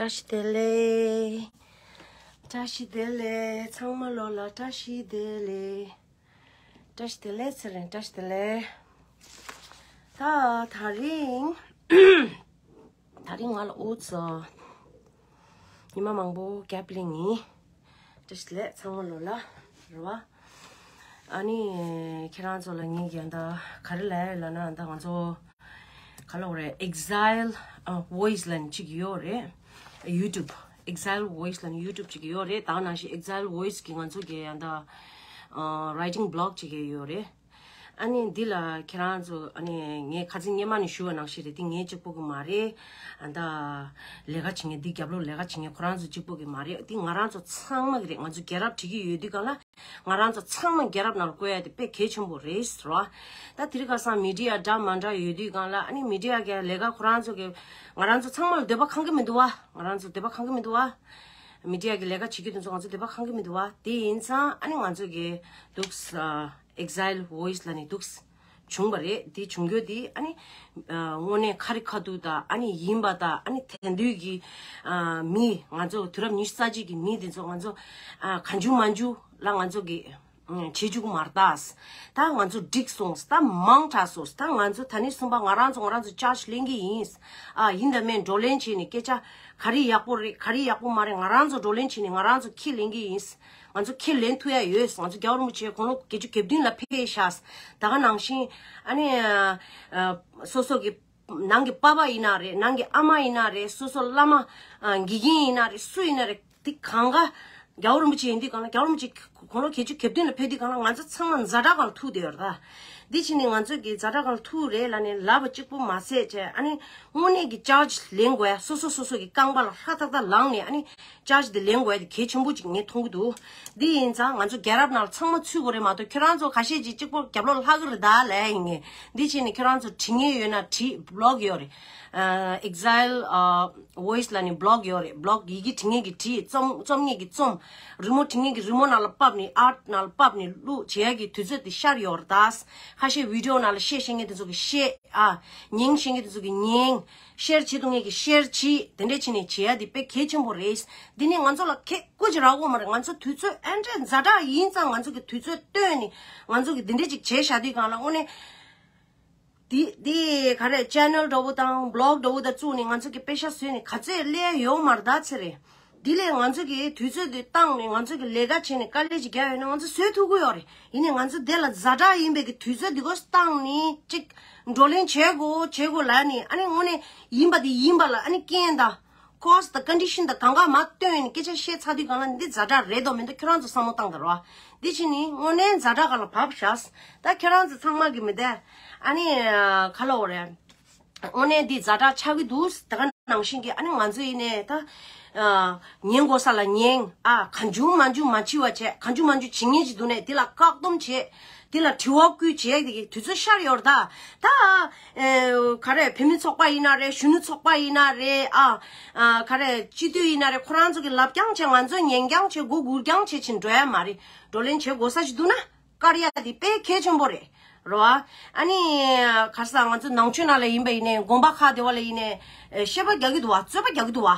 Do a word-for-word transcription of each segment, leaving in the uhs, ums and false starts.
བཀྲ་ཤིས་བདེ་ལེགས། བཀྲ་ཤིས་བདེ་ལེགས། ཚང་མ་ལོ་ལ་བཀྲ་ཤིས་བདེ་ལེགས། བཀྲ་ཤིས་བདེ་ལེགས་ཚེ་རིང་། བཀྲ་ཤིས་བདེ་ལེགས། ད་དེ་རིང་དེ་རིང་ང་ལ་ཨོ་ཙི་ཉི་མ་མང་པོ་གྱབ་ལེན་ཡིན། བཀྲ་ཤིས་བདེ་ལེགས་ཚང་མ་ལོ་ལ། རེད་བ། ཨ་ནི་ཁྱེད་རང་ཚོ་ལ་ངས་ཀྱང་ད་ག་རེ་ལབ་ཡ་ལབ་ན། ད་ང་ཚོ་ག་ལབ་དགོས་རེད། Exile Voice ལབ་ནས་གཅིག་ཡོད་རེད། YouTube Exile Voice ལབ་ནས་YouTube གཅིག་ཡོད་རེད། ད་ནང་བཞིན་Exile Voice གི་ང་ཚོ་གི་ཡང་ད་writing blog གཅིག་ཡོད་རེད། ཨ་ནི་འདི་ལ་ཁྱེད་རང་ཚོ་ཨ་ནི་ངས་ཁ་སང་སྔོན་མ་ནས་ཞུ་བ་ནང་བཞིན་རེད། འདི་ངས་གཅིག་པོ་གི་མ་རེད། ཨ་ད་ལས་ཀ་བྱེད་མཁན་འདི་རྒྱབ་ལོགས་ལས་ཀ་བྱེད་མཁན་ཁོ་རང་ཚོ་གཅིག་པོ་གི་མ་རེད། འདི་ང་རང་ཚོ་ཚང་མ་གི་རེད། ང་ཚོ་རྒྱལ་རབས་བྲིས་ཀྱི་ཡོད་དུས་སྒང་ལ། ང་རང་ཚོ་ཚང་མ་རྒྱལ་རབས་ནང་བཀོད་ཡ་དེ་དཔེ་གལ་ཆེན་པོ་རེད་ཟེར་བ། ད་དེ་རིང་ཁ་སང་མི་ཌི་ཡ་འདྲ་མ་འདྲ་ཡོད་དུས་སྒང་ལ། ཨ་ནི་མི་ཌི་ཡ་གི་ལས་ཀ་ཁོ་རང་ཚོ་གི་ང་རང་ཚོ་ཚང་མ་ལ་འདོད་པ་ཁེངས་གི་མི་འདུག་བ། ང་རང་ཚོ་འདོད་པ་ཁེངས་གི་མི་འདུག་བ། མི་ཌི་ཡ་གི་ལས་ཀ་བྱེད་རྒྱུ་དེ་ཚོ་ང་ཚོ་འདོད་པ་ཁེངས་གི་མི་འདུག་བ། དེ་ཡིན་ཙང་ཨ་ནི་ང་ཚོ་གི་འདུག་ས་Exile Voice ལབ་ནས་འདུག་ས་བྱུང་བ་རེད། དེ་བྱུང་རྒྱུ་དེ་ཨ་ནི་ཨ་དངོས་གནས་ཁ་རི་ཁ་ཐུག་དང་། ཨ་ནི་ཡིན་པ་དང་། ཨ་ནི་དེང་དུས་ཀྱི་ཨ་མི་ང་ཚོ་དུས་རབས་ཉི་ཤུ་རྩ་གཅིག་གི་མི་དེ་ཚོ་ང་ཚོ་ཨ་གང་བྱུང་མང་བྱུང་ལ་ང་ཚོ་གི་ཨ་བྱེད་བཅུག་མ་རེད་ད། ད་ང་ཚོ་འགྲིག་སོང་། ད་མང་དྲགས་སོང་། ད་ང་ཚོ་ད་ནས་བཟུང་པ་ང་རང་ཚོ་ང་རང་ཚོ་ཅར་ཇི་ལེན་གི་ཡིན། ཨ་ཡིན་དང་མིན་བགྲོ་གླེང་བྱས་ནས་སྐད་ཆ་ག་རེ་ཡག་པོ་རེད། ག་རེ་ཡག་པོ་མ་རེད། ང་རང་ཚོ་བགྲོ་གླེང་བྱས་ནས་ང་རང་ཚོ་ཁས་ལེན་གི་ཡིན། ང་ཚོ་ཁས་ལེན་ཐུབ་ཡ་ཡོད། ང་ཚོ་རྒྱལ་བ་རིན་པོ་ཆེ་དགུང་ལོ་བརྒྱད་ཅུ་གྱ་བདུན་ལ་ཕེབས་ཤག། ད་ག་ནང་བཞིན་ཨ་ནི་ཨ་སོ་སོ་གི་ནང་གི་པ་ཕ་ཡིན་ན་རེད། ནང་གི་ཨ་མ་ཡིན་ན་རེད། སོ་སོ་བླ་མ་ཨ་དགེ་རྒན་ཡིན་ན་རེད། སུ་ཡིན་ན་རེད། དེ་གང་ག་རྒྱལ་བ་རིན་པོ་ཆེ་ཡིན་དུས་སྒང་ལ། རྒྱལ་བ་རིན་པོ་ཆེ་དགུང་ལོ་བརྒྱད་ཅུ་གྱ་བདུན་ལ་ཕེབས་དུས་སྒང་ལ་ང་ཚོ་ཚང་མ་ཛ་དྲག་སྒང་ལ་ཐུག་བསྡད་ཡོད་རེད་ད། འདི་ཕྱིན་ནས་ང་ཚོ་གི་ཛ་དྲག་སྒང་ལ་ཐུག་རེད་ལབ་ནས་ལབ་པ་གཅིག་པོ་མ་ཟད་བྱས། ཨ་ནི་དངོས་གནས་ཀྱི་ཅར་ཇི་ལེན་དགོས་ཡ། སོ་སོ་སོ་སོ་གི་རྐང་པ་ལ་ཧྲ་ཐག་ཐག་ལངས་ནས་ཨ་ནི་ཅར་ཇི་དེ་ལེན་དགོས་ཡ་དེ་གལ་ཆེན་པོ་ཅིག་ངས་མཐོང་གི་འདུག། འདི་ཡིན་ཙང་ང་ཚོ་རྒྱལ་རབས་ནང་ལ་ཚང་མ་ཚུད་དགོས་རེད་མ་གཏོགས། ཁྱོད་རང་ཚོ་ཁ་ཤས་ཅིག་གཅིག་པོ་རྒྱབ་ལོགས་ལྷག་གི་རེད་ད་ལབ་ཡ་ཡིན་ངེས། འདི་བྱས་ནས་ཁྱོད་རང་ཚོ་བྲིས་མཁན་ཡོད་ན་བྲིས། བི་ལོག་ཡོད་རེད། ཨ་Exile ཨ་Voice ལབ་ནས་བི་ལོག་ཡོད་རེད། བི་ལོག་ཡི་གེ་བྲིས་མཁན་གྱིས་བྲིས། རྩོམ་རྩོམ་མཁན་གྱིས་རྩོམ། རི་མོ་བྲིས་མཁན་གྱིས་རི་མོ་ནང་ལ་ཕབ་ནས། ཨར་ཊི་ནང་ལ་ཕབ་ནས་བླུགས་བྱེད་ཡ་གི་དུས་ཚོད་དེ་ཤར་ཡོད་རེད་ད། ཁ་ཤས་བི་ཌི་ཡོ་ནང་ལ་བཤད་ཤེས་མཁན་དེ་ཚོ་གིས་བཤད། ཨ་ཉན་ཤེས་མཁན་དེ་ཚོ་གིས་ཉན། ཤེར་བྱེད་ཐུབ་མཁན་གྱིས་ཤེར་བྱེད། དེ་འདྲས་བྱས་ནས་བྱེད་ཡ་དེ་དཔེ་གལ་ཆེན་པོ་རེད། འདི་ནི་ང་ཚོ་ལ་ཁེ་སྐུལ་ཅིག་རག་གི་ཡོད་མ་རེད། ང་ཚོ་དུས་ཚོད་ཨེ་འདྲས་ཛ་དྲག་ཡིན་ཙང་། ང་ཚོ་གི་དུས་ཚོད་བཏོན་ནས་ང་ཚོ་གི་འདི་འདྲས་ཅིག་བྱས་བཞག་དུས་སྒང་ལ་དངོས་གནས། འདི་འདི་ག་རེ་ཆེ་ནལ་འདྲ་བོ་དང་བི་ལོག་འདྲ་བོ་དང་བཙུགས་ནས་ང་ཚོ་གི་པེ་ཤ་བཟོས་ནས་ག་ཚོད་སླེབས་ཡོད་མ་རེད་ད་ཚེ་རིང་། འདི་ལས་ང་ཚོ་གི་དུས་ཚོད་འདི་བཏང་ནས་ང་ཚོ་གི་ལས་ཀ་བྱས་ནས་དཀའ་ལས་ཅིག་རྒྱག་ཡོད་ན་ང་ཚོ་བཟོས་ཐུབ་ཀྱི་ཡོད་རེད། ཡིན་ནའི་ང་ཚོ་དེ་ལ་ཛ་དྲག་ཡིན་པའི་གི་དུས་ཚོད་འདི་གོ་བཏང་ནས་ཅིག་བགྲོ་གླེང་བྱེད་དགོས་བྱེད་དགོས་ལབ་ནས། ཨ་ནི་དངོས་གནས་ཡིན་པ་དེ་ཡིན་པ་ལ་ཨ་ནི་རྐྱེན་དང་། ཁོ་སི་དང་ཀོན་ཌི་ཤན་དང་གང་ག་མ་བཏོན་ནས་སྐད་ཆ་བཤད་ཚར་དུས་སྒང་ལ་འདི་ཛ་དྲག་རེད་དོ་མིན་དོ་ཁྱོད་རང་ཚོ་བསམ་བློ་བཏང་དང་རོ། འདི་ཕྱིན་ནི་དངོས་གནས་ཛ་དྲག་སྒང་ལ་བབས་ཤག། ད་ཁྱོད་རང་ཚོ་ཚང་མ་གི་མི་བདེ། ཨ་ནི་ཁ་ལོ་རེད། དངོས་གནས་འདི་ཛ་དྲག་ཆགས་ཀྱི་འདུག། ད་ག་ནང་བཞིན་གྱི་ཨ་ནི་ང་ཚོ་ཡིན་ནས་ད་ཉན་དགོས་ས་ལ་ཉན། ཨ་གང་བྱུང་མང་བྱུང་མ་བྱེད་པ་བྱས། གང་བྱུང་མང་བྱུང་བྱེད་མཁན་ཅིག་འདུག་ནས་དེ་ལ་བཀག་སྡོམ་བྱས། དེ་ལ་དྲི་བ་བསྐུལ་བྱས་དེ་གི་དུས་ཚོད་ཤར་ཡོད་རེད་ད། ད་ཨེ་ག་རེ་བོད་མི་ཚོགས་པ་ཡིན་ན་རེད། གཞོན་ནུ་ཚོགས་པ་ཡིན་ན་རེད། ཨ་ཨ་ག་རེ་སྤྱི་འཐུས་ཡིན་ན་རེད། ཁོ་རང་ཚོ་གི་ལབ་རྐྱང་བྱས། ང་ཚོ་ཉན་རྐྱང་བྱས། མགོ་སྒུར་རྐྱང་བྱས་ཕྱིན་འགྲོ་ཡ་མ་རེད། བགྲོ་གླེང་བྱེད་དགོས་ས་ཞིག་འདུག་ན་བཀར་ཡ་དེ་དཔེ་གལ་ཆེན་པོ་རེད་རོ། ཨ་ནི་ག་རེ་ཟ། ང་ཚོ་ནང་ཆོས་ནང་ལ་ཡིན་པ་ཡིན་ནའི་དགོན་པ་ཁག་དེ་བ་ལ་ཡིན་ནའི་བཤད་པ་རྒྱག་གི་འདུག་བ། རྩོད་པ་རྒྱག་གི་འདུག་བ།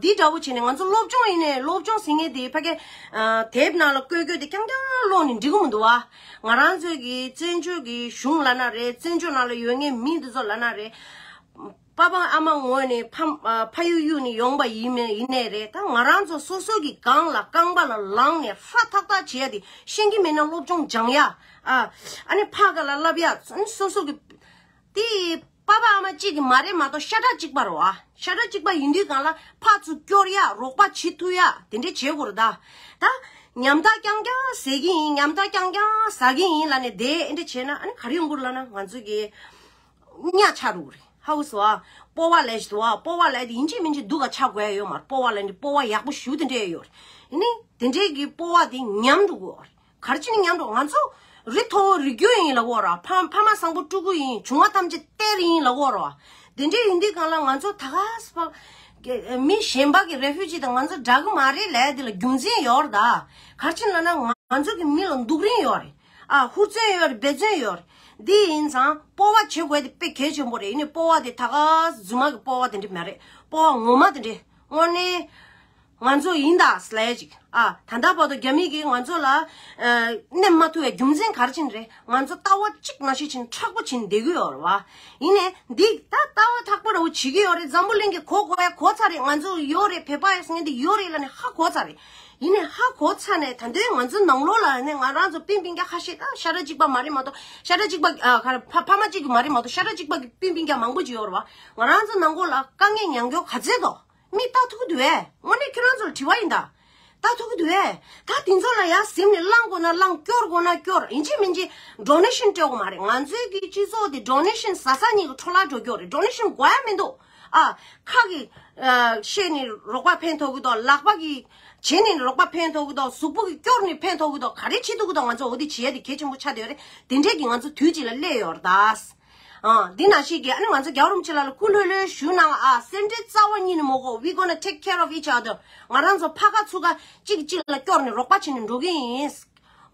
འདི་འདྲ་བོ་བྱས་ནས་ང་ཚོ་སློབ་སྦྱོང་ཡིན་ནའི། སློབ་སྦྱོང་ཟེར་མཁན་དེ་ཕ་གི་དེབ་ནང་ལ་བཀོད་བཀོད་དེ་རྐྱང་རྐྱང་ཀློག་ནས་འགྲིག་གི་མི་འདུག་བ། ང་རང་ཚོའི་གི་བཙན་བྱོལ་གི་གཞུང་ལབ་ན་རེད། བཙན་བྱོལ་ནང་ལ་ཡོད་མཁན་མི་འདི་ཚོ་ལབ་ན་རེད། པ་ཕ་ཨ་མ་ངོས་ནས་ཕ་ཕ་ཡུལ་གཡུགས་ནས་ཡོང་པ་ཡིན་མིན་ཡིན་ནའི་རེད། ད་ང་རང་ཚོ་སོ་སོ་གི་སྒང་ལ་རྐང་པ་ལ་ལངས་ནས་ཧྲ་ཐག་ཐག་བྱེད་ཡ་དེ་ཤེས་ཀྱི་མེད་ན་སློབ་སྦྱོང་སྦྱང་ཡ། ཨ་ཨ་ནི་ཕ་ག་ལ་བསླབ་ཡ། སོ་སོ་གི་དེ་པ་ཕ་ཨ་མ་གཅིག་གི་མ་རེད་མ་གཏོགས་ཤ་ཁྲག་གཅིག་པ་རེད་བ། ཤ་ཁྲག་གཅིག་པ་ཡིན་དུས་སྒང་ལ་ཕར་ཚུར་སྐྱོར་ཡ། རོགས་པ་བྱེད་ཐུབ་ཡ་དེ་འདྲས་བྱེད་དགོས་རེད་ད། ད་ཉམ་ཐག་རྐྱང་རྐྱང་ཟ་གི་ཡིན། ཉམ་ཐག་རྐྱང་རྐྱང་ཟ་གི་ཡིན་ལབ་ནས་དེ་འདྲས་བྱས་ན་ཨ་ནི་ག་རེ་ཡོང་གི་རེད་ལབ་ན་ང་ཚོ་གི་གཉའ་ཆག་འགྲོ་གི་རེད། ཧ་གོ་སོང་ཨ། སྤོབས་པ་ལས་ཞིག་འདུག་ཨ། སྤོབས་པ་ལས་དེ་ཡིན་གཅིག་མིན་གཅིག་སྡུག་ག་ཆགས་དགོས་ཡ་ཡོད་མ་རེད། སྤོབས་པ་ལས་འདི་སྤོབས་པ་ཡག་པོ་ཞེ་པོ་དེ་འདྲས་ཡོད་རེད། ཡིན་ནའི་དེ་འདྲས་ཀྱི་སྤོབས་པ་དེ་ཉམས་འགྲོ་གི་ཡོད་རེད། ག་རེ་བྱས་ནས་ཉམས་འགྲོ། ང་ཚོ་རི་མཐོ་བོ་རི་རྒྱུད་ཡིན་ལབ་ཀྱི་ཡོད་རེད། ཕ་ཕ་མ་བཟང་པོ་སྤྲུལ་སྐུ་ཡིན། བྱུང་བ་ཐམས་ཅད་གཏེར་ཡིན་ལབ་ཀྱི་ཡོད་རེད། དེ་འདྲས་ཡིན་དུས་སྒང་ལ་ང་ཚོ་ད་ག་ས་པ་མི་གཞན་པ་གི་རེ་ཕུ་ཇི་དང་ང་ཚོ་འདྲ་གི་མ་རེད་ལབ་ཡ་དེ་ལ་རྒྱུ་མཚན་ཡོད་རེད་ད། ག་རེ་བྱས་ནས་ལབ་ན་ང་ཚོ་གི་མི་ལ་འདུག་རིན་ཡོད་རེད། ཨ་ཧུར་བརྩོན་ཡོད་རེད། འབད་བརྩོན་ཡོད་རེད། འདི་ཡིན་ཙང་སྤོབས་པ་བྱེད་དགོས་དེ་དཔེ་གལ་ཆེན་པོ་རེད། ཡིན་ནའི་སྤོབས་པ་དེ་ད་ག་རྫུན་མ་གི་སྤོབས་པ་དེ་འདྲ་མ་རེད། སྤོབས་པ་ངོ་མ་དེ་འདྲ། དངོས་གནས་ང་ཚོ་ཡིན་ད་ལས་ཅིག་ཨ། ད་ལྟ་བར་དུ་རྒྱ་མི་གིས་ང་ཚོ་ལ་ཨ་མནན་མ་ཐུབ་པའི་རྒྱུ་མཚན་ག་རེ་ཕྱིན་རེད། ང་ཚོ་ལྟ་བ་གཅིག་ནང་བཞིན་ཕྱིན་མཁྲེགས་པོ་ཕྱིན་བསྡད་ཀྱི་ཡོད་རེད་བ། ཡིན་ནའི་འདི་ད་ལྟ་བ་ཐག་པ་ར་བོ་བྱེད་ཀྱི་ཡོད་རེད། འཛམ་བུ་གླིང་གིས་གོ་དགོས་ཡ་གོ་ཚར་རེད། ང་ཚོ་ཡོད་རེད། བོད་པ་ཡ་ཟེར་མཁན་འདི་ཡོད་རེད་ལབ་ནས་ཧ་གོ་ཚར་རེད། ཡིན་ནའི་ཧ་གོ་ཚར་ནས་ད་དུང་ང་ཚོ་ནང་ལོགས་ལ་ནས་ང་རང་ཚོ་སྤུན་སྤུན་ཀྱག་ཁ་ཤས་ད་ཤ་ཁྲག་གཅིག་པ་མ་རེད་མ་གཏོགས། ཤ་ཁྲག་གཅིག་པ་ཨ་ག་རེ་ཕ་ཕ་མ་གཅིག་གི་མ་རེད་མ་གཏོགས། ཤ་ཁྲག་གཅིག་པ་གི་སྤུན་སྤུན་ཀྱག་མང་པོ་ཅིག་ཡོད་རེད་བ། ང་རང་ཚོ་ནང་ལོགས་ལ་དཀའ་ངལ་མྱོང་རྒྱུ་ག་ཚད་དོ། མི་ལྟ་ཐུབ་ཀྱི་འདུག་གས། དངོས་གནས་ཁྱོད་རང་ཚོ་ལ་དྲི་བ་ཡིན་ད། ལྟ་ཐུབ་ཀྱི་འདུག་གས། ད་དེ་ཚོ་ལ་ཡར་གཟིམ་ནས་བླངས་དགོས་ན་བླངས། སྐྱོར་དགོས་ན་སྐྱོར། ཡིན་གཅིག་མིན་གཅིག་ཌོ་ནེ་ཤན་སྤྲད་དགོས་མ་རེད། ང་ཚོའི་གི་སྤྱི་ཚོགས་དེ་ཌོ་ནེ་ཤན་ཟ་ས་གཉིས་ཀྱི་འཕྲོ་བརླག་འགྲོ་རྒྱུ་རེད། ཌོ་ནེ་ཤན་དགོས་ཡ་མི་འདུག་ཨ། ཁ་གིས་ཨ་བཤད་ནས་རོགས་པ་ཕན་ཐོགས་ཀྱི་འདུག་ལག་པ་གིས་བྱིན་ནས་རོགས་པ་ཕན་ཐོགས་ཀྱི་འདུག་གཟུགས་པོ་གིས་སྐྱོར་ནས་ཕན་ཐོགས་ཀྱི་འདུག་ག་རེ་བྱེད་ཐུབ་ཀྱི་འདུག་ང་ཚོ་འོ་དེ་བྱེད་ཡ་དེ་གལ་ཆེན་པོ་ཆགས་བསྡད་ཡོད་རེད། དེ་འདྲས་ཀྱིས་ང་ཚོ་དུས་གཅིག་ལ་སླེབས་ཡོད་རེད་ད། ཨ། འདི་ནང་བཞིན་གྱི་ཨ་ནི་ང་ཚོ་རྒྱལ་བ་རིན་པོ་ཆེ་ལགས་ལ་སྐུ་ལྷོད་ལྷོད་ཞུ་གནང་ཨ། སེམས་ཁྲལ་རྩ་བ་ཉིད་ནས་མ་དགོས། We gonna take care of each other. ང་རང་ཚོ་ཕ་ཁ་ཚུགས་ཁ་གཅིག་གཅིག་ལ་སྐྱོར་ནས་རོགས་པ་བྱེད་ནས་འགྲོ་གི་ཡིན།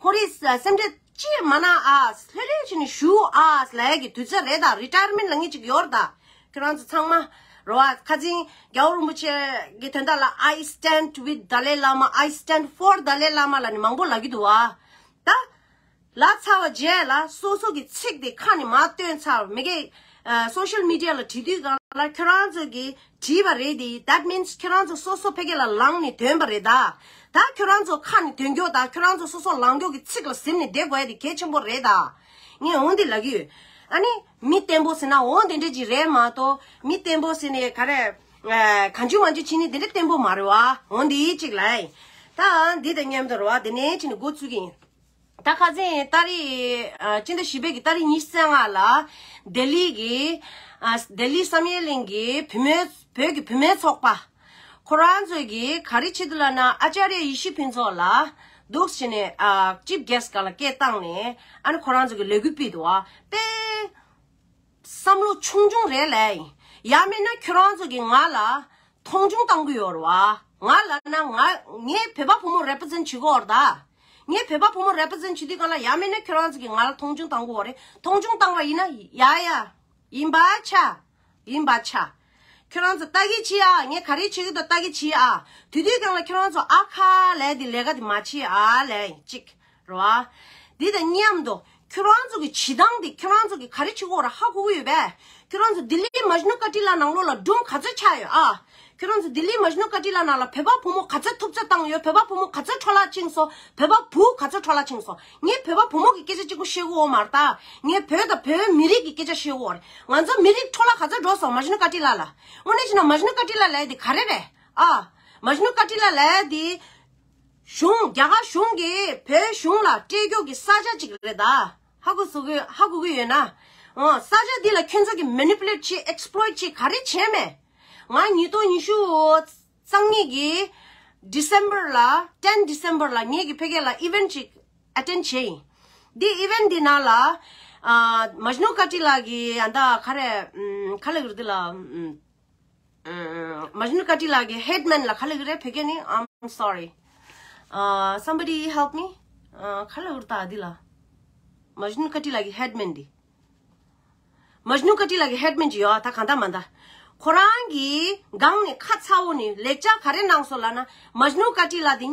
ཧོ་རི། སེམས་ཁྲལ་ཅི་མ་གནང་ཨ། ལྷོད་ལྷོད་བྱས་ནས་བཞུགས་ཨ་ལབ་ཡ་གི་དུས་ཚོད་རེད་ད། རི་ཊ་ཡར་མེན་ཊི་ལབ་མཁན་ཅིག་ཡོད་རེད་ད། ཁྱོད་རང་ཚོ་ཚང་མ་རེད་བ། ཁ་སང་རྒྱལ་བ་རིན་པོ་ཆེ་གི་དོན་དག་ལ། I stand with Dalai Lama, I stand for Dalai Lama ལབ་ནས་མང་པོ་ལབ་ཀྱི་འདུག་བ། ད་ལབ་ཚར་བ་རྗེས་ལ་སོ་སོ་གི་ཚིག་དེ་ཁ་ནས་མར་བཏོན་ཚར། མི་སྒེར་ཨ་སོ་ཤལ་མི་ཌི་ཡ་ལ་བྲིས་དུས་སྒང་ལ་ཁྱོད་རང་ཚོ་གིས་བྲིས་པ་རེད་དེ། That means ཁྱོད་རང་ཚོ་སོ་སོ་ཕ་གི་ལ་ལངས་ནས་འདོན་པ་རེད་ད། ད་ཁྱོད་རང་ཚོ་ཁ་ནས་འདོན་རྒྱུ་དང་ཁྱོད་རང་ཚོ་སོ་སོ་ལངས་རྒྱུ་གི་ཚིག་ལ་གཟིམ་ནས་བསྡད་དགོས་ཡ་དེ་གལ་ཆེན་པོ་རེད་ད། ངས་འོང་དེ་ལབ་ཀྱི་ཡོད། ཨ་ནི་མི་བརྟན་པོ་ཟེར་ན་འོང་དེ་འདྲ་ཅིག་རེད་མ་གཏོགས། མི་བརྟན་པོ་ཟེར་ནས་ག་རེ་ཨ་གང་བྱུང་མང་བྱུང་བྱས་ནས་དེ་འདྲ་བརྟན་པོ་མ་རེད་བ། འོང་དེ་ཅིག་ལབ་ཡིན། ད་འདི་དང་མཉམ་དུ་རེད་བ། དེ་ནས་ཕྱིན་ནས་འགོ་ཚུགས་ཀྱི་ཡིན། ད་ཁ་སང་ཏ་རིག་ཨ་སྤྱི་ཟླ་བཞི་པའི་གི་ཏ་རིག་ཉི་ཤུ་རྩ་ལྔ་ལ་ལྡི་ལི་གི་ཨ་ལྡི་ལི་བསམ་ཡས་གླིང་གི་བུད་མེད་བོད་ཀྱི་བུད་མེད་ཚོགས་པ་ཁོ་རང་ཚོས་གི་ག་རེ་བྱེད་འདུག་ལབ་ན། ཨ་ཅཱརྱ་ཡེ་ཤེས་ཕུན་ཚོགས་ལ་འདུག་སེ་བྱས་ནས་ཨ་ཅིབ་གེ་སི་ཊི་སྒང་ལ་སྐད་བཏང་ནས་ཨ་ནི་ཁོ་རང་ཚོ་གི་ལས་འགུལ་སྤེལ་འདུག་བ། དཔེ་བསམ་བློ་ཆུང་ཆུང་རེད་ལབ་ཡིན། ཡང་མིན་ན་ཁྱོད་རང་ཚོ་གིས་ང་ལ་མཐོང་ཆུང་བཏང་གི་ཡོད་རེད་བ། ང་ལབ་ན་ང་ངས་བོད་པ་ཕོ་མོ་རེ་པི་རི་ཛེན་ཊི་བྱེད་ཀྱི་ཡོད་རེད་ད། ངས་བོད་པ་ཕོ་མོ་རེ་པི་རི་ཛེན་ཊི་བྱེད་དུས་སྒང་ལ་ཡང་མིན་ན་ཁྱོད་རང་ཚོ་གིས་ང་ལ་མཐོང་ཆུང་བཏང་གི་ཡོད་རེད། མཐོང་ཆུང་བཏང་བ་ཡིན་ན་ཡ་ཡ་ཡིན་པ་ཆ། ཡིན་པ་ཆ། ཁྱོད་རང་ཚོ་ལྟ་གི་བྱེད་ཨ། ངས་ག་རེ་བྱེད་ཀྱི་འདུག་ལྟ་གི་བྱེད་ཨ། དེ་དུས་སྒང་ལ་ཁྱོད་རང་ཚོ་ཨ་ཁ་ལབ་དེ་ལས་ཀ་དེ་མ་བྱེད་ཨ་ལབ་ཡིན་གཅིག་རེད་བ། འདི་དང་མཉམ་དུ་ཁྱོད་རང་ཚོ་གི་བྱེད་སྟངས་དེ་ཁྱོད་རང་ཚོ་གི་ག་རེ་བྱེད་ཀྱི་ཡོད་རེད་ཧ་གོ་གི་ཡོད་པས། ཁྱོད་རང་ཚོ་ལྡི་ལི་མཇ་ནུ་ཀ་ཊི་ལ་ནང་ལོགས་ལ་སྒྲུང་ག་ཚོད་ཆགས་ཡོད་ཨ། ཁྱོད་རང་ཚོ་ལྡི་ལི་མཇ་ནུ་ཀ་ཊི་ལ་ནང་ལ་བོད་པ་བུ་མོ་ག་ཚོད་ཐུབ་ཚོད་བཏང་ཡོད། བོད་པ་བུ་མོ་ག་ཚོད་འཕྲོ་བརླག་ཕྱིན་སོང་། བོད་པ་བུ་ག་ཚོད་འཕྲོ་བརླག་ཕྱིན་སོང་། ངས་བོད་པ་བུ་མོ་གི་སྐད་ཆ་གཅིག་པོ་བཤད་ཀྱི་ཡོད་མ་རེད་ད། ངས་བོད་དང་བོད་མི་རིགས་ཀྱི་སྐད་ཆ་བཤད་ཀྱི་ཡོད་རེད། ང་ཚོ་མི་རིགས་འཕྲོ་བརླག་ག་ཚོད་འགྲོ་སོང་མཇ་ནུ་ཀ་ཊི་ལ་ལ། དངོས་གནས་བྱས་ན་མཇ་ནུ་ཀ་ཊི་ལ་ལབ་ཡ་དེ་ག་རེ་རེད་ཨ། མཇ་ནུ་ཀ་ཊི་ལ་ལབ་ཡ་དེ་གཞུང་རྒྱ་གར་གཞུང་གིས་བོད་གཞུང་ལ་སྤྲད་རྒྱུ་གི་ས་ཆ་གཅིག་རེད་ད། ཧ་གོ་སོང་གི་ཧ་གོ་གི་ཡོད་ན། ཨོ་ས་ཆ་འདི་ལ་ཁྱོད་ཚོ་གིས་མེ་ནི་པུ་ལེཊ་བྱེད། ཨེག་སི་པི་ལོའི་ཊི་བྱེད། ག་རེ་བྱས་མེད། ང་ཉིས་སྟོང་ཉི་ཤུ་རྩ་གཉིས་ཀྱི་ཌི་སེམ་བར་ལ་ཊེན་ཌི་སེམ་བར་ལ་ངེད་ཀྱི་ཕ་གི་ལ་ཨི་ཝེན་ཊི་ཅིག་ཨ་ཊེན་ཌི་བྱས་ཡིན། འདི་ཨི་ཝེན་ཊི་འདི་ནང་ལ་ཨ་མཇ་ནུ་ཀ་ཊི་ལ་གི་ཨ་ད་ག་རེ་ཨམ་ག་ལབ་ཀྱི་རེད་འདི་ལ་ཨམ། ཨ་མཇ་ནུ་ཀ་ཊི་ལ་གི་ཧེཌ་མེན་ལ་ག་ལབ་ཀྱི་རེད་བོད་སྐད་ནས། I'm sorry. Uh, somebody help me. Uh, ག་ལབ་ཀྱི་རེད་ད་འདི་ལ། མཇ་ནུ་ཀ་ཊི་ལ་གི་ཧེཌ་མེན་འདི། མཇ་ནུ་ཀ་ཊི་ལ་གི་ཧེཌ་མེན་ཅིག་ཡོད་ད་གང་ལྟར་མ་ལྟར། ཁོ་རང་གི་སྒང་ནས་ཁ་ཚ་བོ་ནས་ལེགས་ཆ་ག་རེ་གནང་སོང་ལབ་ན། མཇ་ནུ་ཀ་ཊི་ལ་འདི་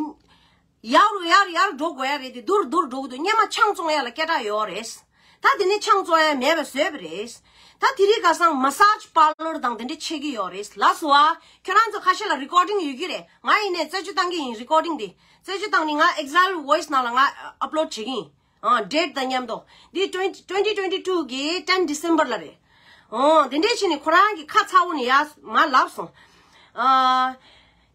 ཡར་རུ་ཡར་ཡར་འགྲོ་དགོས་ཡ་རེད་དེ། མདུར་མདུར་འགྲོ་གི་འདུག་སྔོན་མ་ཆང་བཙོང་ཡ་ལ་སྐད་གྲགས་ཡོད་རེད། ད་དེ་ནས་ཆང་བཙོང་ཡ་མེད་པ་བཟོས་པ་རེད། ད་དེ་རིང་ཁ་སང་མ་སཱཇ་པར་ལར་དང་དེ་འདྲ་ཕྱེ་གི་ཡོད་རེད་ལགས་སོ། ཨ་ཁྱོད་རང་ཚོ་ཁ་ཤས་ལ་རི་ཀོར་ཌིང་ཡོད་ཀྱི་རེད། ང་ཡིན་ནའི་རྩད་གཅོད་བཏང་གི་ཡིན། རི་ཀོར་ཌིང་འདི་རྩད་གཅོད་བཏང་ནས་ང་ཨེག་ཟེལ་ཝོ་ཡི་སི་ནང་ལ་ང་ཨ་པ་ལོཌ་བྱེད་ཀྱི་ཡིན། ཨ་ཌེཊ་དང་མཉམ་དུ། འདི་ཊུ་ཝེན་ཊི་ཊུ་ཝེན་ཊི་ཊུ་གི་ཊེན་ཌི་སེམ་བར་ལ་རེད། ཨོ་དེ་འདྲས་བྱས་ནས་ཁོ་རང་གི་ཁ་ཚ་བོ་ནས་ཡར་མར་ལབ་སོང་། ཨ།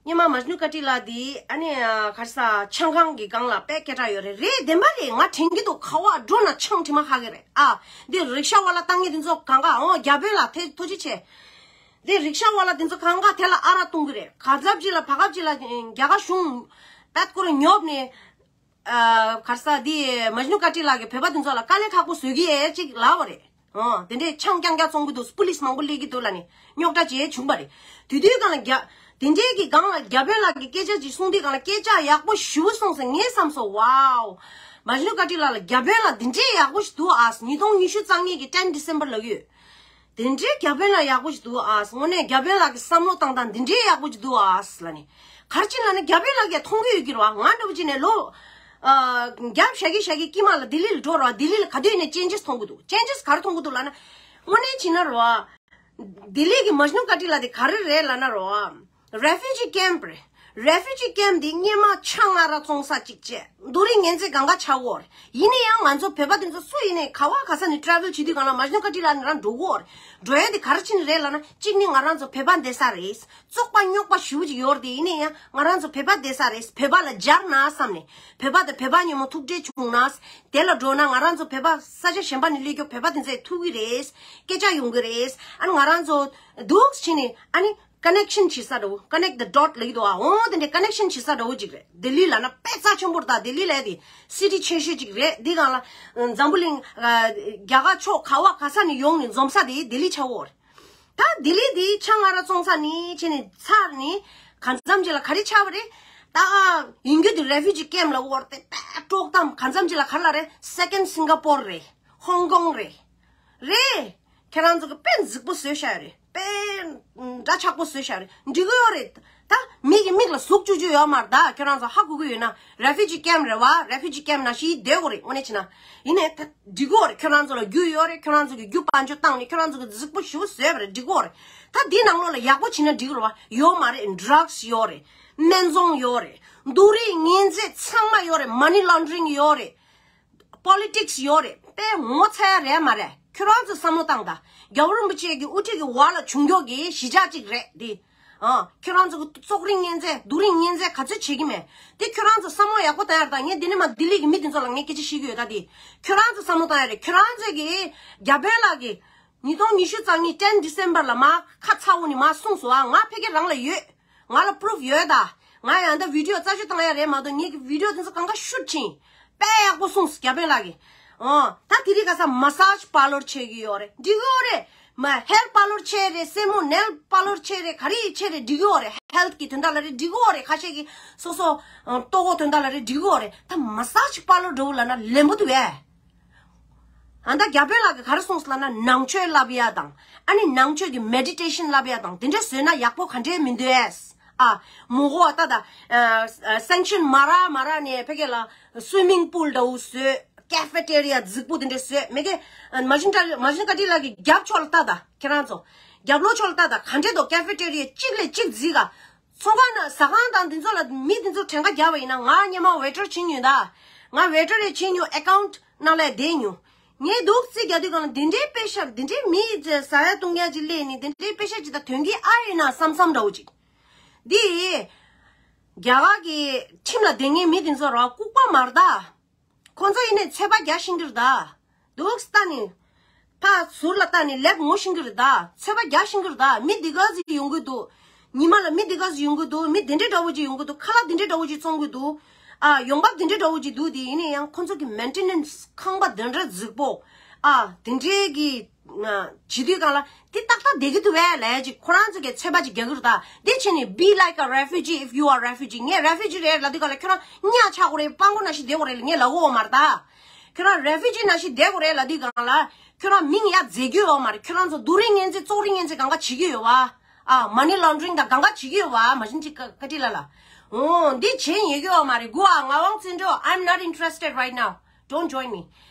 སྔོན་མ་མཇ་ནུ་ཀ་ཊི་ལ་འདི་ཨ་ནི་ཨ་ག་རེ་ཟ་ཆང་ཁང་གི་སྒང་ལ་དཔེ་སྐད་གྲགས་ཡོད་རེད། རེད་བདེན་པ་རེད། ང་དྲན་གྱི་འདུག་ག་བ་འགྲོ་ན་ཆང་དྲི་མ་ཁ་གི་རེད་ཨ། འདི་རིག་ཤ་ཝ་ལ་བཏང་མཁན་དེ་ཚོ་གང་ག་ཨོ་རྒྱ་བོད་ལ་ཐེ་ཐུགས་རྗེ་ཆེ། འདི་རིག་ཤ་ཝ་ལ་དེ་ཚོ་གང་ག་དེ་ལ་ཨ་རག་བཏུང་གི་རེད། ག་ཚབ་ཅིག་ལ་བར་སྐབས་ཅིག་ལ་རྒྱ་གར་གཞུང་པད་ཀོ་ར་ཉོབ་ནས། ཨ་ག་རེ་ཟ་འདི་མཇ་ནུ་ཀ་ཊི་ལ་གི་བོད་པ་དེ་ཚོ་ལ་དཀའ་ལས་ཁག་པོ་བཟོ་གི་ཡས་ཅིག་ལབ་པ་རེད། ཨོ་དེ་འདྲས་ཆང་རྐྱང་རྐྱང་བཙོང་གི་འདུག་པུ་ལི་སི་མང་པོ་སླེབས་ཀྱི་འདུག་ལབ་ནས་རྙོག་དྲ་བྱས་བྱུང་པ་རེད། དེ་དུས་སྒང་ལ་རྒྱ་དེ་འདྲས་ཀྱི་སྒང་ལ་རྒྱ་བོད་ལ་གི་སྐད་ཆ་ཅིག་གསུང་དུས་སྒང་ལ་སྐད་ཆ་ཡག་པོ་ཞེ་པོ་གསུངས་སོང་ངས་བསམ་སོང་། ཝའོ། མཇ་ནུ་ཀ་ཊི་ལ་ལ་རྒྱ་བོད་ལ་དེ་འདྲས་ཡག་པོ་ཞིག་འདུག་ཨ། ཉིས་སྟོང་ཉི་ཤུ་རྩ་གཉིས་ཀྱི་ཊེན་ཌི་སེམ་བར་ལབ་ཀྱི་ཡོད། དེ་འདྲའི་རྒྱ་དཔོན་ལགས་ཡག་པོ་ཞིག་འདུག་ཨ། དངོས་གནས་རྒྱ་དཔོན་ལགས་ཀྱི་བསམ་བློ་བཏང་སྟངས་དེ་འདྲའི་ཡག་པོ་ཞིག་འདུག་ཨ་ལབ་ནས། ག་རེ་བྱས་ནས་ལབ་ན་རྒྱ་དཔོན་ལགས་ཀྱིས་མཐོང་གི་ཡོད་ཀྱི་རེད་བ། ང་འདྲ་པོ་བྱས་ནས་ལོ་ཨ་རྒྱབ་ཞག་གི་ཞག་གི་དཀྱིལ་མ་ལ་ལྡི་ལི་ལ་འགྲོ་རེད་བ། ལྡི་ལི་ལ་ག་དུས་ནས་ཅེན་ཇེས་མཐོང་གི་འདུག་ཅེན་ཇེས་ག་རེ་མཐོང་གི་འདུག་ལབ་ན། དངོས་གནས་བྱས་ན་རེད་བ། ལྡི་ལི་གི་མཇ་ནུ་ཀ་ཊི་ལ་དེ་ག་རེ་རེད་ལབ་ན་རེད་བ། རེ་ཕུ་ཇི་ཀེམ་རེད། རེ་ཕུ་ཇི་ཀེམ་དེ་སྔོན་མ་ཆ་ང་ར་བཙོང་ས་གཅིག་བྱས། སྡུག་རུས་ངན་ཚད་གང་ག་ཆགས་ཡོད་རེད། ཡིན་ན་ཡང་ང་ཚོ་བོད་པ་དེ་ཚོ་སུ་ཡིན་ནའི་ག་བ་ག་ས་ནས་ཊ་རེ་ཝལ་བྱེད་དུས་གང་ལ་མཇ་ནུ་ཀ་ཊི་ལ་ནས་རང་འགྲོ་གི་ཡོད་རེད། འགྲོ་ཡ་དེ་ག་རེ་བྱས་ནས་རེད་ལབ་ན། གཅིག་ནི་ང་རང་ཚོ་བོད་པ་བསྡད་ས་རེད། བཙོག་པ་རྙོག་པ་ཞེ་པོ་ཅིག་ཡོད་རེད་དེ། ཡིན་ན་ཡང་ང་རང་ཚོ་བོད་པ་བསྡད་ས་རེད། བོད་པ་ལ་སྦྱར་ན་བསམ་ནས། བོད་པ་དང་བོད་པ་ཉིན་མོ་ཐུག་འཕྲད་བྱུང་ན། དེ་ལ་འགྲོ་ན་ང་རང་ཚོ་བོད་པ་ས་ཆ་གཞན་པ་ནས་སླེབས་རྒྱུ་བོད་པ་དེ་ཚོས་ཐུག་གི་རེད། སྐད་ཆ་ཡོང་གི་རེད། ཨ་ནི་ང་རང་ཚོ་འདུག་བྱས་ནས་ཨ་ནི། ཀ་ནེག་ཤན་བྱེད་ས་འདྲ་བོ། ཀ་ནེག་ད་ཌོཊ་ལབ་ཀྱི་འདུག་ཨ། འོ་དེ་འདྲའི་ཀ་ནེག་ཤན་བྱེད་ས་འདྲ་བོ་ཅིག་རེད། ལྡི་ལི་ལབ་ན་དཔེ་རྩ་ཆེན་པོ་རེད། ད་ལྡི་ལི་ལབ་དེ་སི་ཊི་ཆེ་ཤོས་ཅིག་རེད། འདི་སྒང་ལ་འཛམ་བུ་གླིང་རྒྱ་གར་ཕྱོགས་ག་བ་ག་ས་ནས་ཡོང་ནས་འཛོམས་ས་དེ་ལྡི་ལི་ཆགས་ཡོད་རེད། ད་ལྡི་ལི་དེ་ཆ་ང་ར་བཙོང་ས་ནས་བྱས་ནས་ཚར་ནས་གང་འཚམ་ཅིག་ལ་ག་རེ་ཆགས་པ་རེད། ད་ཡིན་རྒྱུ་དེ་རེ་ཕུ་ཇི་ཀེམ་ལ་བོར་ཏེ་དཔེ་དཀྲོག་གཏམ་གང་འཚམ་ཅིག་ལ་ག་རེ་ལབ་རེད། སེ་ཀེན་སིང་ག་པོར་རེད། ཧོང་ཀོང་རེད། རེད། ཁྱེད་རང་ཚོ་གི་དཔེ་རྫིག་པོ་བཟོས་བཞག་རེད། དཔེ་འདྲ་ཆགས་པོ་བཟོས་བཞག་རེད། འགྲིག་གི་ཡོད་རེད། ད་མི་གི་མིག་ལ་ཟུག་བཅུག་རྒྱུ་ཡོད་མ་རེད། ད་ཁྱེད་རང་ཚོ་ཧ་གོ་གི་ཡོད་ན་རེ་ཕུ་ཇི་ཀེམ་རེད་བ། རེ་ཕུ་ཇི་ཀེམ་ནང་བཞིན་བསྡད་དགོས་རེད། དངོས་གནས་བྱས་ན། ཡིན་ནའི་ད་འགྲིག་གི་ཡོད་རེད། ཁྱེད་རང་ཚོ་ལ་རྒྱུ་ཡོད་རེད། ཁྱེད་རང་ཚོ་གི་རྒྱུ་དཔལ་འབྱོར་བཏང་ནས་ཁྱེད་རང་ཚོ་གི་རྫིག་པོ་ཞེ་པོ་བཟོས་པ་རེད། འགྲིག་གི་ཡོད་རེད། ད་འདི་ནང་ལོགས་ལ་ཡག་པོ་བྱས་ན་འགྲིག་གི་རེད་བ། ཡོད་མ་རེད། ཌྲག་སི་ཡོད་རེད། སྨན་བཙོང་ཡོད་རེད། སྡུག་རུས་ངན་ཚད་ཚང་མ་ཡོད་རེད། མ་ནི་ལོན་ཌ་རིང་ཡོད་རེད། པོ་ལི་ཊིག་སི་ཡོད་རེད། དཔེ་ངོ་ཚ་ཡ་རེད་མ་རེད། ཁྱོད་རང་ཚོ་བསམ་བློ་བཏང་དང་། རྒྱལ་བ་རིན་པོ་ཆེ་གི་དབུ་ཁྲིད་ཀྱི་འོག་ལ་བྱུང་རྒྱུ་གི་གཞིས་ཆགས་གཅིག་རེད་འདི། ཨ། ཁྱོད་རང་ཚོ་གི་བཙོག་རིགས་ངན་ཚད་སྡུག་རིགས་ངན་ཚད་ག་ཚོད་བྱེད་ཀྱི་མེད། འདི་ཁྱོད་རང་ཚོ་བསམ་བློ་ཡག་པོ་བཏང་ཡ་རེད། ད་ངས་འདི་ནས་མར་ལྡི་ལི་གི་མི་འདི་ཚོ་ལ་ངས་སྐད་ཆ་བཤད་ཀྱི་ཡོད། ད་འདི་ཁྱོད་རང་ཚོ་བསམ་བློ་བཏང་ཡ་རེད། ཁྱོད་རང་ཚོ་གི་རྒྱ་དཔོན་ལགས་ཀྱི་ཉིས་སྟོང་ཉི་ཤུ་རྩ་གཉིས་ཊེན་ཌི་སེམ་བར་ལ་མར་ཁ་ཚ་བོ་ནས་མར་གསུངས་སོང་ཨ། ང་ཕ་གི་རང་ལ་ཡོད། ང་ལ་པུ་རུབ་ཡོད་ད། ང་ཡང་ད་བི་ཌི་ཡོ་རྩད་གཅོད་བཏང་ཡ་རེད་མ་གཏོགས་ངེད་ཀྱི་བི་ཌི་ཡོ་དེ་ཚོ་གང་ག་ཤུཊ་ཕྱིན། དཔེ་ཡག་པོ་གསུངས་རྒྱ་དཔོན་ལགས་ཀྱིས། ཨོ། ད་དེ་རིང་ཁ་སང་མ་སཱཇ་པར་ལོར་བྱེད་ཀྱི་ཡོད་རེད། འགྲིག་གི་ཡོད་རེད། མ་ཧེར་པར་ལོར་བྱེད་རེད། སེན་མོ་ནེལ་པར་ལོར་བྱེད་རེད། ག་རེ་བྱེད་རེད། འགྲིག་གི་ཡོད་རེད། ཧེལ་ཐི་གི་དོན་དག་ལ་རེད། འགྲིག་གི་ཡོད་རེད། ཁ་ཤས་ཀྱིས་སོ་སོ་ལྟོ་གོས་དོན་དག་ལ་རེད། འགྲིག་གི་ཡོད་རེད། ད་མ་སཱཇ་པར་ལོར་འགྲོ་ལབ་ན་ལེན་པོ་འདུག་བས། ཨ་ད་རྒྱ་དཔོན་ལགས་ཀྱིས་ག་རེ་གསུངས་ལབ་ན་ནང་ཆོས་བསླབ་ཡ་དང་། ཨ་ནི་ནང་ཆོས་ཀྱི་མེ་ཌི་ཊེ་ཤན་བསླབ་ཡ་དང་། དེ་འདྲ་བཟོས་ན་ཡག་པོ་ག་འདྲས་མི་འདུག་ཨེ། ཨ་མོ་གོ་ད་ད་སེང་ཤིན་མ་ར་མ་ར་ནས་ཕ་གི་ལ་སུའི་མིང་པུལ་འདྲ་བོ་བཟོས། ཀེ་ཕེ་ཊེ་རི་ཡ་རྫིག་པོ་དེ་འདྲ་བཟོས་མེད་ཀི། མ་ཤིན་ཀ་མ་ཤིན་ཀ་ཊི་ལགས་ཀྱི་རྒྱབ་ཕྱོགས་ལ་ལྟ་ད། ཁྱེད་རང་ཚོ་རྒྱབ་ལོགས་ཕྱོགས་ལ་ལྟ་ད། ག་འདྲས་འདུག་ཀེ་ཕེ་ཊེ་རི་ཡ་གཅིག་ལས་གཅིག་རྫིག་ག་ཚོང་ཁང་ནང་ཟ་ཁང་དང་འདི་ཚོ་ལ་མི་འདི་ཚོ་གྲངས་ཀ་རྒྱག་པ་ཡིན་ན། ང་སྔོན་མ་ཝེ་ཊར་བྱེད་མྱོང་ད། ང་ཝེ་ཊར་རེ་བྱེད་མྱོང་། ཨེ་ཀའུན་ཊི་ནང་ལ་བསྡད་མྱོང་། ངས་འདུག་རྩིས་རྒྱག་དུས་སྒང་ལ་འདི་འདྲའི་པེ་ཤ་འདི་འདྲའི་མི་ཟ་ཡ་བཏུང་ཡ་ཅིག་སླེབས་ནས་འདི་འདྲའི་པེ་ཤ་ཅིག་ད་ཐོན་གྱི་ཨ་ཡིན་ན་བསམ་བསམ་འདྲ་བོ་ཅིག་འདི་རྒྱ་གར་གྱི་ཁྲིམས་ལ་བསྡད་མཁན་མི་འདི་ཚོ་ར་ལྐུགས་པ་མ་རེད་ད། ཁོང་ཚོ་ཡིན་ནའི་ཚོད་དཔག་རྒྱག་ཤེས་ཀྱི་རེད་ད། འདུག་ལྟ་ནི། ཕར་ཟུར་ལ་ལྟ་ནི་ལེབ་ངོ་ཤེས་ཀྱི་རེད་ད། ཚོད་དཔག་རྒྱག་ཤེས་ཀྱི་རེད་ད། མི་འདི་ག་ཟིག་ཡོང་གི་འདུག་ཉི་མ་ལ་མི་འདི་ག་ཟིག་ཡོང་གི་འདུག་མི་འདི་འདྲའི་འདྲ་བོ་ཅིག་ཡོང་གི་འདུག་ཁ་ལག་འདི་འདྲའི་འདྲ་བོ་ཅིག་བཙོང་གི་འདུག་ཨ་ཡོང་འབབ་འདི་འདྲའི་འདྲ་བོ་ཅིག་འདུག་དེ་ཡིན་ན་ཡང་ཁོང་ཚོ་གི་མེན་ཊེ་ནན་སི་ཁང་པ་འདི་འདྲ་རྫིག་པོ། ཨ་དེ་འདྲའི་གི་ཨ་བྱེད་དུས་སྒང་ལ་འདི་ཏག་ཏག་བསྡད་ཀྱི་འདུག་བས་ལབ་ཡ་ཅིག་ཁོ་རང་ཚོ་གི་ཚོད་དཔག་ཅིག་རྒྱག་གི་རེད་ད། འདི་བྱས་ནས་be like a refugee if you are refugee. ངས་རེ་ཕུ་ཇི་རེད་ལབ་དུས་སྒང་ལ་ཁྱོད་རང་གཉའ་ཆག་གོ་རེད། སྤང་གོ་ན་ཞིག་བསྡད་གོ་རེད་ལབ་ངས་ལབ་གོ་མ་རེད་ད། ཁྱོད་རང་རེ་ཕུ་ཇི་ན་ཞིག་བསྡད་གོ་རེད་ལབ་དུས་སྒང་ལ། ཁྱོད་རང་མིང་ཡར་འཛེག་རྒྱུ་ཡོད་མ་རེད། ཁྱོད་རང་ཚོ་སྡུག་རུས་ངན་ཚད་བཙོག་རུས་ངན་ཚད་གང་ག་བྱེད་ཀྱི་ཡོད་བ། ཨ་མ་ནི་ལོན་ཌ་རིང་དང་གང་ག་བྱེད་ཀྱི་ཡོད་བ། མ་གཞི་ཅིག་ཀ་ཀ་ཏི་ལ་ལ། འོ་འདི་བྱེད་ཉེ་གི་ཡོད་མ་རེད། གུ་ཨ་ངག་དབང་བརྩོན་འགྲུས། I'm not interested right now. Don't join me.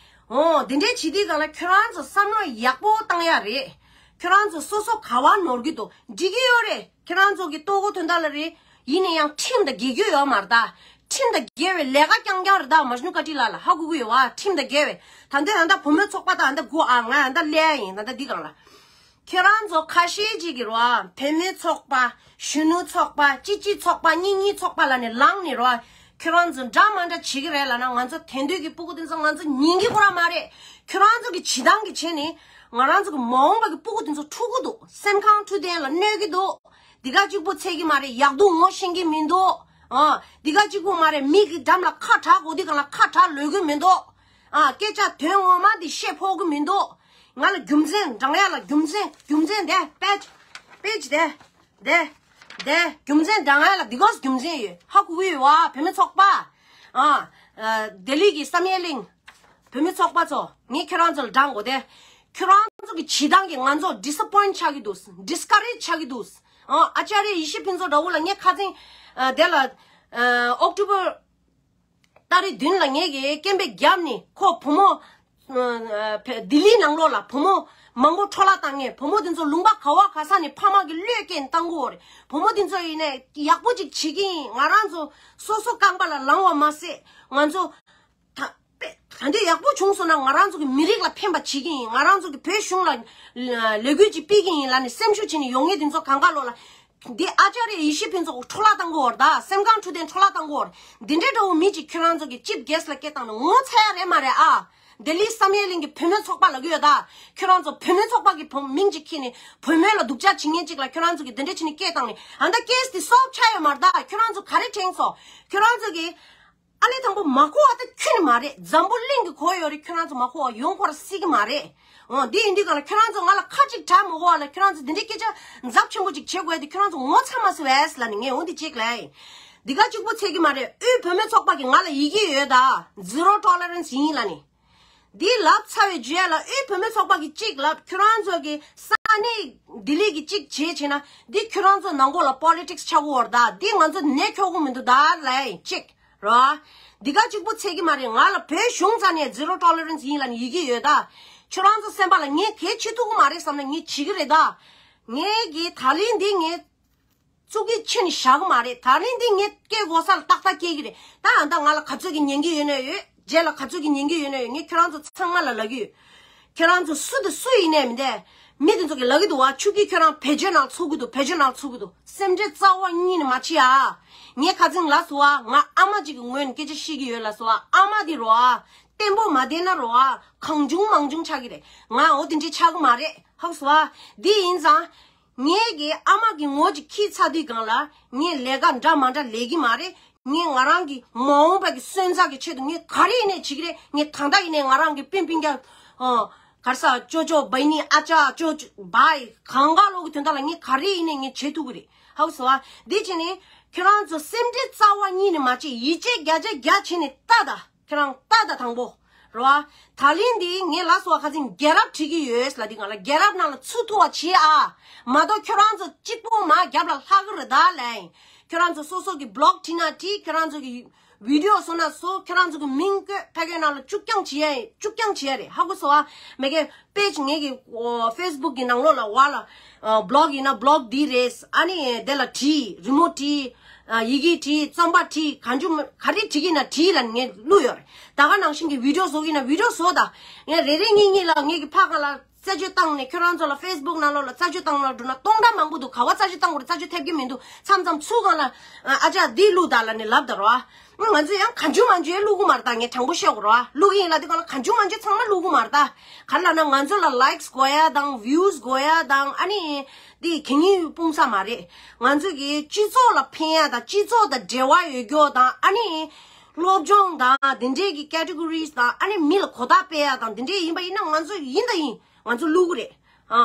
འོ་འདི་འདྲའི་བྱེད་དུས་སྒང་ལ་ཁྱོད་རང་ཚོ་བསམ་བློ་ཡག་པོ་བཏང་ཡ་རེད། ཁྱོད་རང་ཚོ་སོ་སོ་ག་བ་ནོར་གི་འདུག་འགྲིག་གི་ཡོད་རེད། ཁྱེད་རང་ཚོ་གི་ལྟོ་གོས་དོན་དག་ལ་རེད། ཡིན་ན་ཡང་ཁྲིམས་དང་འགལ་རྒྱུ་ཡོད་མ་རེད་ད། ཁྲིམས་དང་འགལ་བའི་ལས་ཀ་རྐྱང་རྐྱང་རེད་ད། མ་གཞི་ནས་བཀའ་ཁྲི་ལགས་ལ་ཧ་གོ་གི་ཡོད་བ། ཁྲིམས་དང་འགལ་བའི་ད་ལྟ་ད་ལྟ་བུ་མོའི་ཚོགས་པ་དང་ད་ལྟ་སྒུག་ཨ། ང་ད་ལྟ་སླེབས་ཡ་ཡིན། ད་ལྟ་འདི་སྒང་ལ། ཁྱེད་རང་ཚོ་ཁ་ཤས་ཅིག་གིས་རེད་བ། བུ་མོའི་ཚོགས་པ། གཞོན་ནུ་ཚོགས་པ། སྤྱི་སྤྱིའི་ཚོགས་པ། གཉིས་གཉིས་ཚོགས་པ་ལབ་ནས་ལངས་ནས་རེད་བ། ཁྱོད་རང་ཚོ་འདྲ་མ་འདྲ་བྱེད་ཀྱི་རེད་ལབ་ན། ང་ཚོ་དེང་དུས་ཀྱི་སྤུ་གུ་དེ་ཚོ་ང་ཚོ་ཉན་གྱི་ཁོ་རང་མ་རེད། ཁྱོད་རང་ཚོ་གི་བྱེད་སྟངས་ཀྱི་བྱས་ནས་ང་རང་ཚོ་གི་མ་འོངས་པ་གི་སྤུ་གུ་དེ་ཚོ་འཁྲུག་གི་འདུག་སེམས་ཁམས་འཁྲུག་ལྡན་ལ་གནོད་ཀྱི་འདུག་འདི་ག་གཅིག་པོ་འཚོལ་གྱི་མ་རེད། ཡག་སྡུག་ངོ་ཤེས་ཀྱི་མི་འདུག་ཨ། འདི་ག་གཅིག་པོ་མ་རེད། མི་གི་འགྲམ་ལ་ཁ་གྲག་དགོས་དུས་སྒང་ལ་ཁ་གྲག་ལོས་ཀྱི་མི་འདུག་ཨ། སྐད་ཆ་དོན་ངོ་མ་འདི་བཤད་ཕོད་ཀྱི་མི་འདུག་ང་ལ་རྒྱུ་མཚན་འདྲེན་ཡ་ལ་རྒྱུ་མཚན། རྒྱུ་མཚན་འདི་པེ་ཅི་པེ་ཅི་འདི། དེ། དེ། རྒྱུ་མཚན་འདྲེན་ཡ་ལ་འདི་གོ་རྒྱུ་མཚན་ཡོད། ཧ་གོ་གི་ཡོད་བ། བུད་མེད་ཚོགས་པ། ཨ། ཨ། ལྡི་ལི་གི་བསམ་ཡས་གླིང་། བུད་མེད་ཚོགས་པ་ཚོ། ངས་ཁྱེད་རང་ཚོ་ལ་འདྲེན་དགོས་ཏེ། ཁྱོད་རང་ཚོ་གི་བྱེད་སྟངས་ཀྱིས་ང་ཚོ་disappoint་ཆགས་ཀྱི་འདུག discourage་ཆགས་ཀྱི་འདུག་ཨ་ཨ་ཅཱརྱ་ཡེ་ཤེས་ཕུན་ཚོགས་འདྲ་བོ་ལ་ངས་ཁ་སང་ཨ་དེ་ལ་ཨ་ཨོག་ཊོ་བར་ཏ་རིག་བདུན་ལ་ངས་ཀྱི་སྐད་འབོད་བརྒྱབ་ནས་ཁོ་བུ་མོ་ཨ་ལྡི་ལི་ནང་ལོགས་ལ་བུ་མོ་མང་པོ་འཕྲོ་བརླག་བཏང་ངས། བུ་མོ་དེ་ཚོ་ལུང་པ་ག་བ་ག་ས་ནས་ཕ་མ་གི་བློས་སྐྱེལ་བཏང་གོ་རེད། བུ་མོ་དེ་ཚོ་ཡིན་ནས་ཡག་པོ་ཅིག་བྱེད་ཀྱི་ཡིན། ང་རང་ཚོ་སོ་སོ་རྐང་པ་ལ་ལངས་པ་མ་ཟད་ང་ཚོ་ད་དཔེ་ད་འདི་ཡག་པོ་བྱུང་སོང་ན་ང་རང་ཚོ་གི་མི་རིགས་ལ་ཕན་པ་བྱེད་ཀྱི་ཡིན། ང་རང་ཚོ་གི་བོད་གཞུང་ལ་ལས་འགུལ་ཅིག་སྤེལ་གྱི་ཡིན་ལབ་ནས་སེམས་ཤུགས་བྱས་ནས་ཡོང་མཁན་དེ་ཚོ་གང་ག་ལོག་ལ། འདི་ཨ་ཅཱརྱ་ཡེ་ཤེས་ཕུན་ཚོགས་འཕྲོ་བརླག་བཏང་གོ་རེད། ད་སེམས་ཁམས་འཁྲུལ་ཏེ་འཕྲོ་བརླག་བཏང་གོ་རེད། འདི་འདྲའི་འདྲ་བོ་མི་ཅིག་ཁྱོད་རང་ཚོ་གི་ཅིབ་གེ་སི་ལ་སྐད་བཏང་ནས་ངོ་ཚ་ཡ་རེད་མ་རེད་ཨ། ལྡི་ལི་བསམ་ཡས་གླིང་གི་བུད་མེད་ཚོགས་པ་ལབ་ཀྱི་ཡོད་ད། ཁྱོད་རང་ཚོ་བུད་མེད་ཚོགས་པ་གི་བུ་མིང་ཅིག་ཁྱེར་ནས་བུད་མེད་ལ་སྡུག་ཅག་བྱེད་མཁན་ཅིག་ལ་ཁྱོད་རང་ཚོ་གི་འདི་འདྲ་བྱས་ནས་སྐད་བཏང་ནས་ཨ་ད་ཀེ་སི་དེ་སོབ་ཆགས་ཡོད་མ་རེད། ད་ཁྱོད་རང་ཚོ་ག་རེ་དྲན་སོང་། ཁྱོད་རང་ཚོ་གི་ཨ་ལས་དང་པོ་མ་གོ་བ་ད་ཁྱོན་ནས་མ་རེད། འཛམ་བུ་གླིང་གི་གོ་ཡོད་རེད། ཁྱོད་རང་ཚོ་མ་གོ་བ་ཡོང་ཁོ་ར་སྲིད་ཀྱི་མ་རེད། འོ་འདི་ཡིན་དུས་ག་ལ་ཁྱོད་རང་ཚོ་ང་ལ་ཁ་ཅིག་གྲག་མ་གོ་བ་ལ་ཁྱོད་རང་ཚོ་འདི་འདྲའི་སྐད་ཆ་འཛབ་ཆེན་པོ་ཅིག་བྱེད་དགོས་དེ་ཁྱོད་རང་ཚོ་ངོ་ཚ་མ་སོང་བས་ལ་ནི་ངས་འོ་འདི་གཅིག་ལ་ཡིན། འདི་ག་གཅིག་པོ་ཚད་ཀྱི་མ་རེད། དབུས་བུད་མེད་ཚོགས་པ་གི་ང་ལ་ཡི་གེ་ཡོད་ད། zero tolerance་ཡིན་ལ་ནི། འདི་ལབ་ཚར་བའི་རྗེས་ལ་དབུས་བུད་མེད་ཚོགས་པ་གི་གཅིག་ལབ། ཁྱོད་རང་ཚོ་གི་ས་གནས་ལྡི་ལི་གི་གཅིག་བྱེད་བྱེད་ན་འདི་ཁྱོད་རང་ཚོ་ནང་ཁོག་ལ་politics་ཆགས་ཀྱི་ཡོད་རེད་ད། འདི་ང་ཚོ་ནད་ཁྱོག་གི་མི་འདུག་ད་ལ་ཡིན་གཅིག་རོ། འདི་ག་གཅིག་པོ་ཚད་ཀྱི་མ་རེད། ང་ལ་བོད་གཞུང་རྩ་ནས་zero tolerance་ཡིན་ལ་ནི་ཡི་གེ་ཡོད་ད། ཁྱོད་རང་ཚོ་སེམས་པ་ལ་ངས་གལ་ཆེ་ཐུབ་ཀྱི་མ་རེད་བསམ་ན་ངས་བྱེད་ཀྱི་རེད་ད། ངས་ཀྱི་ད་ལན་འདི་ངས་བཙུགས་ཀྱི་ཕྱིན་བཞག་གི་མ་རེད། ད་ལན་འདི་ངས་སྐད་གོ་ས་ལ་ཏག་ཏག་སྐྱེལ་གྱི་རེད། ད་ཨ་ད་ང་ལ་ག་ཚོད་ཀྱི་ཉན་གྱི་ཡོད་ན་ཡོད། རྗེས་ལ་ག་ཚོད་ཀྱི་ཉན་གྱི་ཡོད་ན་ཡོད། ངས་ཁྱོད་རང་ཚོ་ཚང་མ་ལ་ལབ་ཀྱི་ཡོད། ཁྱོད་རང་ཚོ་སུ་དང་སུ་ཡིན་ནའི་མི་འདས། མི་དེ་ཚོ་གིས་ལབ་ཀྱི་འདུག་བ། ཆུ་སྐྱིད་ཁྱོད་རང་བེད་སྤྱོད་ནང་ཚུད་ཀྱི་འདུག་བེད་སྤྱོད་ནང་ཚུད་ཀྱི་འདུག་སེམས་ཁྲལ་རྩ་བ་ཉིད་ནས་མ་བྱེད་ཨ། ངས་ཁ་སང་ལབ་སོང་བ། ང་ཨ་མ་ཅིག་གི་ངོས་ནས་སྐད་ཆ་བཤད་ཀྱི་ཡོད་ལབ་སོང་བ། ཨ་མ་དེ་རོ་ཨ། བརྟན་པོ་མ་བསྡད་ན་རོ་ཨ། གང་བྱུང་མང་བྱུང་ཆགས་ཀྱི་རེད། ང་འོ་དེ་འདྲའི་ཆགས་ཀྱི་མ་རེད། ཧ་གོ་སོང་བ། དེ་ཡིན་ཙང་། ངས་ཀྱི་ཨ་མ་གི་ངོ་ཅིག་ཁྱེར་ཚར་དུས་སྒང་ལ་ངས་ལས་ཀ་འདྲ་མ་འདྲ་ལས་ཀྱི་མ་རེད། ངས་ང་རང་གི་མ་འོངས་པ་གི་སོན་རྩ་གི་ཆེད་དུ་ངས་ག་རེ་ཡིན་ནའི་བྱེད་ཀྱི་རེད། ངས་ད་ལྟ་ཡིན་ནའི་ང་རང་གི་སྤུན་སྤུན་ཀྱག་ཨ་ག་རེ་ཟ་ཅོ་ཅོ་བྷའི་ནི་ཨ་ཅག་ཅོ་ཅོ་བྷའི་གང་ག་ལོག་གི་དོན་དག་ལ་ངས་ག་རེ་ཡིན་ནའི་ངས་བྱེད་ཐུབ་ཀྱི་རེད། ཧ་གོ་སོང་བ། འདི་བྱས་ནས་ཁྱོད་རང་ཚོ་སེམས་ཁྲལ་རྩ་བ་ཉིད་ནས་མ་བྱེད། ཡིད་ཆེས་བརྒྱ་ཆ་བརྒྱ་བྱས་ནས་ལྟ་ད། ཁྱེད་རང་ལྟ་ད་དང་པོ། རེད་བ། ད་ལན་འདི་ངས་ལབ་སོང་བ། ཁ་སང་རྒྱལ་རབས་བྲིས་ཀྱི་ཡོད་ལ་འདི་ང་ལ་རྒྱལ་རབས་ནང་ལ་ཚུད་ཐུབ་པ་བྱེད་ཨ། མ་གཏོགས་ཁྱོད་རང་ཚོ་གཅིག་པོ་མ་རྒྱབ་ལ་ལྷག་གི་རེད་ད་ལན། ཁྱོད་རང་ཚོ་སོ་སོ་གི་བི་ལོག་བྲིས་ན་བྲིས། ཁྱོད་རང་ཚོ་གི་བི་ཌི་ཡོ་བཟོ་ན་བཟོ། ཁྱོད་རང་ཚོ་གི་མིང་བཀོད་ཕ་གའི་ནང་ལ་བཅུག་རྐྱང་བྱེད་ཡ་ཡིན། བཅུག་རྐྱང་བྱེད་ཡ་རེད། ཧ་གོ་སོང་བ། མེ་གེ་པེ་ཇི་ངེད་ཀྱི་ཨོ་ཕེ་སི་བུག་གི་ནང་ལོགས་ལ་བ་ལ་ཨ་བི་ལོག་ཡིན་ན་བི་ལོག་འདི་རེད། ཨ་ནི་དེ་ལ་བྲིས། རི་མོ་བྲིས། ཨ་ཡི་གེ་བྲིས། རྩོམ་པ་བྲིས། གང་བྱུང་ག་རེ་བྲིས་ཀྱི་ན་བྲིས་ལ་ངས་བླུགས་ཡོད་རེད། ད་ག་ནང་བཞིན་གྱི་བི་ཌི་ཡོ་བཟོ་གི་ན་བི་ཌི་ཡོ་བཟོ་ད། ངས་རེ་རེ་གཉིས་གཉིས་ལ་ངེད་ཀྱི་ཕ་ག་ལ་རྩད་གཅོད་བཏང་ནས་ཁྱོད་རང་ཚོ་ལ་ཕེ་སི་བུག་ནང་ལོགས་ལ་རྩད་གཅོད་བཏང་ལ་འགྲོ་ན་སྟོང་ཕྲག་མང་པོ་འདུག་ག་བ་རྩད་གཅོད་བཏང་དགོས་རེད། རྩད་གཅོད་ཐེབས་ཀྱི་མི་འདུག་མཚམས་མཚམས་ཚུར་གང་ལ་ཨ་ཅག་འདི་བླུགས་ད་ལ་ནས་ལབ་ད་རོ། ང་ཚོ་ཡང་གང་བྱུང་མང་བྱུང་བླུག་གི་མ་རེད་ད། ངས་དྲང་པོ་བཤད་དགོས་རེད་བ། བླུག་གི་ཡིན་ལ་དེ་གང་ལ་གང་བྱུང་མང་བྱུང་ཚང་མ་བླུག་གི་མ་རེད་ད། ག་རེ་ལབ་ན་ང་ཚོ་ལ་ལའིཀ་སི་དགོས་ཡ་དང་བིའུ་སི་དགོས་ཡ་དང་ཨ་ནི་དེ་གད་སྙིགས་སྤུངས་ས་མ་རེད། ང་ཚོ་གི་སྤྱི་ཚོགས་ལ་ཕན་ཡ་དང་སྤྱི་ཚོགས་དང་འབྲེལ་བ་ཡོད་རྒྱུ་དང་ཨ་ནི་སློབ་སྦྱོང་དང་དེ་འདྲས་ཀྱི་ཀེ་ཊི་གོ་རིས་དང་ཨ་ནི་མི་ལ་གོ་བརྡ་སྤེལ་ཡ་དང་དེ་འདྲས་ཡིན་པ་ཡིན་ན་ང་ཚོ་ཡིན་དང་ཡིན། ང་ཚོ་བླུག་གི་རེད། ཨ་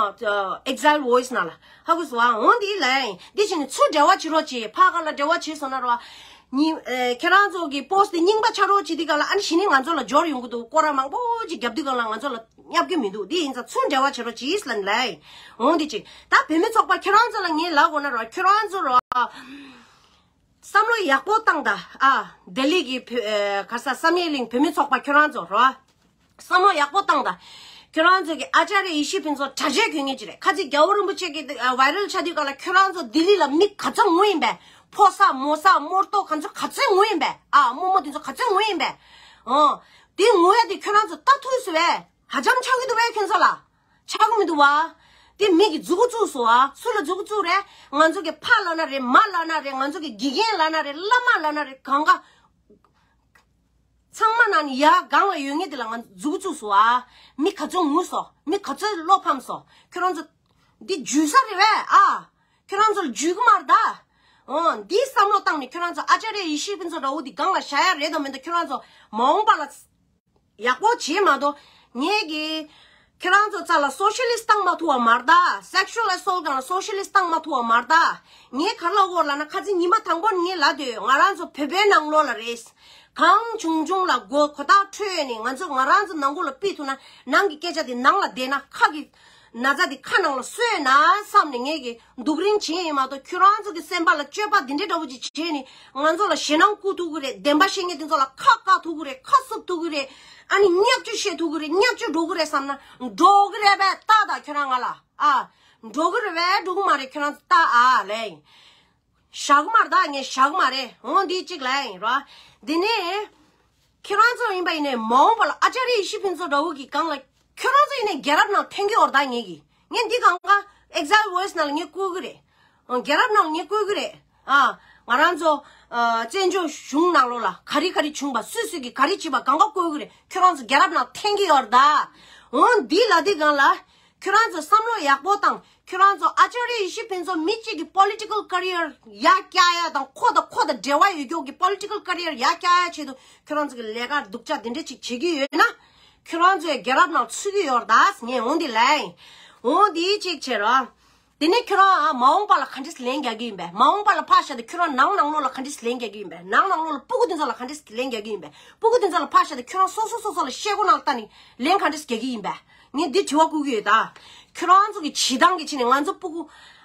ཨེག་ཛའིལ་ཝོ་ཡིས་ནང་ལ། ཧ་གོ་སོང་ཨ། འོ་འདི་ལ་ཡིན། འདི་བྱས་ནས་ཚུར་འབྲེལ་བ་བྱེད་རོགས་བྱེད། ཕ་ག་ལ་འབྲེལ་བ་བྱེད་སོང་ན་རོ། ཉི་ཨེ་ཁྱེད་རང་ཚོ་གི་པོ་སི་ཊི་དེ་རྙིང་པ་ཆགས་རོགས་བྱེད། དེ་ག་ལ་ཨ་ནི་གཞི་ནས་ང་ཚོ་ལ་འབྱོར་ཡོང་གི་འདུག་སྐོར་ར་མང་པོ་ཅིག་བརྒྱབ་དུས་ག་ལ་ང་ཚོ་ལ་བརྙབ་ཀྱི་མི་འདུག་འདི་ཡིན་ཙང་ཚུར་འབྲེལ་བ་བྱེད་རོགས་བྱེད་ལབ་ནི་ལ་ཡིན། འོ་འདི་ཅིག་ད་བུད་མེད་ཚོགས་པ་ཁྱེད་རང་ཚོ་ལ་ངས་ལབ་དགོས་ན་རོ། ཁྱེད་རང་ཚོ་རོ། བསམ་བློ་ཡག་པོ་བཏང་ད། ཨ་ལྡི་ལི་གི་བུ་ཨེ་ག་ས་བསམ་ཡས་གླིང་བུད་མེད་ཚོགས་པ་ཁྱོད་རང་ཚོ་རོ། བསམ་བློ་ཡག་པོ་བཏང་ད། ཁྱོད་རང་ཚོ་གི་ཨ་ཅཱརྱ་ཡེ་ཤེས་ཕུན་ཚོགས་གྲྭ་ཆས་གྱོན་མཁན་ཅིག་རེད། ཁ་ཅིག་རྒྱལ་བ་རིན་པོ་ཆེ་གི་ཨ་ཝའི་རལ་ཆགས་དུས་ག་ལ་ཁྱོད་རང་ཚོ་ལྡི་ལི་ལ་མི་ག་ཚོད་ངུ་ཡིན་པས། ཕོ་གསར་མོ་གསར་རྨོ་ཏོ་ག་ཚོད་ག་ཚོད་ངུ་ཡིན་པས། ཨ་རྨོ་མོ་དེ་ཚོ་ག་ཚོད་ངུ་ཡིན་པས། ཨོ། དེ་ངུ་ཡ་དེ་ཁྱོད་རང་ཚོ་ལྟ་ཐུབ་སོང་བས། ཧ་ཅང་ཆགས་ཀྱི་འདུག་བས་ཁྱོད་ཚོ་ལ། ཆགས་ཀྱི་མི་འདུག་བ། དེ་མི་གི་མཛུ་གུ་བཙུགས་སོང་བ། སུ་ལ་མཛུ་གུ་བཙུགས་རེད། ང་ཚོ་གི་ཕ་ལབ་ན་རེད། མ་ལབ་ན་རེད། ང་ཚོ་གི་དགེ་རྒན་ལབ་ན་རེད། བླ་མ་ལབ་ན་རེད། གང་ག་ཚང་མ་ནང་ནས་ཡར་སྒང་ལ་ཡོད་མཁན་དེ་ལ་ང་མཛུ་གུ་བཙུགས་སོང་བ། མི་ག་ཚོད་ངུ་སོང་། མི་ག་ཚོད་བློ་ཕམ་སོང་། ཁྱོད་རང་ཚོ་འདི་འཇུས་ས་རེད་བས་ཨ། ཁྱོད་རང་ཚོ་ལ་འཇུས་ཀྱི་མ་རེད་ད། འོ་འདིའི་བསམ་བློ་བཏང་ནས་ཁྱོད་རང་ཚོ་ཨ་ཅཱརྱ་ཡེ་ཤེས་ཕུན་ཚོགས་འདྲ་བོ་འདི་སྒང་ལ་བཞག་ཡ་རེད་དམ་མེད་དམ་ཁྱོད་རང་ཚོ་མ་འོངས་པ་ལ། ཡག་པོ་བྱེད་མ་གཏོགས། ངས་ཀྱི་ཁྱེད་རང་ཚོ་རྩ་ལ་སོ་ཤི་ལིསི་བཏང་མ་ཐུབ་པ་མ་རེད་ད། སེག་ཤུ་ཨལ་ཨེ་སོལ་སྒང་ལ་སོ་ཤི་ལིསི་བཏང་མ་ཐུབ་པ་མ་རེད་ད། ངས་ག་རེ་ལབ་དགོས་ལབ་ན། ཁ་སང་ཉི་མ་དང་པོ་ནས་ངས་ལབ་དུས་ང་རང་ཚོ་བོད་པའི་ནང་ལོགས་ལ་རེད། གང་བྱུང་བྱུང་ལ་མགོ་གོ་ཐག་འཕྲོད་ནས་ང་ཚོ་ང་རང་ཚོ་ནང་ཁུལ་ལ་ཕུད་ཐུབ་ན། ནང་གི་སྐད་ཆ་དེ་ནང་ལ་བསྡད་ན། ཁ་གི་ན་ཚ་དེ་ཁ་ནང་ལ་གསོས་ན་བསམ་ནས། ངས་ཀྱི་སྡུག་རིང་བྱེད་ཡིན་མ་གཏོགས། ཁྱོད་རང་ཚོ་གི་སེམས་པ་ལ་སྤྱོད་པ་འདི་འདྲའི་འདྲ་བོ་ཅིག་བྱས་ནས་ང་ཚོ་ལ་ཞེད་སྣང་བསྐུལ་ཐུབ་ཀྱི་རེད། བདེན་པ་བཤད་མཁན་དེ་ཚོ་ལ་ཁ་བཀག་ཐུབ་ཀྱི་རེད། ཁ་བསུབ་ཐུབ་ཀྱི་རེད། ཨ་ནི་བརྙས་བཅོས་བཤད་ཐུབ་ཀྱི་རེད། བརྙས་བཅོས་འགྲོ་གི་རེད་བསམ་ན་འགྲོ་གི་རེད་པས། ལྟ་དང་ཁྱོད་རང་ང་ལ། ཨ། འགྲོ་གི་རེད་པས། འགྲོ་གི་མ་རེད། ཁྱོད་རང་ཚོ་ལྟ་ཨ་ལས། བཞག་གི་མ་རེད་ད། ངས་བཞག་གི་མ་རེད། འོ་འདི་གཅིག་ལ་ཡིན་རོ། འདི་ནས་ཁྱོད་རང་ཚོ་ཡིན་པ་ཡིན་ནས་མ་འོངས་པ་ལ་ཨ་ཅཱ་རི་ཡེ་ཤེས་ཕུན་ཚོགས་འདྲ་བོ་གི་སྒང་ལ་ཁྱོད་རང་ཚོ་ཡིན་ནས་རྒྱལ་རབས་ནང་འཐེན་གི་ཡོད་རེད་ད། ངས་གི་ངས་འདི་གང་ག་Exile Voice ནང་ལ་ངས་བཀོད་གི་རེད། རྒྱལ་རབས་ནང་ངས་བཀོད་གི་རེད། ཨ། ང་རང་ཚོ་ཨ་བཙན་བྱོལ་གཞུང་ནང་ལོགས་ལ་ག་རེ་ག་རེ་བྱུང་པ། སུས་སུས་ཀྱིས་ག་རེ་བྱས་པ་གང་ག་བཀོད་གི་རེད། ཁྱོད་རང་ཚོ་རྒྱལ་རབས་ནང་འཐེན་གི་ཡོད་རེད་ད། འོ་འདི་ལ་འདི་སྒང་ལ། ཁྱོད་རང་ཚོ་བསམ་བློ་ཡག་པོ་བཏང་། ཁྱོད་རང་ཚོ་ཨ་ཅཱ་རི་ཡེ་ཤེས་ཕུན་ཚོགས་མི་གཅིག་གི་political career ཡར་བཀྱག་ཡ་དང་། ཁོ་དང་ཁོ་དང་འབྲེལ་བ་ཡོད་རྒྱུ་གི་political career ཡར་བཀྱག་ཡ་ཆེད་དུ་ཁྱོད་རང་ཚོ་གི་ལས་ཀ་སྡུག་ཅག་འདི་འདྲ་ཅིག་བྱེད་ཀྱི་ཡོད་ན། ཁྱོད་རང་ཚོའི་རྒྱལ་རབས་ནང་ཚུད་ཀྱི་ཡོད་རེད་ད། ངས་འོ་འདི་ལ་ཡིན། འོ་འདི་གཅིག་བྱེད་རོགས། དེ་ནས་ཁྱོད་རང་མ་འོངས་པ་ལ་ག་འདྲས་ལན་རྒྱག་གི་ཡིན་པས། མ་འོངས་པ་ལ་ཕར་བཞག་སྟེ་ཁྱོད་རང་ནང་ནང་ལོགས་ལ་ག་འདྲས་ལན་རྒྱག་གི་ཡིན་པས། ནང་ནང་ལོགས་ལ་སྤུ་གུ་དེ་ཚོ་ལ་ག་འདྲས་ལན་རྒྱག་གི་ཡིན་པས། སྤུ་གུ་དེ་ཚོ་ལ་ཕར་བཞག་སྟེ་ཁྱོད་རང་སོ་སོ་སོ་སོ་ལ་ཤེལ་སྒོ་ནང་ལ་ལྟ་ནས་ལན་ག་འདྲས་རྒྱག་གི་ཡིན་པས། ངས་འདི་དྲི་བ་བསྐུལ་གྱི་ཡོད་ད། ཁྱོད་རང་ཚོ་གི་བྱེད་སྟངས་ཀྱི་ཆ་ནས་ང་ཚོ་སྤུ་གུ།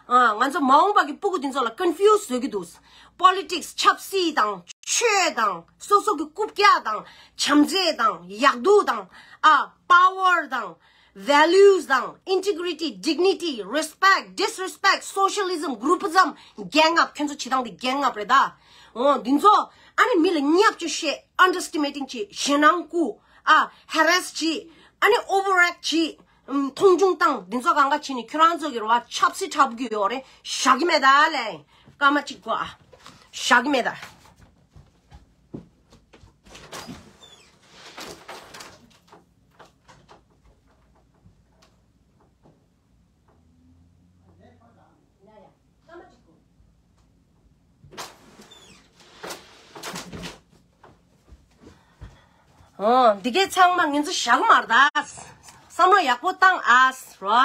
ཨ། ང་ཚོ་མ་འོངས་པ་གི་སྤུ་གུ་དེ་ཚོ་ལ་confuse བཟོ་གི་འདུག། Politics ཆབ་སྲིད་དང་། ཆོས་དང་། སོ་སོ་གི་རྐུབ་བཀྱག་དང་། བྱམས་བརྩེ་དང་། ཡག་སྡུག་དང་། ཨ། power དང་། values དང་། integrity, dignity, respect, disrespect, socialism, groupism, gang up. ཁྱོད་ཚོ་བྱེད་སྟངས་དེ་gang up རེད་ད། འོ་འདི་ཚོ། ཨ་ནི་མི་ལ་བརྙས་བཅོས་བཤད། underestimating བྱེད། ཞེད་སྣང་བསྐུལ། ཨ། harass བྱེད། ཨ་ནི་overact བྱེད། ཨམ། མཐོང་ཆུང་བཏང་། འདི་ཚོ་གང་ག་བྱེད་ནས་ཁྱོད་རང་ཚོ་གི་རེད་བ། ཆབ་སྲིད་འཁྲབ་གི་ཡོད་རེད། བཞག་གི་མེད་ད་ལས། སྐར་མ་གཅིག་གོ་ཨ། བཞག་གི་མེད་ད། ཨོ། འདི་གའི་ཚང་མ་ངེད་ཚོ་བཞག་མར་ད། བསམ་བློ་ཡག་པོ་བཏང་ཨ་རོ།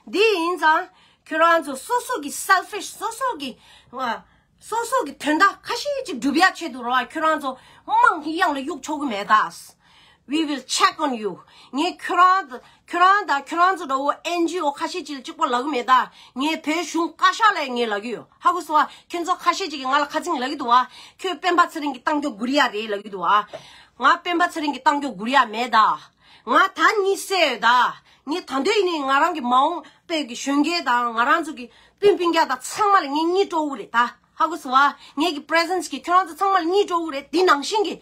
འདི་ཡིན་ཙང་ཁྱོད་རང་ཚོ་སོ་སོ་གི་selfish། སོ་སོ་གི་ཨ། སོ་སོ་གི་དོན་དག་ཁ་ཤས་ཅིག་སྒྲུབ་ཡ་ཆེད་དུ་རོ། ཁྱོད་རང་ཚོ་དམངས་ཀྱི་གཡང་ལ་གཡུག་ཆོག་གི་མེད་ད། We will check on you. ངས་ཁྱོད་རང་ད། ཁྱོད་རང་དང་ཁྱོད་རང་ཚོ་འདྲ་བོ་ཨེན་ཇི་ཨོ་ཁ་ཤས་ཅིག་ལ་གཅིག་པོ་ལབ་གི་མེད་ད། ངས་བོད་གཞུང་བཀའ་ཤག་ལ་ངས་ལབ་གི་ཡོད། ཧ་གོ་སོང་ཨ། ཁྱོད་ཚོ་ཁ་ཤས་ཅིག་གིས་ང་ལ་ཁ་ཚིག་ལབ་གི་འདུག་ཨ། ཁྱོད་སྤེན་པ་ཚེ་རིང་གི་གཏམ་རྒྱུད་སྒུར་ཡ་རེད་ལབ་གི་འདུག་ཨ། ང་སྤེན་པ་ཚེ་རིང་གི་གཏམ་རྒྱུད་སྒུར་ཡ་མེད་ད། ང་ད་གཉིད་སད་ཡོད་ད། ངས་ད་འདོད་ཡིན་ནའི་ང་རང་གི་མ་འོངས་པའི་གི་གཞོན་སྐྱེས་དང་ང་རང་ཚོ་གི་སྤུན་སྤུན་ཀྱག་དང་ཚང་མ་ལ་ངས་གཉིད་སྤྲོ་གི་རེད་ད། ཧ་གོ་སོང་ཨ། ངེད་ཀྱི་presence གིས་ཁྱོད་རང་ཚོ་ཚང་མ་ལ་གཉིད་སྤྲོ་གི་རེད། དེ་ནང་བཞིན་གྱི་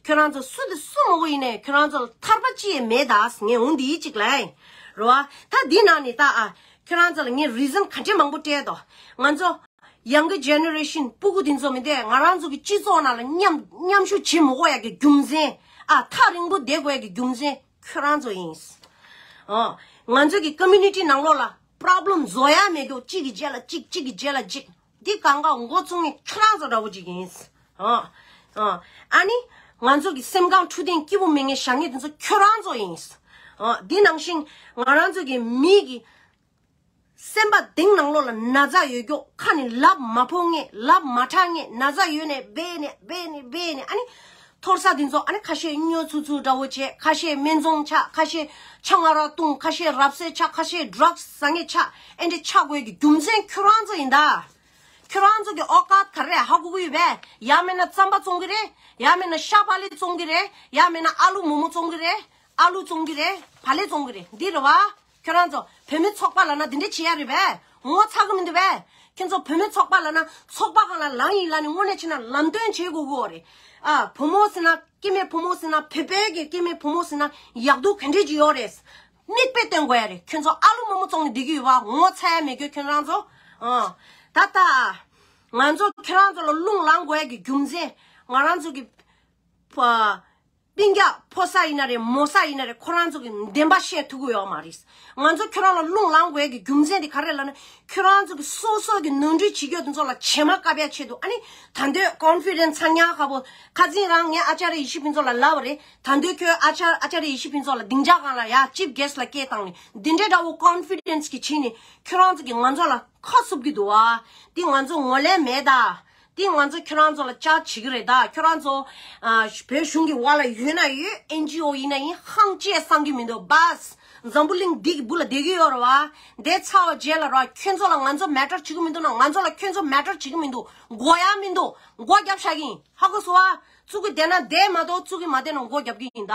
ཁྱོད་རང་ཚོ་སུ་དང་སུ་མང་པོ་ཡིན་ནའི་ཁྱོད་རང་ཚོ་ལ་ཐར་པ་ཅི་ཡང་མེད་ད། ངས་འོང་འདི་ཡིད་གཅིག་ལ་ཡིན་རོ་ཨ། ད་འདི་ནང་ནས་ད་ཨ། ཁྱོད་རང་ཚོ་ལ་ངས་reason ག་འདྲས་མང་པོ་སྤྲད་དོ། ང་ཚོ་younger generation སྤུ་གུ་དེ་ཚོ་མི་འདུག་ང་རང་ཚོ་གི་སྤྱི་ཚོགས་ནང་ལ་མཉམ་མཉམ་ཞུགས་བྱེད་མི་དགོས་ཡ་གི་རྒྱུ་མཚན། ཨ། ཐག་རིང་པོ་བསྡད་དགོས་ཡ་གི་རྒྱུ་མཚན་ཁྱོད་རང་ཚོ་ཡིན། ཨ། ང་ཚོ་གི་community ནང་ལོགས་ལ་problem བཟོ་ཡ་མེད་རྒྱུ། གཅིག་གི་རྗེས་ལ་གཅིག་གཅིག་གི་རྗེས་ལ་གཅིག་འདི་གང་ག་འགོ་བཙུགས་མཁན་ཁྱོད་རང་ཚོ་འདྲ་བོ་ཅིག་ཡིན། ཨ། ཨ། ཨ་ནི་ང་ཚོ་གི་སེམས་ཁམས་འཕྲོད་བསྟེན་སྐྱིད་པོ་མེད་མཁན་བཞག་མཁན་དེ་ཚོ་ཁྱོད་རང་ཚོ་ཡིན། ཨ། འདི་ནང་བཞིན་ང་རང་ཚོ་གི་མི་གི་སེམས་པ་གཏིང་ནང་ལོགས་ལ་ན་ཚ་ཡོད་རྒྱུ། ཁ་ནས་ལབ་མ་ཕོག་མཁན། ལབ་མ་དྲག་མཁན། ན་ཚ་ཡོད་ནས་སྦས་ནས་སྦས་ནས་སྦས་ནས། ཨ་ནི་ཐོར་ས་འདི་ཚོ་ཨ་ནི་ཁ་ཤས་སྨྱོ་ཚུ་ཚུ་འདྲ་བོ་བྱས། ཁ་ཤས་སྨན་བཙོང་ཆགས། ཁ་ཤས་ཆང་ཨ་རག་བཏུང་། ཁ་ཤས་རབ་གསལ་ཆགས། ཁ་ཤས་drugs ཟ་མཁན་ཆགས། ཨེ་འདྲ་ཆགས་དགོས་ཀྱི་རྒྱུ་མཚན་ཁྱོད་རང་ཚོ་ཡིན་ད། ཁྱོད་རང་ཚོ་གི་ཨོ་ཀ་ཊ་ག་རེ་རེད་ཧ་གོ་གི་ཡོད་པས། ཡང་མིན་ན་རྩམ་པ་བཙོང་གི་རེད། ཡང་མིན་ན་ཤ་བག་ལེབ་བཙོང་གི་རེད། ཡང་མིན་ན་ཨ་ལུ་མོག་མོག་བཙོང་གི་རེད། ཨ་ལུ་བཙོང་གི་རེད། བག་ལེབ་བཙོང་གི་རེད། འདི་རེད་བ། ཁྱོད་རང་ཚོ་བུད་མེད་ཚོགས་པ་ལབ་ན་འདི་འདྲ་བྱེད་ཡ་རེད་པས། ངོ་ཚ་གི་མི་འདུག་པས། ཁྱོད་ཚོ་བུད་མེད་ཚོགས་པ་ལབ་ན་ཚོགས་པ་སྒང་ལ་ལངས་ཡིན་ལབ་ནས་དངོས་གནས་བྱས་ན་ལམ་སྟོན་བྱེད་དགོས་ཀྱི་ཡོད་རེད། ཨ། བུ་མོ་ཟེར་ན། སྐྱེ་དམན་བུ་མོ་ཟེར་ན། བོད་པའི་གི་སྐྱེ་དམན་བུ་མོ་ཟེར་ན་ཡག་སྡུག་ག་འདྲས་ཅིག་ཡོད་རེད། མིག་དཔེ་སྟོན་དགོས་ཡ་རེད། ཁྱོད་ཚོ་ཨ་ལུ་མོག་མོག་བཙོང་ནས་བསྡད་ཀྱི་ཡོད་པ། ངོ་ཚ་ཡ་མེད་ཁྱོད་ཁྱོད་རང་ཚོ། ཨ། ད་ལྟ་ང་ཚོ་ཁྱོད་རང་ཚོ་ལ་རླུང་ལངས་དགོས་ཡ་གི་རྒྱུ་མཚན། ང་རང་ཚོ་གི་ཕ། སྤུན་ཀྱག་ཕོ་ས་ཡིན་ན་རེད། མོ་ས་ཡིན་ན་རེད། ཁོ་རང་ཚོ་གི་བདེན་པ་བཤད་ཐུབ་ཀྱི་ཡོད་མ་རེད། ང་ཚོ་ཁྱོད་རང་ལ་རླུང་ལངས་དགོས་ཀྱི་རྒྱུ་མཚན་དེ་ག་རེ་ལབ་ན། ཁྱོད་རང་ཚོ་གི་སོ་སོ་གི་ནོར་འཁྲུལ་བྱེད་རྒྱུ་དེ་ཚོ་ལ་བྱེ་མ་བཀབ་ཡ་ཆེད་དུ། ཨ་ནི་ད་འདོད་confidence ཚ་ཉག་ཁ་པོ། ཁ་སང་རང་ངས་ཨ་ཅཱརྱ་ཡེ་ཤེས་ཕུན་ཚོགས་ལ་ལབ་པ་རེད། ད་འདོད་ཁྱོད་ཨ་ཅཱརྱ་ཨ་ཅཱརྱ་ཡེ་ཤེས་ཕུན་ཚོགས་ལ་སྡིངས་ཆ་སྒང་ལ་ཡ་chief guest ལ་སྐད་བཏང་ནས་འདི་འདྲའི་འདྲ་བོ་confidence གི་ཕྱིན་ནས་ཁྱོད་རང་ཚོ་གི་ང་ཚོ་ལ་ཁ་བསུབ་ཀྱི་འདུག་བ། འདི་ང་ཚོ་ངོ་ལས་མེད་ད། དེ་ང་ཚོ་ཁྱོད་རང་ཚོ་ལ་ཅག་བྱེད་ཀྱི་རེད་ད། ཁྱོད་རང་ཚོ་ཨ་བོད་གཞུང་གི་འོག་ལ་ཡོད་ན་ཡོད། ཨེན་ཇི་ཨོ་ཡིན་ན་ཡིན། ཧང་ཅེས་སང་གི་མི་འདུག་བཱས། འཛམ་བུ་གླིང་འདི་གི་སྦུག་ལ་བསྡད་ཀྱི་ཡོད་རེད་བ། འདས་ཚར་བ་རྗེས་ལ་ར་ཁྱོད་ཚོ་ལ་ང་ཚོ་མེ་ཊར་བྱེད་ཀྱི་མི་འདུག་ན། ང་ཚོ་ལ་ཁྱོད་ཚོ་མེ་ཊར་བྱེད་ཀྱི་མི་འདུག། དགོས་ཡ་མི་འདུག། མགོ་བརྒྱབ་བཞག་གི་ཡིན། ཧ་གོ་སོང་བ། བཙུགས་ཀྱི་བསྡད་ན་བསྡད་མ་གཏོགས་བཙུགས་ཀྱི་མ་བསྡད་ན་མགོ་བརྒྱབ་ཀྱི་ཡིན་ད།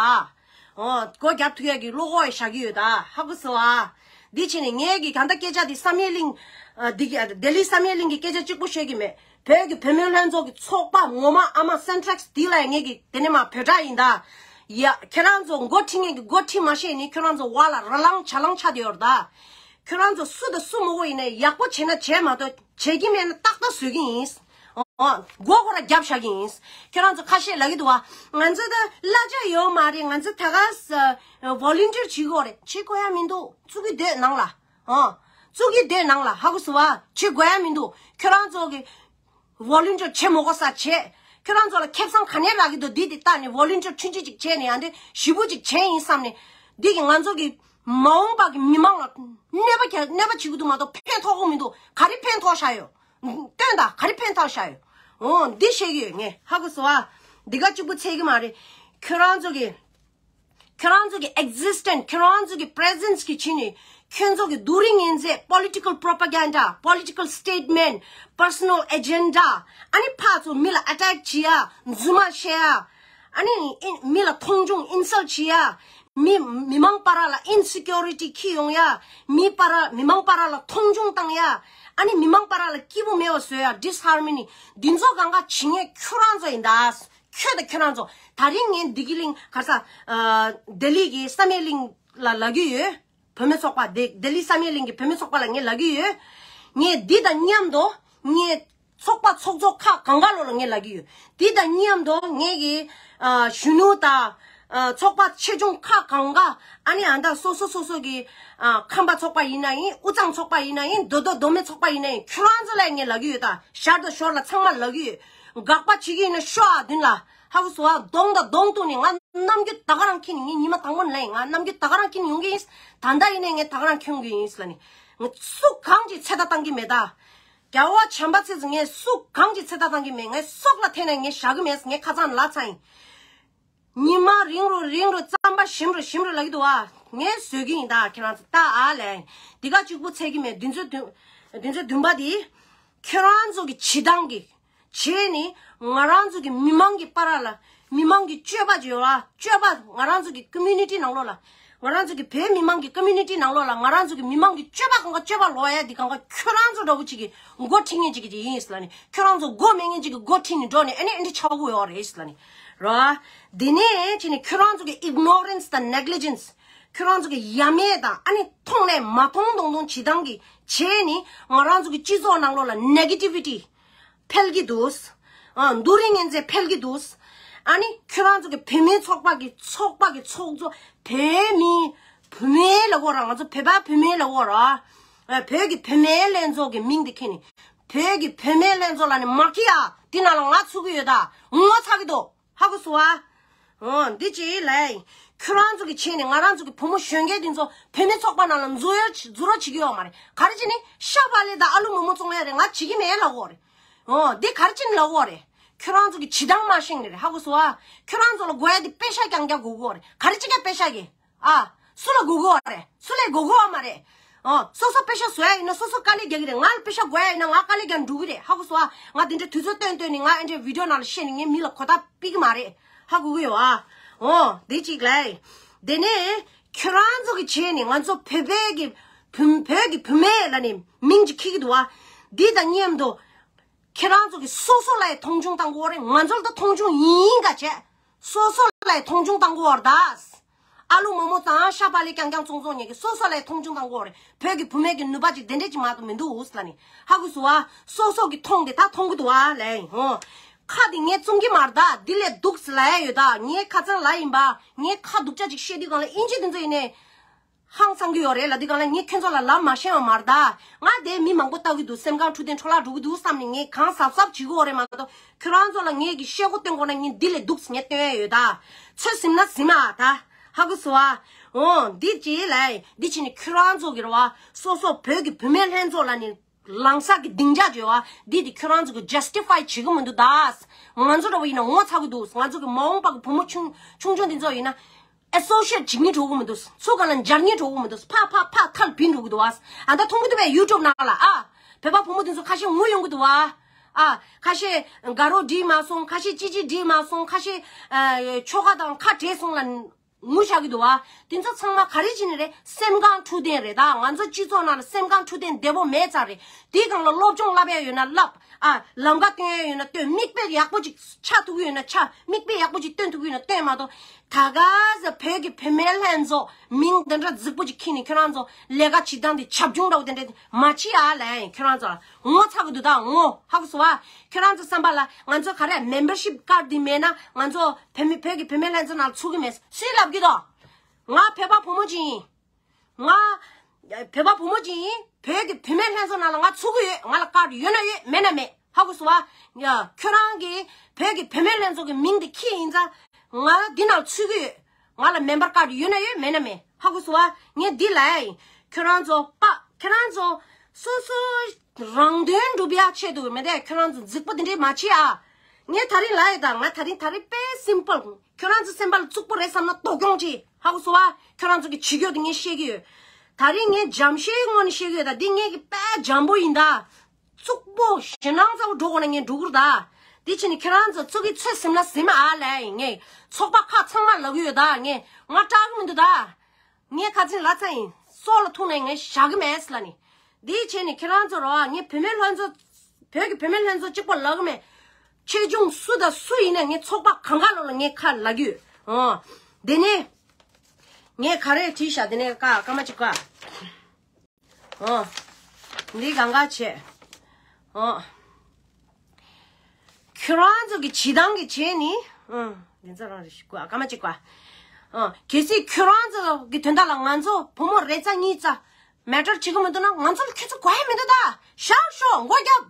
ཨོ། སྒོ་རྒྱབ་ཐུབ་ཡ་གི་བློ་ཁོག་བཞག་གི་ཡོད་ད། ཧ་གོ་སོང་ཨ། འདི་བྱས་ནས་ངས་གི་གང་ལྟར་སྐད་ཆ་འདི་བསམ་ཡས་གླིང་། ཨ། འདི་གི་ལྡི་ལི་བསམ་ཡས་གླིང་གི་སྐད་ཆ་གཅིག་པོ་བཤད་གི་མེད། བོད་ཀྱི་བུད་མེད་ལྷན་ཚོགས་ཀྱི་ཚོགས་པ་ངོ་མ་ཨ་མ་སེན་ཊྲེག་སི་འདི་ལ་ངས་གི་དེ་ནས་མ་བོད་ཊ་ཡིན་ད། ཡ། ཁྱེད་རང་ཚོ་འགོ་ཁྲིད་མཁན་གི་འགོ་ཁྲིད་མ་ཤེས་ནི་ཁྱོད་རང་ཚོ་བ་ལ་ར་ལང་ཆ་ལང་ཆ་དེ་ཡོད་ད། ཁྱོད་རང་ཚོ་སུ་དང་སུ་མོ་གོ་ཡིན་ནའི་ཡག་པོ་བྱས་ན་བྱས་མ་གཏོགས་བྱེད་ཀྱི་མེད་ན་ཏག་ཏག་བཟོས་ཀྱི་ཡིན། ཨོ། མགོ་སྐོར་ར་རྒྱབ་བཞག་གི་ཡིན། ཁྱོད་རང་ཚོ་ཁ་ཤས་ལབ་ཀྱི་འདུག་བ། ང་ཚོ་ད་གླ་ཆ་ཡོད་མ་རེད། ང་ཚོ་ད་ག་ས་ཝོ་ལུན་ཊིར་བྱེད་དགོས་རེད། བྱེད་དགོས་ཡ་མི་འདུག། བཙུགས་ཀྱི་སྡོད་ནང་ལ། ཨོ། བཙུགས་ཀྱི་སྡོད་ནང་ལ། ཧ་གོ་སོང་བ། བྱེད་དགོས་ཡ་མི་འདུག། ཁྱོད་རང་ཚོ་གི་ཝོ་ལུན་ཊིར་བྱེད་མ་དགོས་ས་བྱེད། ཁྱོད་རང་ཚོ་ལ་ཁེ་བཟང་ག་ནས་རག་གི་འདུག། འདི་དེ་ལྟ་ནས་ཝོ་ལུན་ཊིར་ཆུང་ཆུང་ཅིག་བྱས་ནས་ཡང་དེ་ཞེ་པོ་ཅིག་བྱས་ཡིན་བསམ་ནས། འདི་གི་ང་ཚོ་གི་མ་འོངས་པ་གི་མི་མང་ལ་གནོད་པ་ག་གནོད་པ་བྱེད་ཀྱི་འདུག་མ་གཏོགས་ཕན་ཐོགས་ཀྱི་མི་འདུག། ག་རེ་ཕན་ཐོགས་བཞག་ཡོད། སྟོན་དང་། ག་རེ་ཕན་ཐོགས་བཞག་ཡོད། འོ། འདི་བཤད་ཀྱི་ཡོད་ངས། ཧ་གོ་སོང་ཨ། འདི་ག་གཅིག་པུ་ཚད་ཀྱི་མ་རེད། ཁྱོད་རང་ཚོ་གི་ཁྱོད་རང་ཚོ་གི་ཨེག་ཛིས་ཊེན་སི། ཁྱོད་རང་ཚོ་གི་པི་རེ་ཛེན་སི་གི་ཕྱི་ནས་ཁྱོད་ཚོ་གི་སྡུག་རུས་ངན་ཚད། པོ་ལི་ཊི་ཀལ་པོ་རོ་པ་གན་ཌ། པོ་ལི་ཊི་ཀལ་སི་ཊེ་ཊི་མེན་ཊི། པར་སོ་ནལ་ཨེ་ཇེན་ཌ། ཨ་ནི་ཕར་ཚུར་མི་ལ་ཨ་ཊེག་བྱེད་ཡ། རྫུན་མ་བཤད་ཡ། ཨ་ནི་ཨིན་མི་ལ་མཐོང་ཆུང་ཨིན་སལ་བྱེད་ཡ། མི་མི་མང་བར་ལ་ཨིན་སི་ཀིའུ་རི་ཊི་འཁྱེར་ཡོང་ཡ། མི་བར་མི་མང་བར་ལ་མཐོང་ཆུང་བཏང་ཡ། ཨ་ནི་མི་མང་བར་ལ་སྐྱིད་པོ་མེད་པ་བཟོ་ཡ། ཌིས་ཧར་མོ་ནི། འདི་ཚོ་གང་ག་བྱེད་མཁན་ཁྱོད་རང་ཚོ་ཡིན་ད། ཁྱོད་དང་ཁྱོད་རང་ཚོ། ད་རིང་ངས་བདེ་སྐྱིད་གླིང་ག་ས། ཨ། ལྡི་ལི་གི་བསམ་ཡས་གླིང་ལ་ལབ་ཀྱི་ཡོད། བུད་མེད་ཚོགས་པ་དེ། ལྡི་ལི་བསམ་ཡས་གླིང་གི་བུད་མེད་ཚོགས་པ་ལ་ངས་ལབ་ཀྱི་ཡོད། ངས་འདི་དང་མཉམ་དུ་ངས་ཚོགས་པ་ཚོགས་གཙོ་ཁག་གང་ག་ལོ་ལ་ངས་ལབ་ཀྱི་ཡོད། འདི་དང་མཉམ་དུ་ངས་ཀྱི་ཨ་གཞོན་ནུ་དང་ཨ་ཚོགས་པ་ཆེ་ཆུང་ཁག་གང་ག། ཨ་ནི་ཨ་ད་སོ་སོ་སོ་སོ་གི་ཨ་ཁམས་པ་ཚོགས་པ་ཡིན་ན་ཡིན། དབུས་གཙང་ཚོགས་པ་ཡིན་ན་ཡིན། མདོ་སྟོད་མདོ་སྨད་ཚོགས་པ་ཡིན་ན་ཡིན། ཁྱོད་རང་ཚོ་ལ་ངས་ལབ་ཀྱི་ཡོད། ད་ཞར་དང་ཞོར་ལ་ཚང་མ་ལབ་ཀྱི་ཡོད། དགག་པ་བྱེད་ཀྱི་ཡིན་ན་ཤོག་ཨ། མདུན་ལ། ཧ་གོ་སོང་ཨ། གདོང་དང་གདོང་གཏུགས་ནས། ང་ནམ་རྒྱུན་ད་ག་རང་འཁྱེར་ནས། ངས་ཉི་མ་དང་པོ་ནས་ལབ་ཡིན། ང་ནམ་རྒྱུན་ད་ག་རང་འཁྱེར་ནས་ཡོང་གི་ཡིན། ད་ལྟ་ཡིན་ནའི་ངས་ད་ག་རང་འཁྱེར་ཡོང་གི་ཡིན་ལབ་ནས། ང་སུ་གང་གིས་ཚོད་ལྟ་བཏང་གི་མེད་ད། རྒྱལ་བ་བྱམས་པ་ཚེ་ཟེར། ངས་སུ་གང་གིས་ཚོད་ལྟ་བཏང་གི་མེད། ངས་སྲོག་ལ་ཐེ་ནས་ངས་བཞག་གི་མེད། ངས་ཁ་སང་ལབ་ཚར་ཡིན། ཉི་མ་རིང་རུ་རིང་རུ་རྩམ་པ་ཞིམ་རུ་ཞིམ་རུ་ལབ་ཀྱི་འདུག་ཨ། ངས་བཟོས་ཀྱི་ཡིན་ད། ཁྱེད་རང་ཚོ་ལྟ་ཨ་ལས། འདི་ག་གཅིག་པུ་ཚད་ཀྱི་མེད། བདུན་ཚོད་བདུན། བདུན་ཚོད་བདུན་པ་འདི། ཁྱེད་རང་ཚོ་གི་བྱེད་སྟངས་ཀྱི་བྱས་ནི་ང་རང་ཚོ་གི་མི་མང་གི་བར་ལ། མི་མང་གི་སྤྱོད་པ་ཅིག་ཡོད་ལ། སྤྱོད་པ། ང་རང་ཚོ་གི་ཀོ་མུ་ནི་ཊི་ནང་ལོགས་ལ། ང་རང་ཚོ་གི་བོད་མི་མང་གི་ཀོ་མུ་ནི་ཊི་ནང་ལོགས་ལ། ང་རང་ཚོ་གི་མི་མང་གི་སྤྱོད་པ་གང་ག་སྤྱོད་པ་ལོག་ཡ་འདི་གང་ག་ཁྱོད་རང་ཚོ་འདྲ་བོ་ཅིག་གི་འགོ་ཁྲིད་མཁན་ཅིག་གི་ཡིན་ཟེར་ལ་ནི། ཁྱོད་རང་ཚོ་མགོ་མེད་མཁན་ཅིག་གི་འགོ་ཁྲིད་ནི་འགྲོ་ནི། ཨ་ནི་ཨ་འདྲ་ཆགས་ཀྱི་ཡོད་རེད་ཟེར་ལ་ནི། ར། དེ་ནས་ཅི་ནི་ཁྱོད་རང་ཚོ་གི་ཨིག་ནོ་རེན་སི་དང་ནེག་ལི་ཇེན་སི། ཁྱོད་རང་ཚོ་གི་ཡ་མེད་དང་། ཨ་ནི་མཐོང་ནས་མ་མཐོང་མཐོང་མཐོང་བྱེད་སྟངས་ཀྱི་བྱས་ནི་ང་རང་ཚོ་གི་སྤྱི་ཚོགས་ནང་ལོགས་ལ་ནེ་གེ་ཊི་ཝི་ཊི་འཕེལ་གྱི་འདུག། ཨ། སྡུག་རུས་ངན་ཚད་འཕེལ་གྱི་འདུག། ཨ་ནི་ཁྱོད་རང་ཚོ་གི་བུད་མེད་ཚོགས་པ་གི་ཚོགས་པ་གི་ཚོགས་གཙོ། བོད་མི་བུད་མེད་ལབ་དགོས་ར། ང་ཚོ་བོད་པ་བུད་མེད་ལབ་དགོས་ར། ཨ། བོད་ཀྱི་བུད་མེད་ལྷན་ཚོགས་ཀྱི་མིང་དེ་ཁྱེར་ནི། བོད་ཀྱི་བུད་མེད་ལྷན་ཚོགས་ལབ་ནི་མ་ཁྱེར་ཡ། འདི་ནང་ལ་ང་ཚུད་ཀྱི་ཡོད་ད། ངོ་ཚ་གི་འདུག། ཧ་གོ་སོང་ཨ། འོ། འདི་ཅི་ལས། ཁྱོད་རང་ཚོ་གི་བྱས་ནས་ང་རང་ཚོ་གི་བུ་མོ་གཞོན་སྐྱེས་འདི་ཚོ་བུད་མེད་ཚོགས་པ་ནང་ལ་འཛུལ་ཡ་འཛུལ་རོགས་བྱེད་ཀྱི་ཡོད་མ་རེད། ག་རེ་བྱས་ནས་ཤ་བག་ལེབ་དང་ཨ་ལུ་མོག་མོག་བཙོང་ཡ་རེད། ང་བྱེད་ཀྱི་མེད་ལབ་དགོས་རེད། འོ། འདི་ག་རེ་བྱས་ནས་ལབ་དགོས་རེད། ཁྱོད་རང་ཚོ་གི་བྱེད་སྟངས་མ་ཤེས་ནི་རེད། ཧ་གོ་སོང་ཨ། ཁྱོད་རང་ཚོ་ལ་དགོས་ཡ་འདི་པེ་ཤ་རྐྱང་རྐྱང་དགོས་ཀྱི་ཡོད་རེད། ག་རེ་བྱེད་ཀྱི་པེ་ཤ་གི། ཨ། སུ་ལ་དགོས་ཀྱི་ཡོད་རེད། སུ་ལ་དགོས་ཀྱི་ཡོད་མ་རེད། ཨོ། སོ་སོ་པེ་ཤ་བཟོ་ཡ་ཡིན་ན་སོ་སོ་དཀའ་ལས་རྒྱག་གི་རེད། ང་ལ་པེ་ཤ་དགོས་ཡ་ཡིན་ན་ང་དཀའ་ལས་རྒྱག་འགྲོ་གི་རེད། ཧ་གོ་སོང་ཨ། ང་དེ་འདྲའི་དུས་ཚོད་བཏོན་བཏོན་ནས། ང་ཨེ་འདྲའི་བི་ཌི་ཡོ་ནང་ལ་བཤད་ནས་ངས་མི་ལ་གོ་བརྡ་སྤེལ་གི་མ་རེད། ཧ་གོ་གི་ཡོད་ཨ། ཨོ། དེ་གཅིག་ལས། དེ་ནས་ཁྱོད་རང་ཚོ་གི་བྱས་ནས་ང་ཚོ་བོད་པའི་གི་བུ་བོད་ཀྱི་བུད་མེད་ལབ་ནས་མིང་ཅིག་འཁྱེར་གི་འདུག་ཨ། འདི་དང་མཉམ་དུ། ཁྱེད་རང་ཚོ་གིས་སོ་སོ་ལ་ཡང་མཐོང་ཆུང་བཏང་གི་ཡོད་རེད། ང་ཚོ་ལ་ད་མཐོང་ཆུང་ཡིན་ག་བྱས། སོ་སོ་ལ་ཡང་མཐོང་ཆུང་བཏང་གི་ཡོད་རེད་ད། ཨ་ལུ་མོག་མོག་དང་ཤ་བག་ལེབ་རྐྱང་རྐྱང་བཙོང་བཙོང་མཁན་གྱིས་སོ་སོ་ལ་ཡང་མཐོང་ཆུང་བཏང་གི་ཡོད་རེད། བོད་ཀྱི་བུད་མེད་ཀྱི་ནུས་པ་ཅིག་དེ་འདྲས་ཅིག་མ་གཏོགས་མི་འདུག་ཟེར་ལ་ནི། ཧ་གོ་སོང་ཨ། སོ་སོ་གིས་མཐོང་དེ་ད་མཐོང་གི་འདུག་ཨ་ལས། ཨོ། ཁ་དེ་ངས་བཙུམ་གི་མ་རེད་ད། འདི་ལས་སྡུག་ཟེར་ལབ་ཡ་ཡོད་ད། ངས་ཁ་སང་ལབ་ཡིན་པ། ངས་ཁ་སྡུག་ཅག་ཅིག་བཤད་དུས་སྒང་ལ་ཨིན་ཇི་དེ་ཚོ་ཡིན་ནའི། ཧང་སང་གི་ཡོད་རེད་ལབ་དུས་སྒང་ལ། ངས་ཁྱོད་ཚོ་ལ་ལབ་མ་ཤེས་པ་མ་རེད་ད། ང་དེ་མི་མང་པོ་ལྟ་གི་འདུག། སེམས་ཁམས་འཕྲོད་བསྟེན་འཕྲོ་བརླག་འགྲོ་གི་འདུག་བསམ་ནས་ངས་གང་གཟབ་གཟབ་བྱེད་ཀྱི་ཡོད་རེད་མ་གཏོགས། ཁྱོད་རང་ཚོ་ལ་ངས་ཀྱི་བཤད་སྒོ་སྟོན་དགོས་ན་ངས་འདི་ལས་སྡུག་ངས་སྟོན་ཡ་ཡོད་ད། ཚོད་ཟིན་ན་ཟིན་ཨ་ད། ཧ་གོ་སོང་ཨ། འོ། འདི་ཅི་ལས། འདི་ཅི་ནི་ཁྱོད་རང་ཚོ་གི་རེད་བ། སོ་སོ་བོད་ཀྱི་བུད་མེད་ལྷན་ཚོགས་ལ་ནི། ལངས་ས་གི་སྡིངས་ཆ་བརྗོད་བ་འདི་དེ་ཁྱོད་རང་ཚོ་གི་ཇས་ཊི་ཕའི་བྱེད་གི་མི་འདུག་ད། ང་ཚོ་འདྲ་བོ་ཡིན་ན་ངོ་ཚ་གི་འདུག་ང་ཚོ་གི་མ་འོངས་པ་གི་བུ་མོ་ཆུང་ཆུང་ཆུང་འདི་ཚོ་ཡིན་ན་ཨེ་སོ་ཤི་ཨེཊ་བྱེད་སྙིང་འདོད་གི་མི་འདུག་ཚུར་ག་ལ་འབྱར་སྙིང་འདོད་གི་མི་འདུག་ཕ་ཕ་ཕ་ཐལ་བིན་འགྲོ་གི་འདུག་བ། ཨ་ད་མཐོང་གི་འདུག་པས་ཡུ་ཊུབ་ནང་ལ། ཨ་བོད་པ་བུ་མོ་འདི་ཚོ་ཁ་ཤས་ངུ་ཡོང་གི་འདུག་བ། ཨ་ཁ་ཤས་དགའ་རོགས་འགྲིག་མ་སོང་། ཁ་ཤས་ཅི་ཅི་འགྲིག་མ་སོང་། ཁ་ཤས་ཨ་ཆོ་ག་དང་ཁ་བྲལ་སོང་ལ། ངུ་བཞག་གི་འདུག་བ། དེ་ཚོ་ཚང་མ་ག་རེ་བྱས་ནས་རེད། སེམས་ཁམས་འཁྲུག་ལྡན་རེད། ད་ང་ཚོ་སྤྱི་ཚོགས་ནང་ལ་སེམས་ཁམས་འཁྲུག་ལྡན་བདེ་པོ་མེད་ཙང་རེད། དེའི་སྒང་ལ་སློབ་སྦྱོང་བསླབ་ཡ་ཡོད་ན་བསླབ། ཨ་ལམ་ཁ་སྟོན་ཡ་ཡོད་ན་སྟོན། མིག་དཔེ་ཡག་པོ་ཅིག་ཆགས་ཐུབ་ཀྱི་ཡོད་ན་ཆགས། མིག་དཔེ་ཡག་པོ་ཅིག་སྟོན་ཐུབ་ཀྱི་ཡོད་ན་སྟོན་མ་གཏོགས། ད་ག་ཟེ་བོད་ཀྱི་བུད་མེད་ལྷན་ཚོགས་མིང་འདི་འདྲ་རྫིག་པོ་ཅིག་ཁྱེར་ནས་ཁྱོད་རང་ཚོ་ལས་ཀ་བྱེད་སྟངས་དེ་བྱབ་ཆུང་འདྲ་བོ་དེ་འདྲ་མ་བྱེད་ཨ་ལས། ཁྱོད་རང་ཚོ་ངོ་ཚ་གི་འདུག་ད་ངོ་ཧ་གོ་སོང་བ། ཁྱོད་རང་ཚོ་བསམ་པ་ལ་ང་ཚོ་ག་རེ་མེམ་བར་ཤིབ་ཀར་འདི་མེད་ན་ང་ཚོ་བོད་མི་བོད་ཀྱི་བུད་མེད་ལྷན་ཚོགས་ནང་ཚུགས་ཀྱི་མེད། སུས་ལབ་ཀྱི་འདུག་ང་བོད་པ་བུ་མོ་ཅིག་ཡིན། ང་བོད་པ་བུ་མོ་ཅིག་ཡིན། བོད་ཀྱི་བུད་མེད་ལྷན་ཚོགས་ནང་ལ་ང་ཚུགས་ཀྱི་ཡོད། ང་ལ་ཀར་ཡོད་ན་ཡོད། མེད་ན་མེད། ཧ་གོ་སོང་བ། ཡ་ཁྱོད་རང་གིས་བོད་ཀྱི་བུད་མེད་ལྷན་ཚོགས་ཀྱི་མིང་དེ་ཁྱེར་ཡིན་ཙང་ང་འདི་ནང་ཚུགས་ཀྱི་ཡོད། ང་ལ་མེམ་བར་ཀར་ཡོད་ན་ཡོད། མེད་ན་མེད། ཧ་གོ་སོང་བ། ངས་འདི་ལབ་ཡ་ཡིན། ཁྱོད་རང་ཚོ་པ་ཁྱོད་རང་ཚོ་སོ་སོ་རང་དོན་སྒྲུབ་ཡ་ཆེད་དུ་མེད་དེ་ཁྱོད་རང་ཚོ་རྫིག་པོ་དེ་འདྲས་མ་བྱེད་ཨ། ངས་ད་རིང་ལབ་ཡོད་ད། ང་ད་རིང་ད་རིང་དཔེ་སིམ་པལ། ཁྱོད་རང་ཚོ་སེམས་པ་ལ་བཙུགས་པོ་རེད་བསམ་ན་དོ་སྐྱོང་བྱེད། ཧ་གོ་སོང་བ། ཁྱོད་རང་ཚོ་གི་བྱེད་རྒྱུ་དེ་ངས་བཤད་ཀྱི་ཡོད། ད་རིང་ངས་འཇམ་ཤོས་ངོས་ནས་བཤད་ཀྱི་ཡོད་ད། འདི་ངས་གི་དཔེ་འཇམ་པོ་ཡིན་ད། བཙུགས་པོ་ཞེད་སྣང་ཚ་བོ་འགྲོ་དགོས་ན་ངས་འགྲོ་གི་རེད་ད། དེ་ཕྱིན་ནས་ཁྱེད་རང་ཚོ་ཚོགས་ཀྱི་ཚོད་ཟིན་ན་ཟིན་མ་ཨ་ལས་ཡིན། ངས་ཚོགས་པ་ཁག་ཚང་མ་ལབ་ཀྱི་ཡོད་ད། ངས་ང་སྐྲག་གི་མི་འདུག་ད། ངས་ཁ་ཚིག་ལབ་ཚར་ཡིན། སྲོག་ལ་ཐུག་ནས་ངས་བཞག་གི་མེད་ལབ་ནི། དེ་བྱས་ནས་ཁྱེད་རང་ཚོ་རོ། ངས་བུད་མེད་ལྷན་ཚོགས་བོད་ཀྱི་བུད་མེད་ལྷན་ཚོགས་གཅིག་པོ་ལབ་གི་མེད། ཆེ་ཆུང་སུ་དང་སུ་ཡིན་ན་ངས་ཚོགས་པ་གང་ག་ལོ་ལ་ངས་ཁ་ལབ་ཀྱི་ཡོད། ཨོ། དེ་ནས་ངས་ག་རེ་བྲིས་ཤག་དེ་ནས་ཀ་སྐར་མ་གཅིག་ཀ་ཨོ། འདི་གང་ག་བྱས། ཨོ། ཁྱོད་རང་ཚོ་གི་བྱེད་སྟངས་ཀྱི་བྱས་ནི། ཨང་། འདི་ཚོ་རང་རེ་ཞིག་གོ་ཨ་ཀ་མ་གཅིག་གོ་ཨ། གལ་སྲིད་ཁྱོད་རང་ཚོ་གི་དོན་དག་ལ་ང་ཚོ་བུ་མོ་རེ་ཙམ་གཉིས་ཙམ་མེ་ཊར་བྱེད་ཀྱི་མི་འདུག་ན་ང་ཚོ་ལ་ཁྱོད་ཚོ་དགོས་ཡ་མི་འདུག་ད། ཤག་ཤོག་མགོ་རྒྱབ།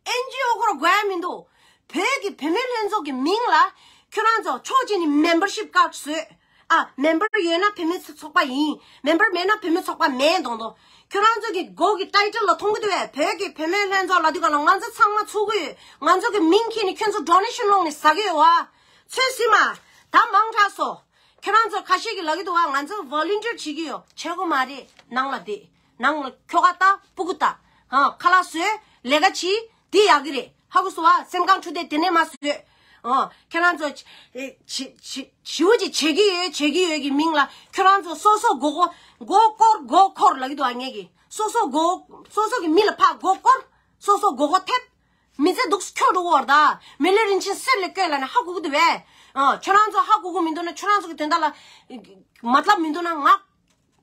ཨེན་ཇི་ཨོ་སྐོར་དགོས་ཡ་མི་འདུག་བོད་ཀྱི་བུད་མེད་ལྷན་ཚོགས་ཀྱི་མིང་ལ་ཁྱོད་རང་ཚོ་ཕྱོགས་གཅིག་ནས་མེམ་བར་ཤིབ་ཀར་བཟོས། ཨ། མེམ་བར་ཡོད་ན་བུད་མེད་ཚོགས་པ་ཡིན། མེམ་བར་མེད་ན་བུད་མེད་ཚོགས་པ་མེད་མདོག་མདོག་ཁྱོད་རང་ཚོ་གི་མགོ་གི་ཊའི་ཊལ་ལ་མཐོང་གི་འདུག་བས། བོད་ཀྱི་བུད་མེད་ལྷན་ཚོགས་ལབ་དུས་ག་ལ་ང་ཚོ་ཚང་མ་ཚུགས་ཀྱི་ཡོད། ང་ཚོ་གི་མིང་ཁྱེར་ནས་ཁྱོད་ཚོ་ཌོ་ནེ་ཤན་སློང་ནས་ཟ་གི་ཡོད་བ། ཚོད་སྲིད་མ། ད་མང་དྲགས་སོ། ཁྱོད་རང་ཚོ་ཁ་ཤས་ཀྱིས་ལབ་ཀྱི་འདུག་བ། ང་ཚོ་ཝོ་ལན་ཊིར་བྱེད་ཀྱི་ཡོད། བྱེད་དགོས་མ་རེད། ནང་ལ་བསྡད། ནང་ལ་ཁྱོ་ག་ལྟ་སྤུ་གུ་ལྟ། ཧ། ཁ་ལག་བཟོས། ལས་ཀ་བྱེད། དེ་ཡག་གི་རེད། ཧ་གོ་སོང་བ། སེམས་ཁམས་འཁྲུག་དེ་དེ་ནས་མ་བཟོས། ཨོ། ཁྱེད་རང་ཚོ་ཨེ་བྱི་བྱི་བྱིའུ་ཅིག་བྱེད་ཀྱི་ཡོད་བྱེད་ཀྱི་ཡོད་ཀྱི་མིང་ལ་ཁྱོད་རང་ཚོ་སོ་སོ་མགོ་སྐོར་མགོ་སྐོར་མགོ་སྐོར་ལབ་ཀྱི་འདུག་ཨ། ངས་ཀྱི་སོ་སོ་མགོ་སོ་སོ་གི་མི་ལ་ཕར་མགོ་སྐོར། སོ་སོ་མགོ་སྐོར་ཐེབས། མི་ཚེ་སྡུག་སྐྱོ་འགྲོ་གི་བར་ད། མི་ལུས་རིན་ཆེན་གསེར་ལས་དཀོན་ལབ་ནས་ཧ་གོ་གི་འདུག་བས། ཨ། ཁྱོད་རང་ཚོ་ཧ་གོ་གི་མི་འདུག་ན་ཁྱོད་རང་ཚོ་གི་དོན་དག་ལ་མ་ལབ་མི་འདུག་ན་ང་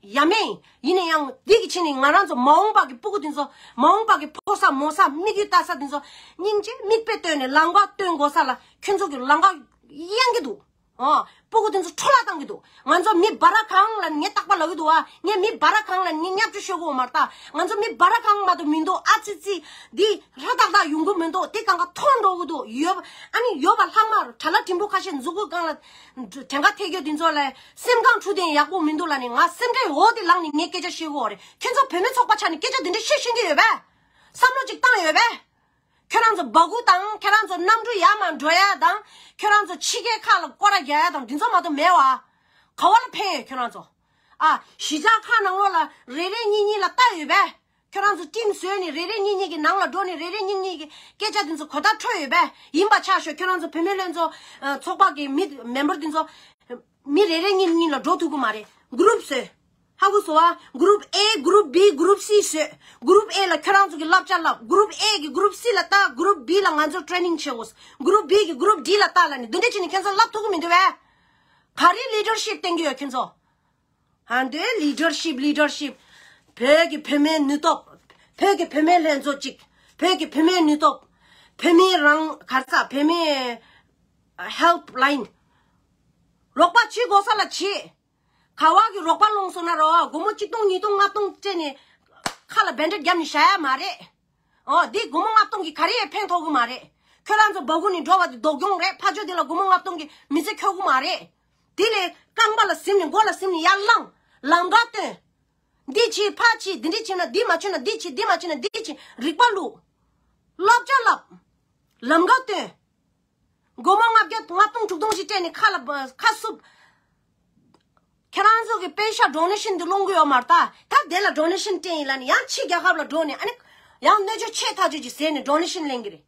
ཡ་མེད། ཡིན་ན་ཡང་འདི་གི་ཕྱི་ནས་ང་རང་ཚོ་མ་འོངས་པ་གི་སྤུ་གུ་དེ་ཚོ་མ་འོངས་པ་གི་ཕོ་ས་མོ་ས་དམིགས་ཡུལ་ལྟ་ས་དེ་ཚོ་སྙིང་རྗེ་མིག་དཔེ་སྟོན་ནས་ལམ་ཁ་སྟོན་དགོས་ས་ལ་ཁྱོད་ཚོ་གི་ལམ་ཁ་གཡེང་གི་འདུག་ཨོ། སྤུ་གུ་དེ་ཚོ་འཕྲོ་བརླག་བཏང་གི་འདུག་ང་ཚོ་མི་བ་ར་གང་ལ་ངས་རྟག་པར་ལབ་ཀྱི་འདུག་བ། ངས་མི་བ་ར་གང་ལ་ངས་བརྙས་བཅོས་ཤོད་དགོས་མ་རེད་ད། ང་ཚོ་མི་བ་ར་གང་མ་གཏོགས་མི་འདུག་ཨ་ཙི་ཙི། འདི་ཧྲ་ཏག་ཏག་ཡོང་གི་མི་འདུག་དེ་གང་ག་མཐོང་འགྲོ་གི་འདུག་ཡོད། ཨ་ནི་ཡོད་པ་ལྷག་མ་གྲྭ་ལ་འབྲིང་པོ་ཁ་ཤས་མཛུ་གུ་སྒང་ལ་གྲངས་ཀ་ཐེ་གྱོ་དེ་ཚོ་ལ་སེམས་ཁམས་འཁྲུག་དེ་ཡག་པོ་མི་འདུག་ལབ་ནས་ང་སེམས་ཁྲལ་འོ་དེ་ལངས་ནས་ངས་སྐད་ཆ་བཤད་གི་ཡོད་རེད། ཁྱེད་ཚོ་བུད་མེད་ཚོགས་པ་ཆགས་ནས་སྐད་ཆ་དེ་འདྲ་བཤད་ཤེས་ཀྱི་ཡོད་པས། བསམ་བློ་ཅིག་བཏང་ཡོད་པས། ཁྱོད་རང་ཚོ་སྦ་ཁུག་དང་ཁྱོད་རང་ཚོ་གནམ་གྲུ་ཡར་མར་འགྲོ་ཡ་དང་ཁྱོད་རང་ཚོ་ཕྱི་རྒྱལ་ཁག་ལ་སྐོར་ར་རྒྱག་ཡ་དང་འདི་ཚོ་མ་གཏོགས་མེད་བ། ག་བ་ལ་ཕན་ཡོད་ཁྱོད་རང་ཚོ། ཨ། གཞིས་ཆགས་ཁག་ནང་ལོགས་ལ་རེ་རེ་གཉིས་གཉིས་ལ་ལྟ་ཡོད་པས། ཁྱོད་རང་ཚོ་ཊིམ་བཟོས་ནས་རེ་རེ་གཉིས་གཉིས་ཀྱི་ནང་ལ་འགྲོ་ནས་རེ་རེ་གཉིས་གཉིས་ཀྱི་སྐད་ཆ་འདི་ཚོ་གོ་བརྡ་འཕྲོད་ཡོད་པས། ཡིན་པ་ཆ་ཤོས་ཁྱོད་རང་ཚོ་བུད་མེད་ལྷན་ཚོགས་ཚོགས་པ་གི་མི་མེམ་བར་འདི་ཚོ་མི་རེ་རེ་གཉིས་གཉིས་ལ་འགྲོ་ཐུབ་ཀྱི་མ་རེད། གུ་རུབ་བཟོས། ཧ་གོ་སོང་བ། གུ་རུབ་ཨེ། གུ་རུབ་བི། གུ་རུབ་སི་བཟོས། གུ་རུབ་ཨེ་ལ་ཁྱོད་རང་ཚོ་གི་བསླབ་བྱ་བསླབ། གུ་རུབ་ཨེ་གི་གུ་རུབ་སི་ལ་ལྟ། གུ་རུབ་བི་ལ་ང་ཚོ་ཊེ་ནིང་བྱེད་དགོས། གུ་རུབ་བི་གི་གུ་རུབ་ཌི་ལ་ལྟ་ལབ་ནས་འདི་འདྲ་བྱས་ནས་ཁྱོད་ཚོ་བསླབ་ཐུབ་ཀྱི་མི་འདུག་བས། ག་རེ་ལི་ཌར་ཤིབ་བསྟན་གྱི་ཡོད་ཁྱོད་ཚོ། ཧ་འདོད་ལི་ཌར་ཤིབ་ལི་ཌར་ཤིབ། བོད་ཀྱི་བུད་མེད་ནུས་སྟོབས། བོད་ཀྱི་བུད་མེད་ལྷན་ཚོགས་གཅིག་བོད་ཀྱི་བུད་མེད་ནུས་སྟོབས། བུད་མེད་རང་ག་རེ་ཟ། བུད་མེད་ཧེལ་པ་ལ་ཡིན། རོགས་པ་བྱེད་དགོས་ས་ལ་བྱེད། ག་བ་གི་རོགས་པ་སློང་སོང་ན་རོ། སྒོར་མོ་གཅིག་སྟོང་ཉིས་སྟོང་ལྔ་སྟོང་སྤྲད་ནས་ཁ་ལ་བེན་ཌེཌ་བརྒྱབ་ནས་བཞག་ཡ་མ་རེད། ཨོ། འདི་སྒོར་མོ་ལྔ་སྟོང་གིས་ག་རེ་ཡང་ཕན་ཐོགས་གི་མ་རེད། ཁྱོད་རང་ཚོ་སྦ་ཁུག་ནས་འགྲོ་བ་དེ་སྡུག་གྱོང་རེད། ཕར་ཕྱོགས་དེ་ལ་སྒོར་མོ་ལྔ་སྟོང་གིས་མི་ཚེ་འཁྱོལ་གི་མ་རེད། དེ་ལས་རྐང་པ་ལ་ཟིན་ནས་མགོ་ལ་ཟིན་ནས་ཡར་ལངས། ལམ་ཁ་སྟོན། འདི་བྱེད་ཕ་བྱེད་འདི་འདྲ་བྱེད་ན་འདི་མ་བྱུང་ན་འདི་བྱེད་འདི་མ་བྱུང་ན་འདི་བྱེད་རིག་པ་བླུགས། བསླབ་བྱ་བསླབ། ལམ་ཁ་སྟོན། སྒོར་མོ་ལྔ་བརྒྱ་ལྔ་སྟོང་དྲུག་སྟོང་ཞིག་སྤྲད་ནས་ཁ་ལ་ཁ་བསུབ། ཁྱེད་རང་ཚོ་གི་པེ་ཤ་ཌོ་ནེ་ཤན་འདི་སློང་གི་ཡོད་མ་རེད་ད། ད་དེ་ལ་ཌོ་ནེ་ཤན་སྤྲད་ཡིན་ལབ་ནས་ཡང་ཕྱི་རྒྱལ་ཁབ་ལ་འགྲོ་ནས་ཨ་ནི་ཡང་གནོད་བྱེད་ཆེ་ཐག་ཆོད་ཀྱི་ཟེར་ནས་ཌོ་ནེ་ཤན་ལེན་གི་རེད།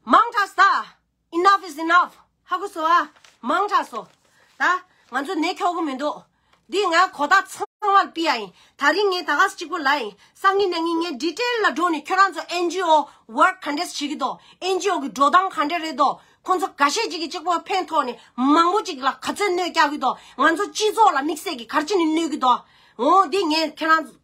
མང་དྲགས་ད། Enough is enough. ཧ་གོ་སོང་ཨ། མང་དྲགས་སོང་། ད་ང་ཚོ་ནད་ཁྱོག་གི་མི་འདུག་འདི་ང་གོ་བརྡ་ཚང་མར་ཕུལ་ཡ་ཡིན། ད་རིང་ངས་ད་ག་སེ་གཅིག་པོ་ལབ་ཡིན། སང་ཉིན་གནངས་ཉིན་ངས་ཌི་ཊེལ་ལ་འགྲོ་ནས་ཁྱོད་རང་ཚོ་ཨེན་ཇི་ཨོ་ཝརཀ་ག་འདྲས་བྱེད་ཀྱི་འདུག་ཨེན་ཇི་ཨོ་གི་འགྲོ་སྟངས་ག་འདྲས་རེད་འདུག་ཁོང་ཚོ་འགའ་ཤས་ཅིག་གིས་གཅིག་པོ་ཕན་ཐོགས་ནས་མང་པོ་ཅིག་ལ་ག་ཚོད་གནོད་བསྐྱལ་གྱི་འདུག་ང་ཚོ་སྤྱི་ཚོགས་ལ་དམིགས་བསལ་གྱིས་ག་རེ་བྱས་ནས་གནོད་ཀྱི་འདུག་འོ་འདི་ངས་ཁྱེད་རང་ཚོ་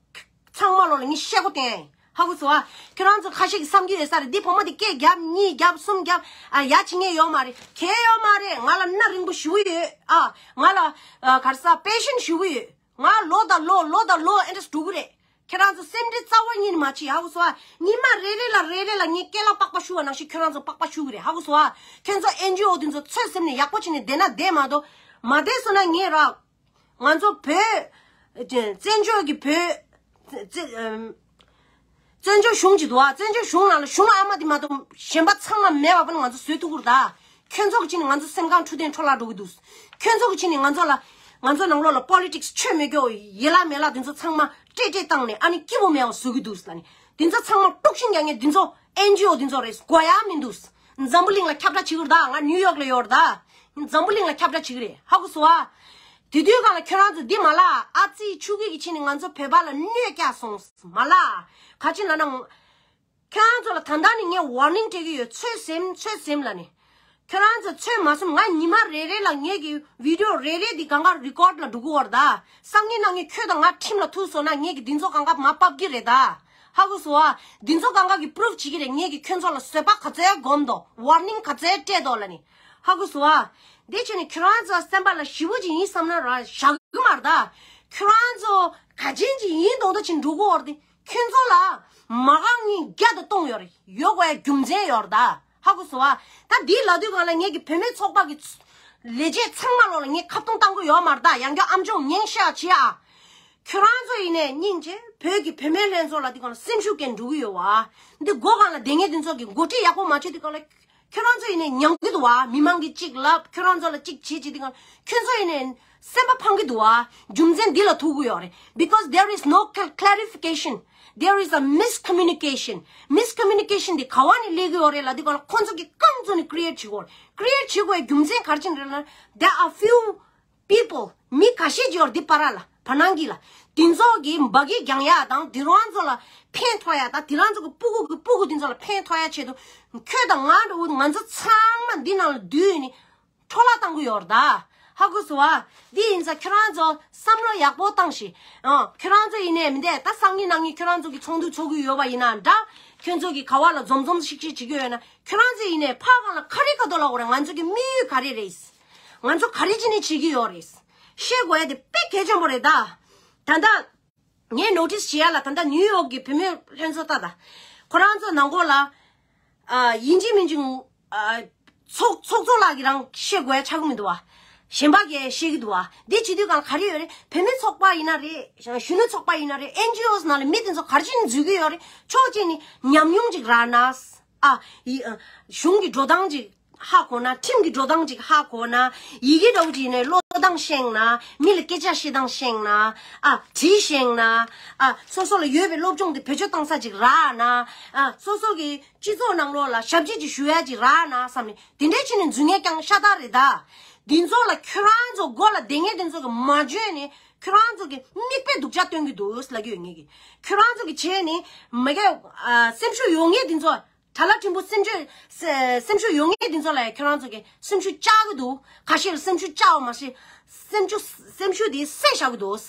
ཚང་མ་ལོ་ལ་ངས་བཤད་སྒོ་བསྟན་ཡ་ཡིན། ཧ་གོ་སོང་ཨ། ཁྱོད་རང་ཚོ་ཁ་ཤས་ཀྱིས་བསམ་གྱི་ཡོད་ས་རེད། འདི་བུ་མོ་འདི་སྐད་རྒྱབ་གཉིས་རྒྱབ་གསུམ་རྒྱབ་ཨ་ཡ་བྱེད་མཁན་ཡོད་མ་རེད། གལ་ཡོད་མ་རེད། ང་ལ་སྣ་རིང་པོ་ཞེ་པོ་ཡོད་ཨ། ང་ལ་ཨ་ག་རེ་ཟ་པེ་ཤན་ཞེ་པོ་ཡོད། ང་ལོ་དང་ལོ་ལོ་དང་ལོ་ཨེ་འདྲས་འགྲོ་གི་རེད། ཁྱེད་རང་ཚོ་སེམས་ཁྲལ་རྩ་བ་ཉིད་ནས་མ་བྱེད། ཧ་གོ་སོང་ཨ། ཉི་མ་རེ་རེ་ལ་རེ་རེ་ལ་ངས་རྐང་ལག་པགས་པ་གཞུ་བ་ནང་བཞིན་ཁྱོད་རང་ཚོ་པགས་པ་གཞུ་གི་རེད། ཧ་གོ་སོང་ཨ། ཁྱོད་ཚོ་ཨེན་ཇི་ཨོ་དེ་ཚོ་ཚོད་ཟིན་ནས་ཡག་པོ་བྱས་ནས་བསྡད་ན་བསྡད་མ་གཏོགས་མ་བསྡད་སོང་ན་ངས་ར། ང་ཚོ་བོད་བཙན་བྱོལ་གྱི་བོད་བཙན་བཙན་བཙན་བྱོལ་གཞུང་གཅིག་འདུག་བ། བཙན་བྱོལ་གཞུང་ནང་ལ་གཞུང་ལ་ཨ་མ་དེ་མ་གཏོགས་གཞན་པ་ཚང་མ་མེད་པ་པོ་ནི་ང་ཚོ་བཟོས་ཐུབ་ཀྱི་རེད་ད། ཁྱོད་ཚོ་གི་ཕྱིན་ནས་ང་ཚོ་སེམས་ཁམས་འཕྲོད་བསྟེན་འཕྲོ་བརླག་འགྲོ་གི་འདུག་ཁྱོད་ཚོ་གི་ཕྱིན་ནས་ང་ཚོ་ལ་ང་ཚོ་ནང་ལོགས་ལ་པོ་ལི་ཊིག་སི་ཆོས་མེད་སྐྱོ་ཡེ་ལ་མེ་ལ་དེ་ཚོ་ཚང་མ་སྤྲད་སྤྲད་བཏང་ནས་ཨ་ནི་སྐྱིད་པོ་མེད་པ་བཟོ་གི་འདུག་ལབ་ནས་དེ་ཚོ་ཚང་མ་དཀྲུག་ཤིང་རྒྱག་མཁན་དེ་ཚོ་ཨེན་ཇི་ཨོ་དེ་ཚོ་རེད། དགོས་ཡ་མི་འདུག་འཛམ་བུ་གླིང་ལ་ཁྱབ་བསྒྲགས་བྱེད་ཀྱི་རེད་ད། ང་ནིའུ་ཡོག་ལ་ཡོད་རེད་ད། འཛམ་བུ་གླིང་ལ་ཁྱབ་བསྒྲགས་བྱེད་ཀྱི་རེད། ཧ་གོ་སོང་ཨ། དེ་དུས་སྒང་ལ་ཁྱོད་རང་ཚོ་འདི་མ་ལ་ཨ་ཙི་ཆུ་གི་གི་ཕྱིན་ནས་ང་ཚོ་བོད་པ་ལ་གནོད་བསྐྱལ་སོང་མ་ལ། ག་ཅི་ལབ་ན། ཁྱོད་རང་ཚོ་ལ་ད་ལྟ་ནས་ངས་ཝར་ནིང་སྤྲད་ཀྱི་ཡོད། ཚོད་ཟིན་ཚོད་ཟིན་ལབ་ནས། ཁྱོད་རང་ཚོ་ཚོད་མ་ཟིན། ང་ཉི་མ་རེ་རེ་ལ་ངེད་ཀྱི་བི་ཌི་ཡོ་རེ་རེ་འདི་གང་ག་རི་ཀོཌ་ལ་འགྲོ་གི་ཡོད་རེད་ད། སང་ཉིན་གནངས་ཉིན་ཁྱོད་དང་ང་ཁྲིམས་ལ་ཐུག་སོང་ན་ངེད་ཀྱི་འདི་ཚོ་གང་ག་མར་ཕབ་ཀྱི་རེད་ད། ཧ་གོ་སོང་ཨ། འདི་ཚོ་གང་ག་གི་པུ་རུབ་བྱེད་ཀྱི་རེད། ངེད་ཀྱིས་ཁྱོད་ཚོ་ལ་བཟོད་པ་ག་ཚོད་སྒོམ་འདུག་ཝར་ནིང་ག་ཚོད་སྤྲད་འདུག་ལབ་ནས། ཧ་གོ་སོང་ཨ། འདི་བྱས་ནས་ཁྱོད་རང་ཚོ་སེམས་པ་ལ་ཞེ་པོ་ཅིག་ཡིན་བསམ་ན་ར་བཞག་གི་མ་རེད་ད། ཁྱོད་རང་ཚོ་ག་ཅན་ཅིག་ཡིན་མདོག་མདོག་ཅིག་འགྲོ་གི་ཡོད་རེད་དེ། ཁྱོད་ཚོ་ལ་མ་རྐང་གཉིས་བརྒྱ་དང་སྟོང་ཡོད་རེད། ཡོད་དགོས་ཡ་རྒྱུ་མཚན་ཡོད་རེད་ད། ཧ་གོ་སོང་ཨ། ད་འདི་ལབ་དུས་སྒང་ལ་ངེད་ཀྱི་བུད་མེད་ཚོགས་པ་གི་ལས་བྱེད་ཚང་མ་ལོ་ལ་ངས་ཁ་བཏང་བཏང་གི་ཡོད་མ་རེད་ད། ཡང་བསྐྱར་ཨམ་ཅོག་ཉན་ཤག་བྱེད་ཨ། ཁྱོད་རང་ཚོ་ཡིན་ནའི་སྙིང་རྗེ་བོད་ཀྱི་བུད་མེད་ལྷན་ཚོགས་ལ་འདི་སྒང་ལ་སེམས་ཤུགས་སྐྱེན་འགྲོ་གི་ཡོད་བ། འདི་སྒོ་སྒང་ལ་བསྡད་མཁན་འདི་ཚོ་གི་འགོ་ཁྲིད་ཡག་པོ་མ་བྱེད་དུས་སྒང་ལ་ཁྱོད་རང་ཚོ་ཡིན་ནའི་ཉམས་ཀྱི་འདུག་བ། མི་མང་གིས་གཅིག་ལབ། ཁྱོད་རང་ཚོ་ལ་གཅིག་བྱེད་བྱེད་དུས་སྒང་ཁྱོད་ཚོ་ཡིན་ནའི་སེམས་པ་ཕམ་གྱི་འདུག་བ། རྒྱུ་མཚན་འདི་ལ་ཐུག་གི་ཡོད་རེད། Because there is no cl- clarification. There is a miscommunication. Miscommunication འདི་ག་བ་ནས་སླེབས་ཀྱི་ཡོད་རེད་ལབ་དུས་སྒང་ལ་ཁོང་ཚོ་གིས་རྐང་བཙུགས་ནས་ཀི་རི་ཨེཊ་བྱེད་དགོས་རེད། ཀི་རི་ཨེཊ་བྱེད་དགོས་པའི་རྒྱུ་མཚན་ག་རེ་བྱས་ནས་རེད་ལབ་ན། There are few people, མི་ཁ་ཤས་ཅིག་ཡོད་རེད་འདི་བར་ལ། བར་སྣང་གི་ལ། དེ་ཚོ་གི་འབའ་གི་རྒྱང་ཡ་དང་དེ་རང་ཚོ་ལ་ཕན་ཐོགས་ཡ་དང་དེ་རང་ཚོ་གི་སྤུ་གུ་གི་སྤུ་གུ་དེ་ཚོ་ལ་ཕན་ཐོགས་ཡ་ཆེད་དུ་ཁྱོད་དང་ང་འདྲ་བོ་ང་ཚོ་ཚང་མ་འདི་ནང་ལ་བསྡུས་ནས་འཕྲོ་བརླག་བཏང་གི་ཡོད་རེད་ད། ཧ་གོ་སོང་བ། འདི་ཡིན་ཙང་ཁྱོད་རང་ཚོ་བསམ་བློ་ཡག་པོ་བཏང་ཞིག་ཨ། ཁྱོད་རང་ཚོ་ཡིན་ནའི་མི་འདས་ད་སང་ཉིན་གནངས་ཉིན་ཁྱོད་རང་ཚོ་གི་ཚོགས་འདུ་ཚོགས་གི་ཡོད་པ་ཡིན་ན་འདྲ། ཁྱོད་ཚོ་གི་ག་བ་ལ་འཛོམས་འཛོམས་ཤིག་ཤིག་བྱེད་ཀྱི་ཡོད་ན། ཁྱོད་རང་ཚོ་ཡིན་ནའི་ཕར་གང་ལ་ག་རེ་ག་དོ་ལ་འོ་རེད། ང་ཚོ་གི་དམིགས་ཡུལ་ག་རེ་རེད། ང་ཚོ་ག་རེ་བྱས་ནས་བྱེད་ཀྱི་ཡོད་རེད། ཤེས་དགོས་ཡ་དེ་དཔེ་གལ་ཆེན་པོ་རེད་ད། ད་ལྟ་ངས་ནོ་ཊིས་བྱེད་ཡ་ལ་ད་ལྟ་ནིའུ་ཡོག་གི་བུད་མེད་ལྷན་ཚོགས་ལྟ་ད། ཁོ་རང་ཚོ་ནང་སྒོ་ལ་ཨ་ཡིན་གཅིག་མིན་གཅིག་ཨ་ཚོགས་ཚོགས་གཙོ་ལགས་ཀྱིས་རང་བཤད་དགོས་ཡ་ཆགས་ཀྱི་མི་འདུག་བ། གཞན་པ་གིས་བཤད་ཀྱི་འདུག་བ། འདི་བྱེད་དུས་གང་ལ་ག་རེ་ཡོད་རེད། བུད་མེད་ཚོགས་པ་ཡིན་ན་རེད། གཞོན་ནུ་ཚོགས་པ་ཡིན་ན་རེད། ཨེན་ཇི་ཨོ་ནང་ལ་མི་དེ་ཚོ་ག་རེ་བྱས་ནས་འཛུལ་གྱི་ཡོད་རེད། ཕྱོགས་གཅིག་ནས་ཉམས་མྱོང་ཅིག་རག་ན། ཨ་ཡི་ཨ་གཞུང་གི་འགྲོ་སྟངས་ཅིག་ཧ་གོ་ན། ཁྲིམས་ཀྱི་འགྲོ་སྟངས་ཅིག་ཧ་གོ་ན། ཡི་གེ་འདྲ་བོ་ཅིག་ནས་ཀློག་སྟངས་ཤེས་ན། མི་ལ་སྐད་ཆ་བཤད་སྟངས་ཤེས་ན། ཨ་བྲིས་ཤེས་ན། ཨ་སོ་སོ་ལ་ཡོད་པའི་སློབ་སྦྱོང་དེ་བེད་སྤྱོད་བཏང་ས་ཅིག་རག་ན། ཨ་སོ་སོ་གི་སྤྱི་ཚོགས་ནང་ལོགས་ལ་ཞབས་ཕྱི་ཅིག་ཞུ་ཡ་ཅིག་རག་ན་བསམ་ནས་དེ་འདྲའི་ཕྱིར་ནས་འཛུལ་མཁན་རྐྱང་ཤ་སྟག་རེད་ད། འདི་ཚོ་ལ་ཁྱོད་རང་ཚོ་སྒོ་ལ་བསྡད་མཁན་དེ་ཚོ་གིས་མ་འཇོན་ནས་ཁྱོད་རང་ཚོ་གིས་མིག་དཔེ་སྡུག་ཅག་སྟོན་གྱི་འདུག་ལབ་ཀྱི་ཡོད། ངེད་ཀྱིས་ཁྱོད་རང་ཚོ་གིས་བྱས་ནས་མ་གི་ཨ་སེམས་ཤུགས་ཡོད་མཁན་དེ་ཚོ། ད་ལ་ཕྲན་བུ་སེམས་ཤུགས་སེ་སེམས་ཤུགས་ཡོད་མཁན་དེ་ཚོ་ལ་ཡང་ཁྱོད་རང་ཚོ་གིས་སེམས་ཤུགས་བཅག་གི་འདུག་ཁ་ཤས་ལ་སེམས་ཤུགས་བཅག་པ་མ་ཟད་སེམས་ཤུགས་སེམས་ཤུགས་དེ་བསད་བཞག་གི་འདུག་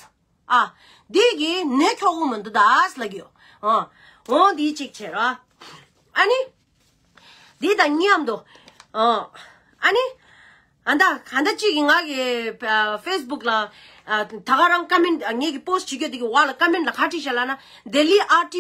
ཨ་འདི་གིས་ནད་ཁྱོག་གོ་མི་འདུག་ད་ལབ་ཀྱི་ཡོད། ཨ་འོ་འདི་གཅིག་བྱས་ར། ཨ་ནི་འདི་དང་མཉམ་དུ་ཨ་ཨ་ནི་ཨ་ད་ག་ད་གཅིག་གིས་ང་གི་ཨ་ཕེ་སི་བུག་ལ་ཨ་ད་ག་རང་ཀོ་མེན་ངེད་ཀྱི་པོ་སི་ཊི་བྱེད་རྒྱུ་དེ་གི་འོག་ལ་ཀོ་མེན་ལ་ག་བྲིས་བཞག་ལབ་ན། Delhi R T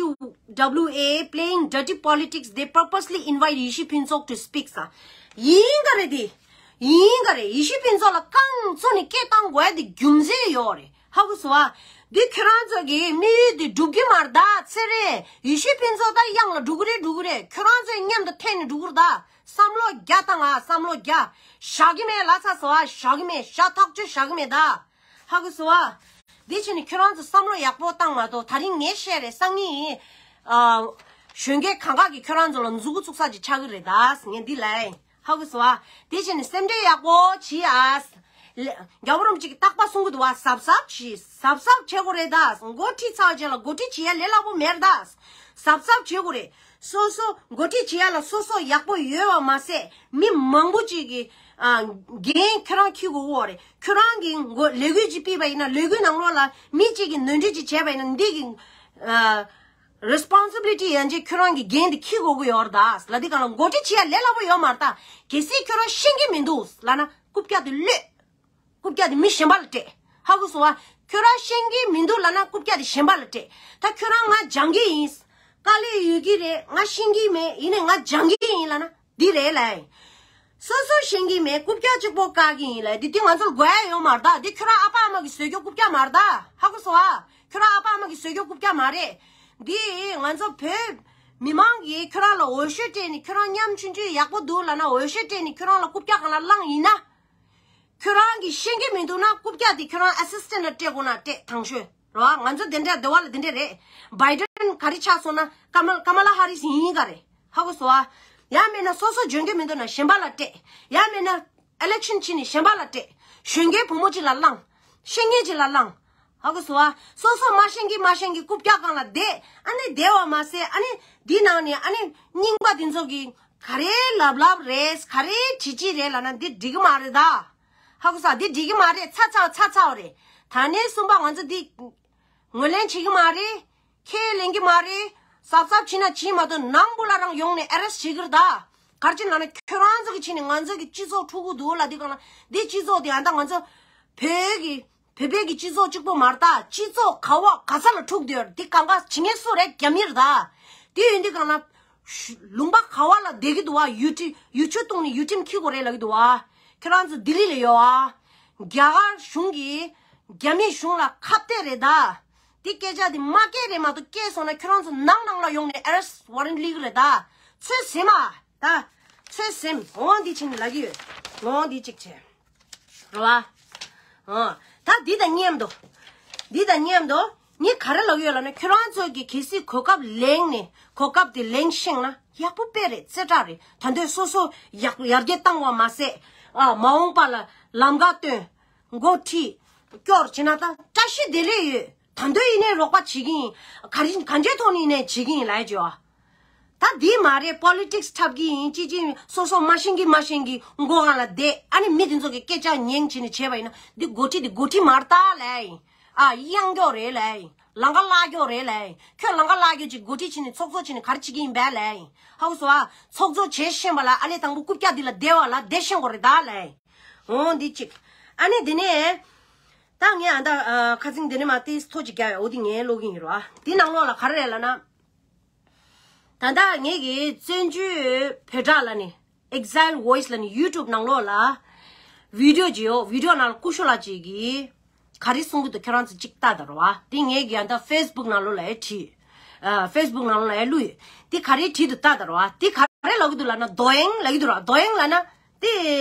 W A playing dirty politics, they purposely invite Yishi Phuntsog to speak ས། ཡིན་ག་རེད་དེ། ཡིན་ག་རེད། ཡེ་ཤེས་ཕུན་ཚོགས་ལ་རྐང་བཙུགས་ནས་སྐད་བཏང་དགོས་ཡ་དེ་རྒྱུ་མཚན་ཡོད་རེད། ཧ་གོ་སོང་ཨ། འདི་ཁྱོད་རང་ཚོ་གི་དམིགས་ཡུལ་འདི་འགྲུབ་ཀྱི་མ་རེད་ད། ཚེ་རིང་ཡེ་ཤེས་ཕུན་ཚོགས་ད་གཡང་ལ་འགྲོ་གི་རེད། འགྲོ་གི་རེད། ཁྱོད་རང་ཚོའི་མཉམ་དུ་འཐེན་ནས་འགྲོ་གི་རེད་ད། བསམ་བློ་རྒྱག་དང་ཨ། བསམ་བློ་རྒྱག་བཞག་གི་མེད། ལ་ཚ་སོང་ཨ། བཞག་གི་མེད། ཤ་ཐག་ཆོད་བཞག་གི་མེད་ད། ཧ་གོ་སོང་ཨ། འདི་བྱས་ནས་ཁྱོད་རང་ཚོ་བསམ་བློ་ཡག་པོ་བཏང་མ་གཏོགས། ད་རིང་ངས་བཤད་རེད། སང་ཉིན་ཨ། གཞོན་སྐྱེས་གང་ག་གིས་ཁྱོད་རང་ཚོ་ལ་མཛུ་གུ་བཙུགས་ས་ཅིག་ཆགས་ཀྱི་རེད་ད། ངས་འདི་ལབ་ཡིན། ཧ་གོ་སོང་ཨ། དེ་བྱས་ནས་སེམས་ཁྲལ་ཡག་པོ་བྱེད་ཨ། ལ། རྒྱལ་བ་རིན་པོ་ཆེ་གིས་རྟག་པར་གསུང་གི་འདུག་བ། གཟབ་གཟབ་བྱེད། གཟབ་གཟབ་བྱེད་དགོས་རེད་ད། འགོ་ཁྲིད་ཚར་རྗེས་ལ་འགོ་ཁྲིད་བྱེད་ཡ་ལས་སླ་པོ་མེད་རེད་ད། གཟབ་གཟབ་བྱེད་དགོས་རེད། སོ་སོ་འགོ་ཁྲིད་བྱེད་ཡ་ལ་སོ་སོ་ཡག་པོ་ཡོད་པ་མ་ཟད། མི་མང་པོ་ཅིག་གི་ཨ། འགན་ཁྱོད་རང་འཁྱེར་དགོས་ཀྱི་ཡོད་རེད། ཁྱོད་རང་གིས་འགོ་ལས་འགུལ་ཅིག་སྤེལ་བ་ཡིན་ན། ལས་འགུལ་ནང་ལོགས་ལ་མི་གཅིག་གིས་ནོར་འཁྲུལ་ཅིག་བྱས་པ་ཡིན་ན། འདི་གི་ཨ། responsibility ཡན་ཆད་ཁྱོད་རང་གི་འགན་དེ་འཁྱེར་དགོས་ཀྱི་ཡོད་རེད་ད། ལ་དེ་གང་ལ་འགོ་ཁྲིད་བྱེད་ཡ་ལས་སླ་པོ་ཡོད་མ་རེད་ད། གལ་སྲིད་ཁྱོད་རང་ཤེས་ཀྱི་མི་འདུག་ལབ་ན། རྐུབ་བཀྱག་དེ་གློད། རྐུབ་བཀྱག་དེ་མི་གཞན་པ་ལ་སྤྲད། ཧ་གོ་སོང་བ། ཁྱོད་རང་ཤེས་ཀྱི་མི་འདུག་ལབ་ན། རྐུབ་བཀྱག་དེ་གཞན་པ་ལ་སྤྲད། ད་ཁྱོད་རང་ང་སྦྱང་གི་ཡིན། དཀའ་ལས་ཡོད་ཀྱི་རེད། ང་ཤེས་ཀྱི་མེད། ཡིན་ནའི་ང་སྦྱང་གི་ཡིན་ལབ་ན། འདི་རེད་ལབ་ཡིན། སོ་སོ་ཤེས་ཀྱི་མེད། རྐུབ་བཀྱག་གཅིག་པོ་བཀག་གི་ཡིན་ལབ། འདི་འདི་ང་ཚོར་དགོས་ཡ་ཡོད་མ་རེད་ད། འདི་ཁྱོད་རང་ཨ་ཕ་ཨ་མ་གིས་བཟོས་རྒྱུ་རྐུབ་བཀྱག་མ་རེད་ད། ཧ་གོ་སོང་བ། ཁྱོད་རང་ཨ་ཕ་ཨ་མ་གིས་བཟོས་རྒྱུ་རྐུབ་བཀྱག་མ་རེད། འདི་ང་ཚོ་བོད་མི་མང་གིས་ཁྱོད་རང་ལ་འོས་ཤོག་སྤྲད་ནས། ཁྱོད་རང་ཉམ་ཆུང་ཆུང་ཡག་པོ་འདུག་ལབ་ན། འོས་ཤོག་སྤྲད་ནས་ཁྱོད་རང་ལ་རྐུབ་བཀྱག་སྒང་ལ་བླངས་ཡིན་ན། ཁྱོད་རང་གིས་ཤེས་ཀྱི་མི་འདུག་ན། རྐུབ་བཀྱག་དེ་ཁྱོད་རང་ཨེ་སི་སི་ཊེན་ཊི་ལ་སྤྲད་དགོས་ན་སྤྲད། དང་ཤོས་རེད་བ། ང་ཚོ་དེ་འདྲ་འདི་བ་ལ་དེ་འདྲ་རེད། བྷའི་ཌེན་ག་རེ་ཆགས་སོང་ན། ཀ་མ་ཀ་མ་ལ་ཧ་རིས་ཡིན་ག་རེད། ཧ་གོ་སོང་བ། ཡང་མིན་ན་སོ་སོ་འཇོན་གྱི་མི་འདུག་ན་གཞན་པ་ལ་སྤྲད། ཡང་མིན་ན་ཨི་ལེག་ཤན་བྱས་ནས་གཞན་པ་ལ་སྤྲད། གཞོན་སྐྱེས་བུ་མོ་ཅིག་ལ་བླངས། ཤེས་མཁན་ཅིག་ལ་བླངས། ཧ་གོ་སོང་བ། སོ་སོ་མ་ཤེས་ཀྱི་མ་ཤེས་ཀྱི་རྐུབ་བཀྱག་སྒང་ལ་བསྡད། ཨ་ནི་བསྡད་པ་མ་ཟད། ཨ་ནི་འདི་ནང་ནས་ཨ་ནི་རྙིང་པ་འདི་ཚོ་གིས་ག་རེ་ལབ་ལབ་རེད། ག་རེ་བྲིས་བྲིས་རེད་ལབ་ན། འདི་འགྲིག་གི་མ་རེད་ད། ཧ་གོ་སོང་། འདི་འགྲིག་གི་མ་རེད། ཚར་ཚར་ཚར་ཚར་བ་རེད། ད་ནས་གསུམ་པ་ང་ཚོ་འདི་ངོས་ལེན་བྱེད་ཀྱི་མ་རེད། ཁས་ལེན་གྱི་མ་རེད། གཟབ་གཟབ་བྱས་ན་བྱས་མ་གཏོགས་ནང་པོ་ལ་རང་ཡོང་ནས་ཨེ་རེ་སི་བྱེད་ཀྱི་རེད་ད། ག་རེ་བྱས་ན་ལབ་ན། ཁྱོད་རང་ཚོ་གིས་བྱས་ནས་ང་ཚོ་གི་སྤྱི་ཚོགས་འཁྲུག་གི་འདུག་ལབ། འདི་གང་ལ། འདི་སྤྱི་ཚོགས་འདི་ཨ་ད་ང་ཚོ་བོད་ཀྱི་བོད་པའི་གི་སྤྱི་ཚོགས་གཅིག་པོ་མ་རེད་ད། སྤྱི་ཚོགས་ག་བ་ག་ས་ལ་འཁྲུག་བསྡད་ཡོད་རེད། འདི་གང་ག་བྱེད་མཁན་སུ་རེད། རྒྱ་མི་རེད་ད། དེ་ཡིན་དུས་གང་ལ། ལུང་པ་ག་བ་ལ་བསྡད་ཀྱི་འདུག་བ། ཡུལ་གྲུ་ཡུལ་ཆུ་བཏུང་ནས་ཡུལ་ཁྲིམས་འཁྱེར་དགོས་རེད་ལབ་ཀྱི་འདུག་བ། ཁྱོད་རང་ཚོ་ལྡི་ལི་ལ་ཡོད་བ། རྒྱ་གར་གཞུང་གིས་རྒྱ་མི་གཞུང་ལ་ཁ་གཏད་རེད་ད། འདི་སྐད་ཆ་འདི་མ་སྐད་རེད་མ་གཏོགས། སྐད་སོང་ན་ཁྱོད་རང་ཚོ་ནང་ནང་ལ་ཡོང་ནས་ཨེ་རེ་སི་ཝ་རན་ཊི་སླེབས་ཀྱི་རེད་ད། ཚོད་ཟིན་མ་ད། ཚོད་ཟིན། འོ་འདི་བྱས་ནས་ལབ་ཀྱི་ཡོད། འོ་འདི་གཅིག་བྱས། རེད་བ། ཨ། ད་འདི་དང་མཉམ་དུ། འདི་དང་མཉམ་དུ་ངས་ག་རེ་ལབ་ཡོད་ལབ་ན། ཁྱོད་རང་ཚོ་གིས་གལ་སྲིད་གོ་སྐབས་ལེན་ནས། གོ་སྐབས་དེ་ལེན་ཤེས་ན་ཡག་པོ་དཔེ་རེད། རྩེ་གྲ་རེད། ད་འདོད་སོ་སོ་ཡག་ཡར་རྒྱས་བཏང་བ་མ་ཟད། ཨ། མ་འོངས་པ་ལ་ལམ་ཁ་སྟོན། འགོ་ཁྲིད་སྐྱོར་བྱས་ན་ད་བཀྲ་ཤིས་བདེ་ལེགས་ཡོད། ད་འདོད་ཡིན་ནའི་རོགས་པ་བྱེད་ཀྱི་ཡིན། ག་རེ་གང་ཅིའི་ཐོག་ནས་ཡིན་ནའི་བྱེད་ཀྱི་ཡིན་ལབ་ཡ་ཅིག་ཡོད། ད་འདི་མ་རེད། པོ་ལི་ཊིག་སི་འཁྲབ་ཀྱི་ཡིན། ཅི་ཅི་སོ་སོ་མ་ཤེས་ཀྱི་མ་ཤེས་ཀྱི་མགོ་སྒང་ལ་བསྡད། ཨ་ནི་མི་དེ་ཚོ་གི་སྐད་ཆ་ཉན་བྱས་ནས་བྱས་པ་ཡིན་ན། འདི་འགོ་ཁྲིད་འདི་འགོ་ཁྲིད་མ་རེད་ད་ལབ་ཡིན། ཨ། གཡང་སྐྱོག་རེད་ལབ་ཡིན། ལམ་ཁ་བརླག་སྐྱོག་རེད་ལབ་ཡིན། ཁྱོད་ལམ་ཁ་བརླག་སྐྱོག་ཅིག་འགོ་ཁྲིད་བྱས་ནས་ཚོགས་གཙོ་བྱས་ནས་ག་རེ་བྱེད་ཀྱི་ཡིན་པས་ལབ་ཡིན། ཧ་གོ་སོང་ཨ། ཚོགས་གཙོ་བྱེད་ཤེས་པ་ལ་ཨ་ལས་དང་པོ་རྐུབ་བཀྱག་འདི་ལ་བསྡད་པ་ལ་བསྡད་ཤེས་དགོས་རེད་ད་ལབ་ཡིན། འོ་འདི་གཅིག་ཨ་ནི་དེ་ནས་ད་ངས་ཨ་ད་ཨ་ཁ་སང་དེ་ནས་མ་ཏིས་ཐོ་ཅིག་རྒྱག་ཡོད། འོ་འདི་ངས་ཀློག་གི་ཡིན་རོ། ཨ། འདི་ནང་ལོགས་ལ་ག་རེ་རེད་ལབ་ན། ད་ལྟ་ངེད་ཀྱི་བཙན་བྱོལ་བོད་སྒྲ་ལ་ནི། Exile Voice ལ་ནི་ཡུ་ཊུབ་ནང་ལོགས་ལ་བི་ཌི་ཡོ་ཅིག་ཡོད། བི་ཌི་ཡོ་ནང་ལ་སྐུ་ཞབས་ལགས་ཅིག་གིས་ག་རེ་གསུང་གི་འདུག་ཁྱོད་རང་ཚོ་ཅིག་ལྟ་དང་རོ། ཨ། འདི་ངེད་ཀྱི་ཨ་ད་ཕེ་སི་བུག་ནང་ལོགས་ལ་ཡང་བྲིས། ཨ། ཕེ་སི་བུག་ནང་ལོགས་ལ་ཡང་བླུགས་ཡོད། འདི་ག་རེ་བྲིས་འདུག་ལྟ་དང་རོ། ཨ། འདི་ག་རེ་ལབ་ཀྱི་འདུག་ལབ་ན། རྡོ་གཡང་ལབ་ཀྱི་འདུག་རོ། རྡོ་གཡང་ལབ་ན་འདི་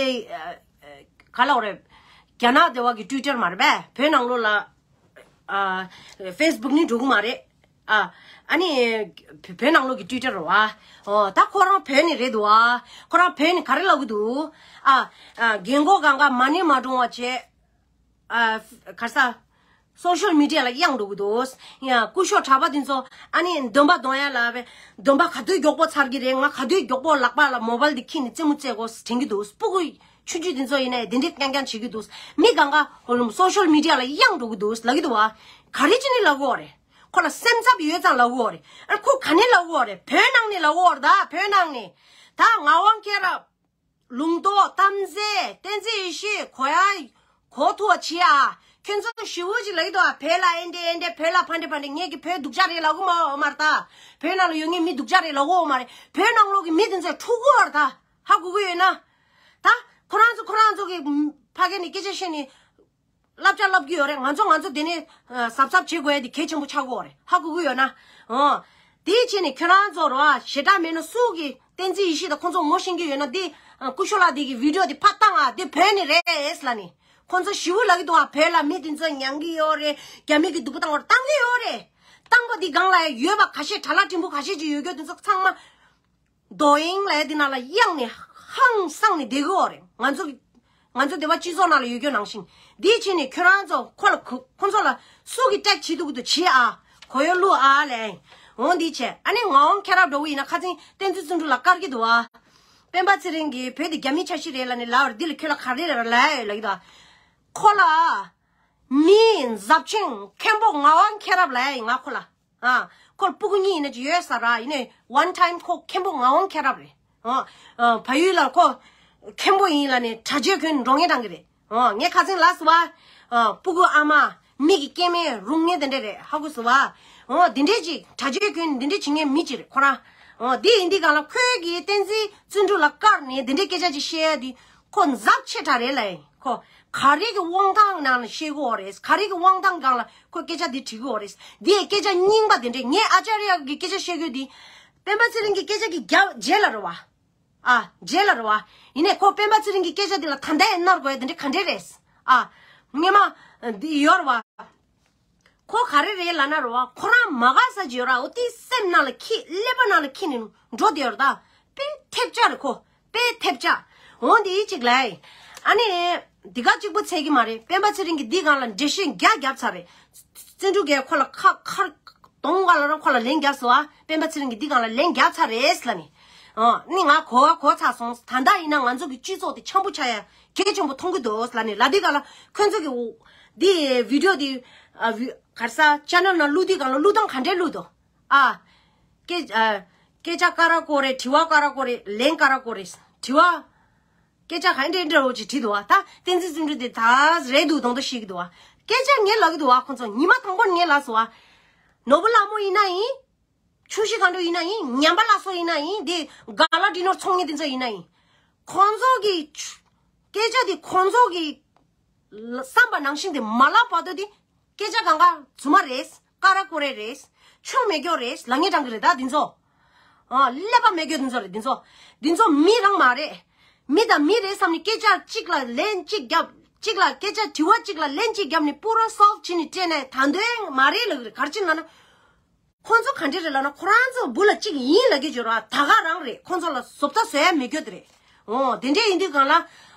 ཨ་ཨ་ག་ལབ་དགོས་རེད། རྒྱ་ནག་དེ་བ་གི་ཊུའི་ཊར་མ་རེད་པས། བོད་ནང་ལོགས་ལ། ཨ། ཕེ་སི་བུག་ནི་འགྲོ་གི་མ་རེད། ཨ། ཨ་ནི་བོད་ནང་ལོགས་ཀྱི་ཊུའི་ཊར་རེད་བ། ཨོ། ད་ཁོ་རང་བོད་ནས་རེད་འདུག་བ། ཁོ་རང་བོད་ནས་ག་རེ་ལབ་ཀྱི་འདུག་ཨ། ཨ། རྒན་གོག་གང་ག་མ་ཎི་མ་འདྲོངས་པ་བྱས། ཨ། ག་རེ་ཟ། སོ་ཤལ་མི་ཌི་ཡ་ལ་གཡང་འགྲོ་གི་འདུག་ཡ། སྐུ་ཞབས་གྲྭ་པ་འདི་ཚོ་ཨ་ནི་འདོན་པ་འདོན་ཡ་ལ་བས། འདོན་པ་ག་དུས་མགྱོགས་པོ་ཚར་གི་རེད། ང་ག་དུས་མགྱོགས་པོ་ལག་པ་ལ་མོ་བལ་འདི་འཁྱེར་ནས་རྩེད་མོ་རྩེ་དགོས་དྲན་གྱི་འདུག་སྤུ་གུ་ཆུང་ཆུང་འདི་ཚོ་ཡིན་ནའི་འདི་འདྲས་རྐྱང་རྐྱང་བྱེད་ཀྱི་འདུག་མི་གང་ག་སོ་ཤལ་མི་ཌི་ཡ་ལ་གཡང་འགྲོ་གི་འདུག་ལབ་ཀྱི་འདུག་བ། ག་རེ་བྱས་ནས་ལབ་ཀྱི་ཡོད་རེད། ཁོ་ལ་སེམས་འཚབ་ཡོད་ཙང་ལབ་ཀྱི་ཡོད་རེད། ཨ། ཁོ་ག་ནས་ལབ་ཀྱི་ཡོད་རེད། བོད་ནང་ནས་ལབ་ཀྱི་ཡོད་རེད་ད། བོད་ནང་ནས། ད་ངག་དབང་མཁྱེན་རབ། ལུང་རྟོགས་གཏམ་མཛད་བསྟན་འཛིན་ཡེ་ཤེས་གོ་ཡ་གོ་ཐུབ་པ་བྱེད་ཨ། ཁྱོད་ཚོ་ཞི་བོ་ཅིག་ལབ་ཀྱི་འདུག་ཨ། བོད་ལ་ཨེ་འདྲས་ཨེ་འདྲས། བོད་ལ་ཕ་འདྲས་ཕ་འདྲས། ངེད་ཀྱི་བོད་སྡུག་ཅག་རེད་ལབ་ཀྱི་མ་ཡོད་མ་རེད་ད། བོད་ནང་ལ་ཡོད་མཁན་མི་སྡུག་ཅག་རེད་ལབ་ཀྱི་ཡོད་མ་རེད། བོད་ནང་ལོགས་ཀྱི་མི་དེ་ཚོས་འཁྲུག་གི་ཡོད་རེད་ད། ཧ་གོ་གི་ཡོད་ན། ད་ཁོ་རང་ཚོ་ཁོ་རང་ཚོ་གི་ཕ་གི་ནས་སྐད་ཆ་བཤད་ནས། བསླབ་བྱ་བསླབ་ཀྱི་ཡོད་རེད། ང་ཚོ་ང་ཚོ་དེ་ནས་གཟབ་གཟབ་བྱེད་དགོས་ཡ་དེ་གལ་ཆེན་པོ་ཆགས་ཀྱི་ཡོད་རེད། ཧ་གོ་གི་ཡོད་ན། ཨོ། དེའི་ཆེད་ནས་ཁྱོད་རང་ཚོ་རོ་ཞེ་དྲག་མེད་ན། སུ་གི་བསྟན་འཛིན་ཡེ་ཤེས་དང་ཁོང་ཚོ་ངོ་ཤེས་ཀྱི་ཡོད་ན། དེ་ཀུ་ཤུ་ལགས་དེ་གི་བི་ཌི་ཡོ་དེ་ཕར་བཏང་ཨ། དེ་བོད་ནས་རེད་ལབ་ནས། ཁོང་ཚོ་ཞེ་པོ་ལབ་ཀྱི་འདུག་ཨ། བོད་ལ་མི་དེ་ཚོ་མྱང་གི་ཡོད་རེད། རྒྱ་མི་གི་སྡུག་པོ་བཏང་བར་བཏང་གི་ཡོད་རེད། བཏང་པ་དེ་སྒང་ལ་ཡོད་པ་ཁ་ཤས། ཁྲ་ལག་ཕྲན་བུ་ཁ་ཤས་ཅིག་ཡོད་རྒྱུ་དེ་ཚོ་ཚང་མ། རྡོ་ཡིང་ལ་འདི་ནང་ལ་གཡང་ནས་ཧང་སངས་ནས་བསྡད་ཀྱི་ཡོད་རེད། ང་ཚོ་ང་ཚོ་སྡེ་བ་སྤྱི་ཚོགས་ནང་ལ་ཡོད་རྒྱུ་ནང་བཞིན། འདིའི་ཆེད་ནས་ཁྱོད་རང་ཚོ་ཁོ་ལ་ཁོ་ཁོ་ཚོ་ལ་སུ་གིས་ཀྲེག་བྱེད་ཐུབ་ཀྱི་འདུག་བྱེད་ཨ། གོ་ཡོང་བླུག་ཨ་ལས། འོང་འདི་བྱས། ཨ་ནི་ངག་དབང་མཁྱེན་རབ་འདྲ་བོ་ཡིན་ན་ཁ་སང་བསྟན་འཛིན་བརྩོན་འགྲུས་ལ་དཀར་གྱི་འདུག་ཨ། སྤེན་པ་ཚེ་རིང་གིས་བོད་དེ་རྒྱ་མིའི་ཆ་ཤས་རེད་ལབ་ནས་ལབ་པ་རེད། འདི་ལ་ཁྱོད་ལ་ག་རེ་རེད་ལབ་ཡོད་ལབ་ཀྱི་འདུག་ཨ། ཁོ་ལ་མི་ཟབ་ཆེན་མཁན་པོ་ངག་དབང་མཁྱེན་རབ་ལབ་ཡ་ཡིན། ང་ཁོ་ལ། ཨ། ཁོ་ལ་སྤུ་གུ་གཉིས་ཡིན་ན་ཅི་ཡོད་ས་ར། ཡིན་ནའི་ཝན་ཊའིམ་ཁོ་མཁན་པོ་ངག་དབང་མཁྱེན་རབ་རེད། ཨ། ཨ། བལ་ཡུལ་ལ་ཁོ་མཁན་པོ་ཡིན་ལབ་ནས་གྲྭ་ཆས་གོན་འགྲོ་ངེས་དྲང་གི་རེད། ཨ། ངས་ཁ་སང་ལབ་སོང་བ། ཨ། སྤུ་གུ་ཨ་མ་མིག་གི་སྐྱེ་དམན་རུང་ངེས་དེ་འདྲ་རེད། ཧ་གོ་སོང་བ། ཨ། དེ་འདྲས་ཅིག་གྲྭ་ཆས་གོན་དེ་འདྲས་བྱེད་མཁན་མི་ཅིག་རེད་ཁོ་རང་། ཨ། དེ་ཡིན་དུས་སྒང་ལ་ཁོས་ཀྱིས་བསྟན་འཛིན་བརྩོན་འགྲུས་ལ་དཀར་ནས་དེ་འདྲས་སྐད་ཆ་ཅིག་བཤད་ཡ་དེ། ཁོ་ཛབ་ཆེ་དྲགས་རེད་ལབ་ཡིན། ཁོ་ག་རེ་གི་དབང་ཐང་ནང་ལ་བཤད་གི་ཡོད་རེད། ག་རེ་གི་དབང་ཐང་སྒང་ལ་ཁོ་སྐད་ཆ་འདི་དྲི་གི་ཡོད་རེད། འདི་སྐད་ཆ་རྙིང་པ་དེ་འདྲས། ངས་ཨ་ཅཱརྱ་གི་སྐད་ཆ་བཤད་གི་ཡོད་འདི། སྤེན་པ་ཚེ་རིང་གི་སྐད་ཆ་གི་རྒྱབ་རྗེས་ལ་རེད་བ། ཨ། རྗེས་ལ་རེད་བ། ཡིན་ནའི་ཁོ་སྤེན་པ་ཚེ་རིང་གི་སྐད་ཆ་འདི་ལ་ད་ལྟ་ཡང་མནར་དགོས་ཡ་དེ་འདྲས་ག་འདྲས་རེད། ཨ། སྔོན་མ་འདི་ཡོད་རེད་བ། ཁོ་ག་རེ་རེད་ལབ་ན་རེད་བ། ཁོ་རང་མ་དགའ་ས་ཅིག་ཡོད་ར། འོ་དེ་སེམས་ནང་ལ་འཁྱེར། ཀླད་པ་ནང་ལ་འཁྱེར་ནས་འགྲོ་བསྡད་ཡོད་རེད་ད། དཔེ་ཐེབས་ཆག་རེད་ཁོ། དཔེ་ཐེབས་ཆག་འོ་འདི་གཅིག་ལབ་ཡིན། ཨ་ནི་འདི་ག་གཅིག་པོ་ཚད་ཀྱི་མ་རེད། སྤེན་པ་ཚེ་རིང་གིས་འདི་སྒང་ལ་འགྲེལ་བཤད་རྒྱག་རྒྱབ་ཚར་རེད། བརྩོན་འགྲུས་རྒྱལ་ཁོ་ལ་ཁ་ཁར་གདོང་ཁ་ལ་རང་ཁོ་ལ་ལན་རྒྱབ་སོང་ཨ། སྤེན་པ་ཚེ་རིང་གིས་འདི་སྒང་ལ་ལན་རྒྱབ་ཚར་རེད་ལབ་ནི། ཨ་ནི་ང་གོ་བ་གོ་ཚར་སོང་། ད་ལྟ་ཡིན་ན་ང་ཚོ་གི་སྤྱི་ཚོགས་དེ་འཆམ་པོ་ཆགས་ཡ་གལ་ཆེན་པོ་མཐོང་གི་འདུག་ལབ་ནི་ལབ། འདི་སྒང་ལ་ཁོ་ཚོ་གི་འདི་བི་ཌི་ཡོ་འདི་ཨ་བི་ག་རེ་ཟ་ཅེ་ནལ་ནང་བླུག་དུས་སྒང་ལ་བླུག་སྟངས་ག་འདྲས་བླུག་འདུག་ཨ། སྐད་ཨ། སྐད་ཆ་ཀ་ར་ཀོ་རེ། དྲི་བ་ཀ་ར་ཀོ་རེ། ལན་ཀ་ར་ཀོ་རེ། དྲི་བ། སྐད་ཆ་ག་འདྲ་འདྲ་བོ་ཅིག་དྲིས་འདུག་བ། ད་བསྟན་འཛིན་བརྩོན་འགྲུས་དེ་ད་རེད་འདུག་དང་དུ་ཤེས་ཀྱི་འདུག་བ། སྐད་ཆ་ངས་ལབ་ཀྱི་འདུག་བ། ཁོང་ཚོ་ཉི་མ་དང་པོར་ངས་ལབ་སོང་བ། ནོར་བུ་ལྷ་མོ་ཡིན་ན་ཡིན། ཆུ་བཞི་སྒང་དྲུག་ཡིན་ན་ཡིན། ཉམས་པ་སླར་གསོ་ཡིན་ན་ཡིན། དེ་ག་ལ་འདྲི་ནོར་ཚོང་ངེ་དེ་ཚོ་ཡིན་ན་ཡིན། ཁོང་ཚོ་གི་སྐད་ཆ་དེ་ཁོང་ཚོ་གི་བསམ་པ་ནང་བཞིན་དེ་མ་ལབ་བར་དུ་དེ། སྐད་ཆ་གང་ག་རྫུན་མ་རེད། ཀ་ར་ཀོ་རེ་རེད། ཆོ་མེད་སྐྱོ་རེད། ལབ་ངེས་དྲང་གི་རེད་ད་འདི་ཚོ། ཨ། ཀླད་པ་མེད་སྐྱོ་འདི་ཚོ་རེད་འདི་ཚོ། འདི་ཚོ་མི་རང་མ་རེད། མི་དང་མི་རེད་བསམ་ནས་སྐད་ཆ་གཅིག་ལ་ལན་གཅིག་རྒྱབ། གཅིག་ལ་སྐད་ཆ་དྲི་བ་གཅིག་ལ་ལན་གཅིག་རྒྱབ་ནས་པུ་རོ་སོལབ་བྱེད་ནས་སྤྲད་ནས་ད་འདོད་མ་རེད་ལབ་གི་རེད། ག་རེ་བྱས་ལབ་ན། ཁོང་ཚོ་ག་འདྲ་རེད་ལབ་ན། ཁོ་རང་ཚོ་བུ་ལ་གཅིག་ཡིན་ལབ་ཀྱི་འཇོར་བ་ད་ག་རང་རེད། ཁོང་ཚོ་ལ་བཟོ་ལྟ་བཟོ་ཡ་མེད་རྒྱུ་དེ་རེད། འོ་དེ་འདྲས་ཡིན་དུས་སྒང་ལ།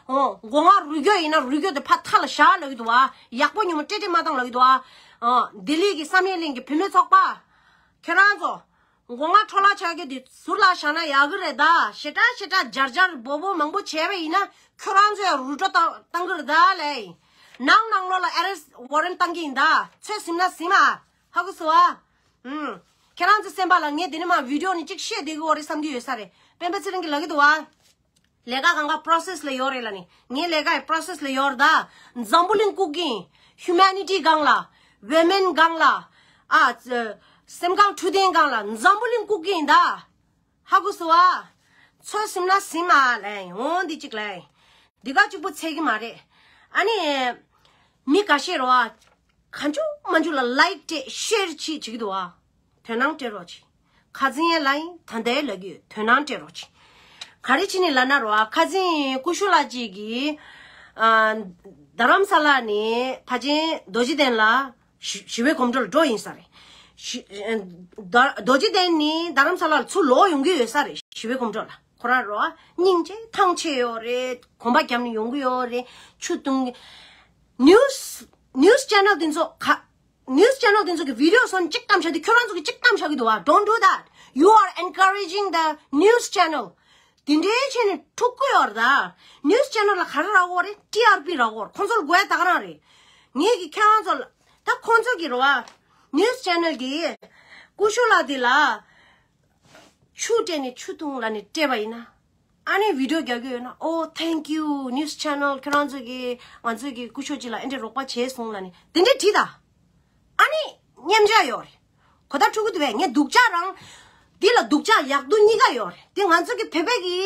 འོ་མགོ་རྔ་རུལ་རྒྱུ་ཡིན་ན་རུལ་རྒྱུ་དེ་ཕར་མཐའ་ལ་བཞག་ལབ་ཀྱི་འདུག་བ། ཡག་པོ་ཉོ་མོ་སྤྲད་སྤྲད་མ་བཏང་ལབ་ཀྱི་འདུག་བ། འོ་ལྡི་ལི་གི་བསམ་ཡས་གླིང་གི་བུད་མེད་ཚོགས་པ། ཁྱེད་རང་ཚོ། མགོ་རྔ་འཕྲོ་བརླག་ཆགས་རྒྱུ་དེ་ཟུར་ལ་བཞག་ན་ཡག་གི་རེད་ད། ཞེ་དྲག་ཞེ་དྲག་འཇར་འཇར་འབོ་འབོ་མང་པོ་བྱས་པ་ཡིན་ན་ཁྱོད་རང་ཚོ་ཡང་རུལ་འགྲོ་བཏང་བཏང་གི་རེད་ད་ལས། ནང་ནང་ལོགས་ལ་ཨེ་རེ་སི་ཝ་རན་བཏང་གི་ཡིན་ད། ཚོད་ཟིན་ན་ཟིན་མ། ཧ་གོ་སོང་བ། ཨུམ། ཁྱེད་རང་ཚོ་སེམས་པ་ལ་ངས་དེ་ནས་མ་བི་ཌི་ཡོ་ནས་གཅིག་བཤད་བསྡད་ཀྱི་ཡོད་རེད་བསམ་གྱི་ཡོད་ས་རེད། སྤེན་པ་ཚེ་རིང་གིས་ལབ་ཀྱི་འདུག་བ། ལས་ཀ་གང་ག་པོ་རོ་སེ་སི་ལ་ཡོད་རེད་ལབ་ནི། ངའི་ལས་ཀ་ཡི་པོ་རོ་སེ་སི་ལ་ཡོད་རེད་ད། འཛམ་བུ་གླིང་སྐུག་གི་ཡིན། ཧིའུ་མེ་ནི་ཊི་སྒང་ལ། ཝི་མེན་སྒང་ལ། ཨ། སེམས་ཁམས་འཕྲོད་བསྟེན་སྒང་ལ་འཛམ་བུ་གླིང་སྐུག་གི་ཡིན་ད། ཧ་གོ་སོང་བ། ཚོད་ཟིན་ན་ཟིན་མ་ལབ་ཡིན། འོ་འདི་གཅིག་ལབ་ཡིན། འདི་ག་གཅིག་པོ་ཚད་ཀྱི་མ་རེད། ཨ་ནི། མི་ཁ་ཤས་རེད་བ། གང་བྱུང་མང་བྱུང་ལ་ལའིཀ་སྤྲད་ཤེར་བྱེད་བྱེད་ཀྱི་འདུག་བ། དོ་སྣང་སྤྲད་རོགས་གྱིས། ཁ་སང་ཡང་ལབ་ཡིན། ད་ལྟའི་ལབ་ཀྱི་ཡོད། དོ་སྣང་སྤྲད་རོགས་གྱིས། ག་རེ་བྱས་ནས་ལབ་ན་རེད་བ། ཁ་སང་སྐུ་ཞབས་ལགས་གཅིག་གིས། ཨ། རྡ་རམ་ས་ལ་ནས་ཕ་ཆེན་རྡོ་རྗེ་གདན་ལ། ཞི་ཞི་བའི་གོམ་བགྲོད་ལ་འགྲོ་ཡིན་ས་རེད། ཞི་ཨ། རྡོ་རྡོ་རྗེ་གདན་ནི་རྡ་རམ་ས་ལ་ལ་ཚུར་ལོག་ཡོང་གི་ཡོད་ས་རེད། ཞི་བའི་གོམ་བགྲོད་ལ། ཁོ་རང་རོ། སྙིང་རྗེ་ཐང་ཆད་ཡོད་རེད། གོམ་པ་བརྒྱབ་ནས་ཡོང་གི་ཡོད་རེད། ཆུ་བཏུང་གི། ནིའུ་སི་ནིའུ་སི་ཆེ་ནལ་དེ་ཚོ་ག་ནིའུ་སི་ཆེ་ནལ་དེ་ཚོ་གི་བི་ཌི་ཡོ་བཟོ་ནས་གཅིག་བཏང་བཞག་དུས་ཁྱོད་རང་ཚོ་གི་གཅིག་བཏང་བཞག་གི་འདུག་བ། Don't do that. You are encouraging the news channel. དེ་འདྲའི་བྱས་ནས་འཁྲུག་གི་ཡོད་རེད་ད། ནིའུ་སི་ཆེ་ནལ་ལ་ག་རེ་རག་གི་ཡོད་རེད། ཊི་ཨར་པི་རག་གི་ཡོད་རེད། ཁོང་ཚོ་ལ་དགོས་ཡ་ད་ག་རང་རེད། ངས་ཀྱི་ཁྱེད་རང་ཚོ་ལ་ད་ཁོང་ཚོ་གི་རེད་བ། ནིའུ་སི་ཆེ་ནལ་གི་སྐུ་ཞབས་ལགས་དེ་ལ་ཆུ་སྤྲད་ནས་ཆུ་བཏུང་ལབ་ནས་སྤྲད་པ་ཡིན་ན། ཨ་ནི་བི་ཌི་ཡོ་རྒྱག་གི་ཡོད་ན། Oh, thank you, news channel. ཁྱོད་རང་ཚོ་གིས་ང་ཚོ་གི་སྐུ་ཞབས་ཅིག་ལ་ཨེ་འདྲའི་རོགས་པ་བྱས་སོང་ལབ་ནས་དེ་འདྲའི་བྲིས་ད། ཨ་ནི་མཉམ་འཇོག་ཡོད་རེད། གོ་བརྡ་འཕྲོད་ཀྱི་འདུག་བས། ངས་སྡུག་ཅག་རང་། འདི་ལ་སྡུག་ཅག་ཡག་སྡུག་གཉིས་ཀ་ཡོད་རེད། དེ་ང་ཚོ་གི་བོད་པའི་གི།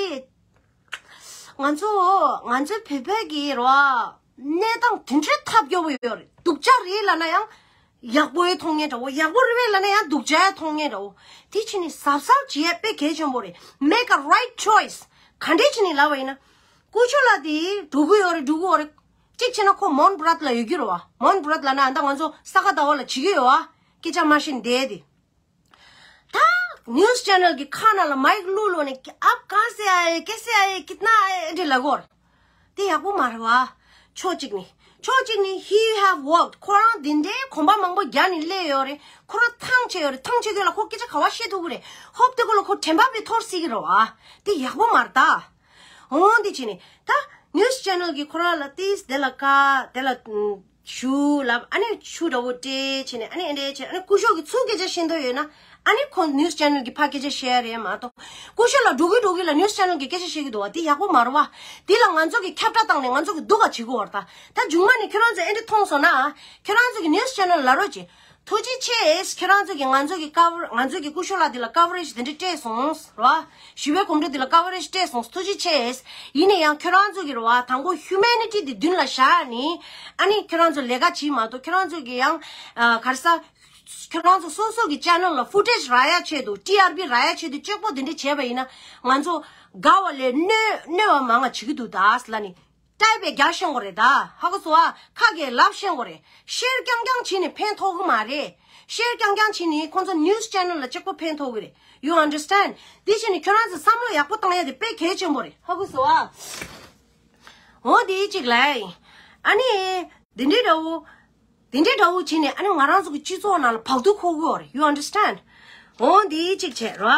ང་ཚོ་ང་ཚོའི་བོད་པའི་གི་རོ། གནས་སྟངས་དེ་འདྲའི་ཐབས་སྐྱོ་པོ་ཡོད་རེད། སྡུག་ཅག་རེད་ལབ་ན་ཡང་ཡག་པོ་ཡང་མཐོང་མཁན་འདྲ་བོ། ཡག་པོ་རེད་པས་ལབ་ན་ཡང་སྡུག་ཅག་ཡང་མཐོང་མཁན་འདྲ་བོ། དེ་བྱས་ནས་གཟབ་གཟབ་བྱེད་ཡ་དཔེ་གལ་ཆེན་པོ་རེད། Make a right choice. ག་འདྲས་བྱས་ནས་ལབ་པ་ཡིན་ན། སྐུ་ཞབས་ལགས་དེ་འགྲོ་གི་ཡོད་རེད། འགྲོ་གི་ཡོད་རེད། གཅིག་བྱས་ན་ཁོ་མོན་བྷ་རད་ལ་ཡོད་རྒྱུ་རེད་པ། མོན་བྷ་རད་ལབ་ན་ཨ་ད་ང་ཚོ་ས་ག་ཟླ་བ་ལ་བྱེད་ཀྱི་ཡོད་པ། སྐད་ཆ་མ་བཤད་བསྡད་དེ། ད་news channel གི་ཁ་ནང་ལ་མའིག་བླུགས་བླུགས་ནས་आप कहाँ से आए, कैसे आए, कितना आए འདྲ་ལབ་ཀྱི་ཡོད་རེད། དེ་ཡག་པོ་མ་རེད་པ། ཕྱོགས་གཅིག་ནས། ཕྱོགས་གཅིག་ནས་he have worked. ཁོ་རང་དེ་འདྲའི་གོམ་པ་མང་པོ་རྒྱག་ནས་སླེབས་ཡོད་རེད། ཁོ་རང་ཐང་ཆད་ཡོད་རེད། ཐང་ཆད་དུས་ལ་ཁོ་སྐད་ཆ་ག་པར་བཤད་ཐུབ་ཀྱི་རེད། ཧོབ་དེ་ཀོ་ལ་ཁོ་དྲན་པ་མི་འཐོར་སྲིད་ཀྱི་རེད་པ། དེ་ཡག་པོ་མ་རེད་ད། འོ་འདི་བྱས་ནས་ད་news channel གི་ཁོ་རང་ལ་ཏིས་དེ་ལ་ཀ་དེ་ལ་ཨམ་ཞུ་ལབ། ཨ་ནི་ཆུ་འདྲ་བོ་སྤྲད་བྱས་ནས། ཨ་ནི་ཨེ་འདྲས་བྱས། ཨ་ནི་སྐུ་ཞབས་ཀྱིས་ཚུར་སྐད་ཆ་བཤད་འདོད་ཡོད་ན། ཨ་ནི་ཁོ་news channel གི་ཕར་སྐད་ཆ་བཤད་ཡ་རེད་མ་གཏོགས། སྐུ་ཞབས་ལགས་འགྲོ་གི་འགྲོ་གི་ལ་news channel གི་སྐད་ཆ་བཤད་ཀྱི་འདུག་པ། དེ་ཡག་པོ་མ་རེད་པ། དེ་ལ་ང་ཚོ་གི་ཁྱབ་བསྒྲགས་བཏང་ནས་ང་ཚོ་གི་སྡུག་ག་བྱེད་ཀྱི་ཡོད་རེད་ད། ད་མཇུག་མ་ནས་ཁྱོད་རང་ཚོ་ཨེ་འདྲས་མཐོང་སོང་ན། ཁྱོད་རང་ཚོ་གི་news channel ལབ་རོགས་བྱེད། ཐུགས་རྗེ་ཆེ། ཁྱེད་རང་ཚོ་གིས་ང་ཚོ་གི་cover- ང་ཚོ་གི་སྐུ་ཞབས་ལགས་འདི་ལ་coverage དེ་འདྲ་སྤྲད་སོང་ར། ཞི་བའི་གོམ་བགྲོད་འདི་ལ་coverage སྤྲད་སོང་། ཐུགས་རྗེ་ཆེ། ཡིན་ན་ཡང་ཁྱེད་རང་ཚོ་གི་ར་བ་དང་པོ་humanity འདི་མདུན་ལ་བཞག་ནས། ཨ་ནི་ཁྱེད་རང་ཚོ་ལས་ཀ་བྱེད་མ་གཏོགས། ཁྱེད་རང་ཚོ་གི་ཡང་ཨ་ག་རེ་ཟ། ཁྱེད་རང་ཚོ་སོ་སོ་གི་channel ལ་footage རག་ཡ་ཆེད་དུ། ཊི་ཨར་པི་རག་ཡ་ཆེད་དུ་གཅིག་པོ་འདི་འདྲ་བྱས་པ་ཡིན་ན། ང་ཚོ་དགའ་བ་ལས་གནོད་གནོད་པ་མང་བ་བྱེད་ཀྱི་འདུག་ད་ལབ་ནས། ཊའི་པེ་རྒྱག་ཤེས་དགོས་རེད་ད། ཧ་གོ་སོང་ཨ། ཁ་གིས་ལབ་ཤེས་དགོས་རེད། ཤེར་རྐྱང་རྐྱང་བྱས་ནས་ཕན་ཐོགས་ཀྱི་མ་རེད། ཤེར་རྐྱང་རྐྱང་བྱས་ནས་ཁོང་ཚོ་news channel ལ་གཅིག་པོ་ཕན་ཐོགས་ཀྱི་རེད། You understand? དེ་བྱས་ནས་ཁྱོད་རང་ཚོ་བསམ་བློ་ཡག་པོ་བཏང་ཡ་དེ་དཔེ་གལ་ཆེན་པོ་རེད། ཧ་གོ་སོང་ཨ། འོ་དེ་གཅིག་ལབ་ཡིན། ཨ་ནི། དེ་འདྲའི་འདྲ་བོ། དེ་འདྲའི་འདྲ་བོ་བྱས་ནས་ཨ་ནི་ང་རང་ཚོ་གི་སྤྱི་ཚོགས་ནང་ལ་བག་ཐུག་འཁོར་གྱི་ཡོད་རེད། You understand? འོ་དེ་གཅིག་བྱས་རོ།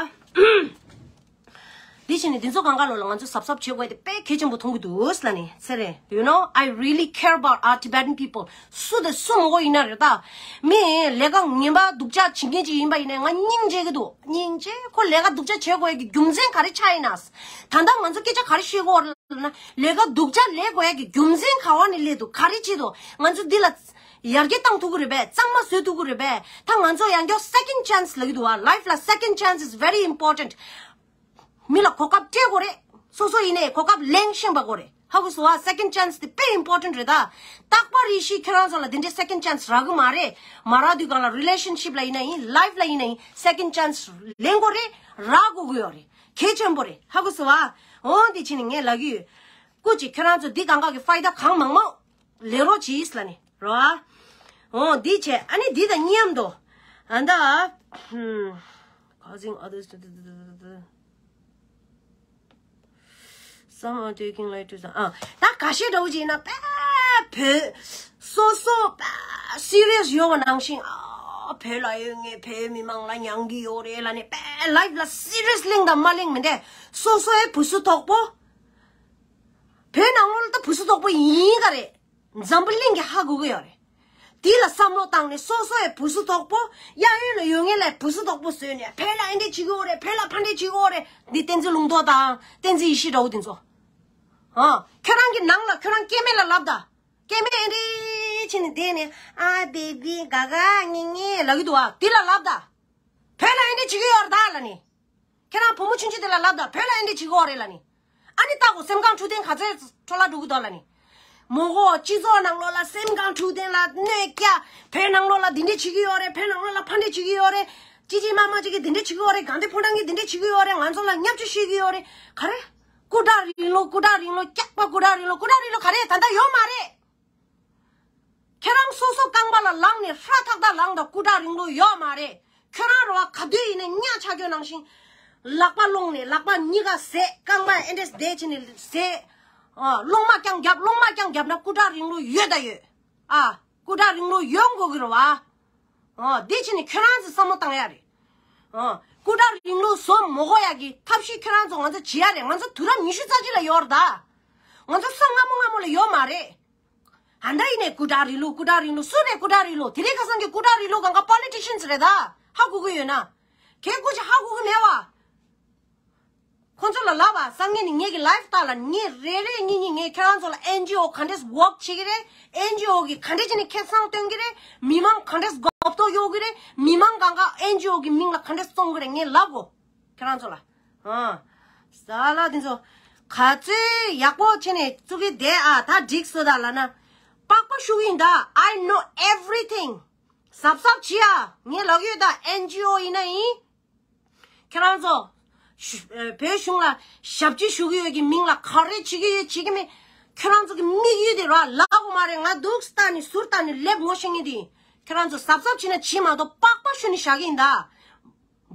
དེ་བྱས་ནས་འདི་ཚོ་གང་ག་ལོ་ལ་ང་ཚོ་གཟབ་གཟབ་བྱེད་དགོས་དེ་དཔེ་གལ་ཆེན་པོ་མཐོང་གི་འདུག་ལབ་ནས་ཚེ་རིང་། You know, I really care about our Tibetan people. སུ་དང་སུ་མོ་གོ་ཡིན་ན་རེད་ད། མི་ལས་ཀ་ངན་པ་སྡུག་ཅག་བྱེད་མཁན་ཅིག་ཡིན་པ་ཡིན་ནའི་ང་སྙིང་རྗེ་གི་འདུག་སྙིང་རྗེ། ཁོ་ལས་ཀ་སྡུག་ཅག་བྱེད་དགོས་ཀྱི་རྒྱུ་མཚན་ག་རེ་ཆགས་ཡིན་ན། ད་ལྟ་ང་ཚོ་སྐད་ཆ་ག་རེ་བཤད་གོ་རེད་ལབ་ན། ལས་ཀ་སྡུག་ཅག་ལས་དགོས་ཡ་གི་རྒྱུ་མཚན་ག་བ་ནས་སླེབས་འདུག་ག་རེ་བྱེད་འདུག་ང་ཚོ་འདི་ལ་ཡར་རྒྱས་བཏང་ཐུབ་ཀྱི་རེད་པས། གཙང་མ་བཟོ་ཐུབ་ཀྱི་རེད་པས། ད་ང་ཚོ་ཡང་བསྐྱར་second chance ལབ་ཀྱི་འདུག་བ། Life ལ་second chance is very important. མི་ལ་གོ་སྐབས་སྤྲད་དགོས་རེད། སོ་སོ་ཡིན་ནའི་གོ་སྐབས་ལེན་ཤེས་པ་དགོས་རེད། ཧ་གོ་སོང་བ། Second chance དེ་དཔེ་important རེད་ད། རྟག་པར་རེ་ཞིག་ཁྱོད་རང་ཚོ་ལ་དེ་འདྲའི་second chance རག་གི་མ་རེད། མ་རག་དུས་སྒང་ལ་relationship ལ་ཡིན་ན་ཡིན། Life ལ་ཡིན་ན་ཡིན། Second chance ལེན་དགོས་རེད། རག་དགོས་ཀྱི་ཡོད་རེད། གལ་ཆེན་པོ་རེད། ཧ་གོ་སོང་བ། འོ་འདི་བྱས་ནས་ངས་ལབ་ཀྱི་ཡོད། སྐུ་མཁྱེན། ཁྱོད་རང་ཚོ་འདི་གང་ག་གི་ཕའི་ད་གང་མང་མང་ལེན་རོགས་གྱིས་ལབ་ནས་རོ། འོ་འདི་བྱས། ཨ་ནི་འདི་དང་མཉམ་དུ་ཨ་ད་ཧུམ། Causing others to some are taking light to some. ཨ་ད་ཁ་ཤས་འདྲ་བོ་ཅིག་ཡིན་ན་དཔེ་བོད་སོ་སོ་དཔེ་serious ཡོད་པ་ནང་བཞིན། ཨ་བོད་ལ་ཡོད་ངེས། བོད་མི་མང་ལ་མྱང་གི་ཡོད་རེད་ལབ་ནས་དཔེ་life ལ་serious གླེང་དང་མ་གླེང་མི་འདྲ། སོ་སོའི་བུ་སུ་དོག་པོ། བོད་ནང་ལོགས་ལ་ད་བུ་སུ་དོག་པོ་ཡིན་ག་རེད། འཛམ་བུ་གླིང་གི་ཧ་གོ་གི་ཡོད་རེད། དེ་ལ་བསམ་བློ་བཏང་ནས་སོ་སོའི་བུ་སུ་དོག་པོ། གཡས་གཡོན་ལ་ཡོད་ངེས་ལ་བུ་སུ་དོག་པོ་བཟོས་ནས་བོད་ལ་ཨེ་འདྲས་བྱེད་ཀྱི་ཡོད་རེད། བོད་ལ་ཕ་འདྲས་བྱེད་ཀྱི་ཡོད་རེད། འདི་བསྟན་འཛིན་ལུང་རྟོགས་དང་བསྟན་འཛིན་ཡེ་ཤེས་འདྲ་བོ་དེ་ཚོ། ཨ་ཁྱོད་རང་གི་ནང་ལ་ཁྱོད་རང་སྐྱེ་དམན་ལ་ལབ་ད། སྐྱེ་དམན་ཨེ་འདྲས་བྱས་ནས་བསྡད་ནས་ཨ་བེ་བི་ག་ག་ངེ་ངེ་ལབ་ཀྱི་འདུག་བ། དེ་ལ་ལབ་ད། བོད་ལ་ཨེ་འདྲས་བྱེད་ཀྱི་ཡོད་རེད་ད་ལབ་ནས། ཁྱེད་རང་བུ་མོ་ཆུང་ཆུང་དེ་ལ་ལབ་ད། བོད་ལ་ཨེ་འདྲས་བྱེད་ཀྱི་ཡོད་རེད་ལབ་ནས། ཨ་ནི་ལྟ་གོ། སེམས་ཁམས་འཕྲོད་བསྟེན་ག་ཚོད་འཕྲོ་བརླག་འགྲོ་གི་འདུག་ལབ་ནས། མོ་གོ་སྤྱི་ཚོགས་ནང་ལོགས་ལ་སེམས་ཁམས་འཕྲོད་བསྟེན་ལ་གནོད་སྐྱེལ། བོད་ནང་ལོགས་ལ་འདི་འདྲས་བྱེད་ཀྱི་ཡོད་རེད། བོད་ནང་ལོགས་ལ་ཕ་འདྲས་བྱེད་ཀྱི་ཡོད་རེད། ཅི་ཅི་མ་མ་ཅིག་གིས་འདི་འདྲས་བྱེད་ཀྱི་ཡོད་རེད། དགའ་ལྡན་ཕོ་བྲང་གིས་འདི་འདྲས་བྱེད་ཀྱི་ཡོད་རེད། ང་ཚོ་ལ་བརྙས་བཅོས་བྱེད་ཀྱི་ཡོད་རེད། ག་རེ། སྐུ་དྲག་རིང་ལུགས། སྐུ་དྲག་རིང་ལུགས། སྐྱག་པ་སྐུ་དྲག་རིང་ལུགས། སྐུ་དྲག་རིང་ལུགས་ག་རེ་ད་ལྟ་ཡོད་མ་རེད། ཁྱེད་རང་སོ་སོ་རྐང་པ་ལ་ལངས་ནས་ཧྲ་ཐག་ཐག་ལངས་དང་། སྐུ་དྲག་རིང་ལུགས་ཡོད་མ་རེད། ཁྱོད་རང་རེད་བ། ག་དུས་ཡིན་ནའི་གཉའ་ཆག་རྒྱུ་ནང་བཞིན། ལག་པ་སློང་ནས་ལག་པ་གཉིས་ཀ་ཟས། རྐང་པ་ཨེ་འདྲས་བསྡད་བྱས་ནས་ཟས། ཨ་སློང་མ་རྐྱང་རྒྱབ། སློང་མ་རྐྱང་རྒྱབ་ན་སྐུ་དྲག་རིང་ལུགས་ཡོད་ད་ཡོད། ཨ་སྐུ་དྲག་རིང་ལུགས་ཡོང་དགོས་ཀྱི་རེད་བ། ཨ་འདི་བྱས་ནས་ཁྱོད་རང་ཚོ་བསམ་བློ་བཏང་ཡ་རེད། ཨ་སྐུ་དྲག་རིང་ལུགས་བཟོ་མ་དགོས་ཡ་གི་ཐབས་ཤེས་ཁྱོད་རང་ཚོ་ང་ཚོ་བྱེད་ཡ་རེད། ང་ཚོ་དུས་རབས་ཉི་ཤུ་རྩ་གཅིག་ལ་ཡོད་རེད་ད། ང་ཚོ་ས་སྔ་མོ་སྔ་མོ་ལ་ཡོད་མ་རེད། ཨ་འདྲ་ཡིན་ནས་སྐུ་དྲག་རིང་ལུགས། སྐུ་དྲག་རིང་ལུགས། སུ་རེད་སྐུ་དྲག་རིང་ལུགས། དེ་རིང་ཁ་སང་གི་སྐུ་དྲག་རིང་ལུགས་གང་ག་politicians རེད་ད། ཧ་གོ་གི་ཡོད་ན། གལ་སྐུ་ཅག་ཧ་གོ་གི་མེད་བ། ཁོང་ཚོ་ལ་ལབ་པ། སང་ཉིན་ནས་ངེད་ཀྱི་life ལྟ་ལ། ངེད་རེ་རེ་གཉིས་གཉིས་ངས་ཁྱེད་རང་ཚོ་ལ་ཨེན་ཇི་ཨོ་ག་འདྲས་work བྱེད་ཀྱི་རེད། ཨེན་ཇི་ཨོ་གིས་ག་འདྲས་བྱས་ནས་ཁེ་བཟང་སྟོན་གྱི་རེད། མི་མང་ག་འདྲས་མགོ་ཐོག་གཡོག་གི་རེད། མི་མང་གང་ག་ཨེན་ཇི་ཨོ་གི་མིང་ལ་ག་འདྲས་བཙོང་གི་རེད། ངས་ལབ་གོ། ཁྱེད་རང་ཚོ་ལ། ཨ། ས་ལ་འདི་ཚོ་ག་ཚོད་ཡག་པོ་བྱས་ནས་བཙུགས་ཀྱི་བསྡད་ཨ། ད་འགྲིག་སོང་ད་ལབ་ན། པགས་པ་བཤུ་གི་ཡིན་ད། I know everything. གཟབ་གཟབ་བྱེད་ཨ། ངས་ལབ་ཡོད་ད། ཨེན་ཇི་ཨོ་ཡིན་ན་ཡིན། ཁྱེད་རང་ཚོ། ཞུ་ཨ། བོད་གཞུང་ལ་ཞབས་ཕྱི་ཞུ་གི་ཡོད་ཀྱི་མིང་ལ་ག་རེ་བྱེད་ཀྱི་ཡོད་བྱེད་ཀྱི་མེད། ཁྱེད་རང་ཚོ་གི་དམིགས་ཡུལ་དེ་ར་ལབ་དགོས་མ་རེད། ང་འདུག་སེ་ལྟ་ནས་ཟུར་ལྟ་ནས་ལབ་ངོ་ཤེས་ངེས་དེ་ཡིན། ཁྱེད་རང་ཚོ་གཟབ་གཟབ་བྱེད་ན་བྱེད་མ་གཏོགས་པགས་པ་བཤུ་ནས་བཞག་གི་ཡིན་ད།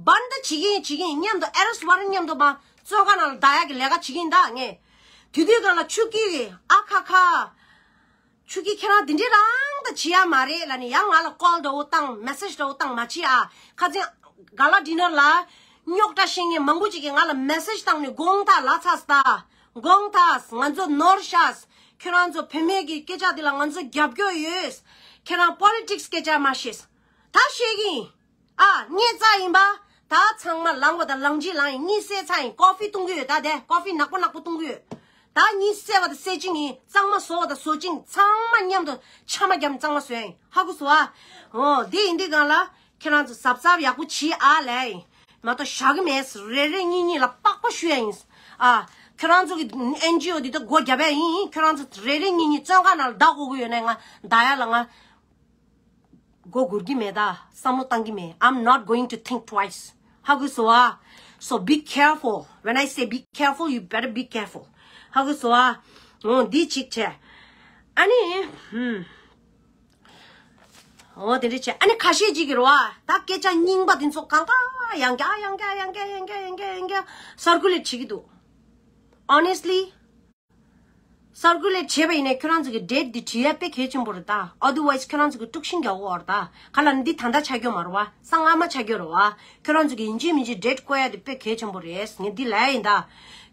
བན་ད་བྱེད་ཀྱི་ཡིན་བྱེད་ཀྱི་ཡིན་མཉམ་དུ། ཨེ་རོ་སི་བ་རན་མཉམ་དུ་མ་བཙོན་ཁང་ནང་ལ་བསྡད་ཡག་གི་ལས་ཀ་བྱེད་ཀྱི་ཡིན་ད་ངས། དེ་དུས་སྒང་ལ་ཆུ་སྐྱིད་ཀྱིས་ཨ་ཁ་ཁ། ཆུ་སྐྱིད་ཁྱེད་རང་དེ་འདྲའི་རང་ད་བྱེད་ཡ་མ་རེད་ལབ་ནས་ཡང་ང་ལ་ཀོལ་འདྲ་བོ་བཏང་། མེ་སེ་ཇི་འདྲ་བོ་བཏང་། མ་བྱེད་ཨ། ཁ་སང་ག་ལ་ཌི་ནར་ལ་རྙོག་དྲ་བཤད་མཁན་མང་པོ་ཅིག་གིས་ང་ལ་མེ་སེ་ཇི་བཏང་ནས་དགོངས་དག་ལབ་ཚར་སོང་ད། དགོངས་དག་ང་ཚོ་ནོར་ཤག་ཁྱེད་རང་ཚོ་བུད་མེད་ཀྱི་སྐད་ཆ་འདི་ལ་ང་ཚོ་རྒྱབ་སྐྱོར་ཡོད། ཁྱེད་རང་པོ་ལི་ཊིག་སི་སྐད་ཆ་མ་བཤད། ད་བཤད་ཀྱི་ཡིན། ཨ། ངས་རྩ་ཡིན་པ། ད་ཚང་མ་ལངས་པ་དང་ལངས་ཅི་ལངས་ཡིན། གཉིད་སད་ཚར་ཡིན། ཀོ་ཧྥི་བཏུང་གི་ཡོད། ད་དེ་ཀོ་ཧྥི་ནག་པོ་ནག་པོ་བཏུང་གི་ཡོད། ད་གཉིད་སད་པ་དང་སད་ཅིང་ཡིན། གཙང་མ་བཟོ་བ་དང་བཟོ་ཅིང་། ཚང་མ་མཉམ་དུ་ཆ་མ་བརྒྱབ་ནས་གཙང་མ་བཟོ་ཡ་ཡིན། ཧ་གོ་སོང་ཨ། འོ་དེ་ཡིན་དུས་སྒང་ལ་ཁྱེད་རང་ཚོ་གཟབ་གཟབ་ཡག་པོ་བྱེད་ཨ་ལབ་ཡ་ཡིན། མ་གཏོགས་བཞག་གི་མེད། རེ་རེ་གཉིས་གཉིས་ལ་པགས་པ་བཤུ་ཡ་ཡིན། ཨ། ཁྱེད་རང་ཚོ་གི་ཨེན་ཇི་ཨོ་འདི་ད་སྒོ་རྒྱབ་ཡ་ཡིན། ཁྱེད་རང་ཚོ་རེ་རེ་གཉིས་གཉིས་བཙོན་ཁང་ནང་ལ་བསྡད་དགོས་ཀྱི་ཡོད་ན་ང་བསྡད་ཡ་ལ་ང་མགོ་སྒུར་གྱི་མེད། ད་བསམ་བློ་བཏང་གི་མེད། I'm not going to think twice. ཧ་གོ་སོང་ཨ། So be careful. When I say be careful, you better be careful. ཧ་གོ་སོང་ཨ། འོ་འདི་གཅིག་བྱས། ཨ་ནི། ཧུམ། འོ་དེ་འདྲ་བྱས། ཨ་ནི་ཁ་ཤས་ཅིག་གིས་རེད་བ། ད་སྐད་ཆ་རྙིང་པ་དེ་ཚོ་གང་ག་ཡང་བསྐྱར་ཡང་བསྐྱར་ཡང་བསྐྱར་ཡང་བསྐྱར་ཡང་བསྐྱར་ཡང་བསྐྱར་སར་ཀུ་ལེ་ཊི་བྱེད་ཀྱི་འདུག Honestly, སར་ཀུ་ལེ་ཊི་བྱས་པ་ཡིན་ནའི་ཁྱོད་རང་ཚོ་གི་ཌེ་ཊི་འདི་བྲིས་ཡ་དཔེ་གལ་ཆེན་པོ་རེད་ད། Otherwise ཁྱོད་རང་ཚོ་གི་དཀྲུག་ཤིང་རྒྱག་དགོས་པ་རེད་ད། ག་ལ་འདི་ད་ལྟ་ཆགས་ཀྱི་ཡོད་མ་རེད་བ། སང་སྔ་མ་ཆགས་ཀྱི་ཡོད་རེད་བ། ཁྱོད་རང་ཚོ་གི་ཡིན་གཅིག་མིན་གཅིག་ཌེ་ཊི་བཀོད་ཡ་དེ་དཔེ་གལ་ཆེན་པོ་རེད། ངས་འདི་ལབ་ཡ་ཡིན་ད།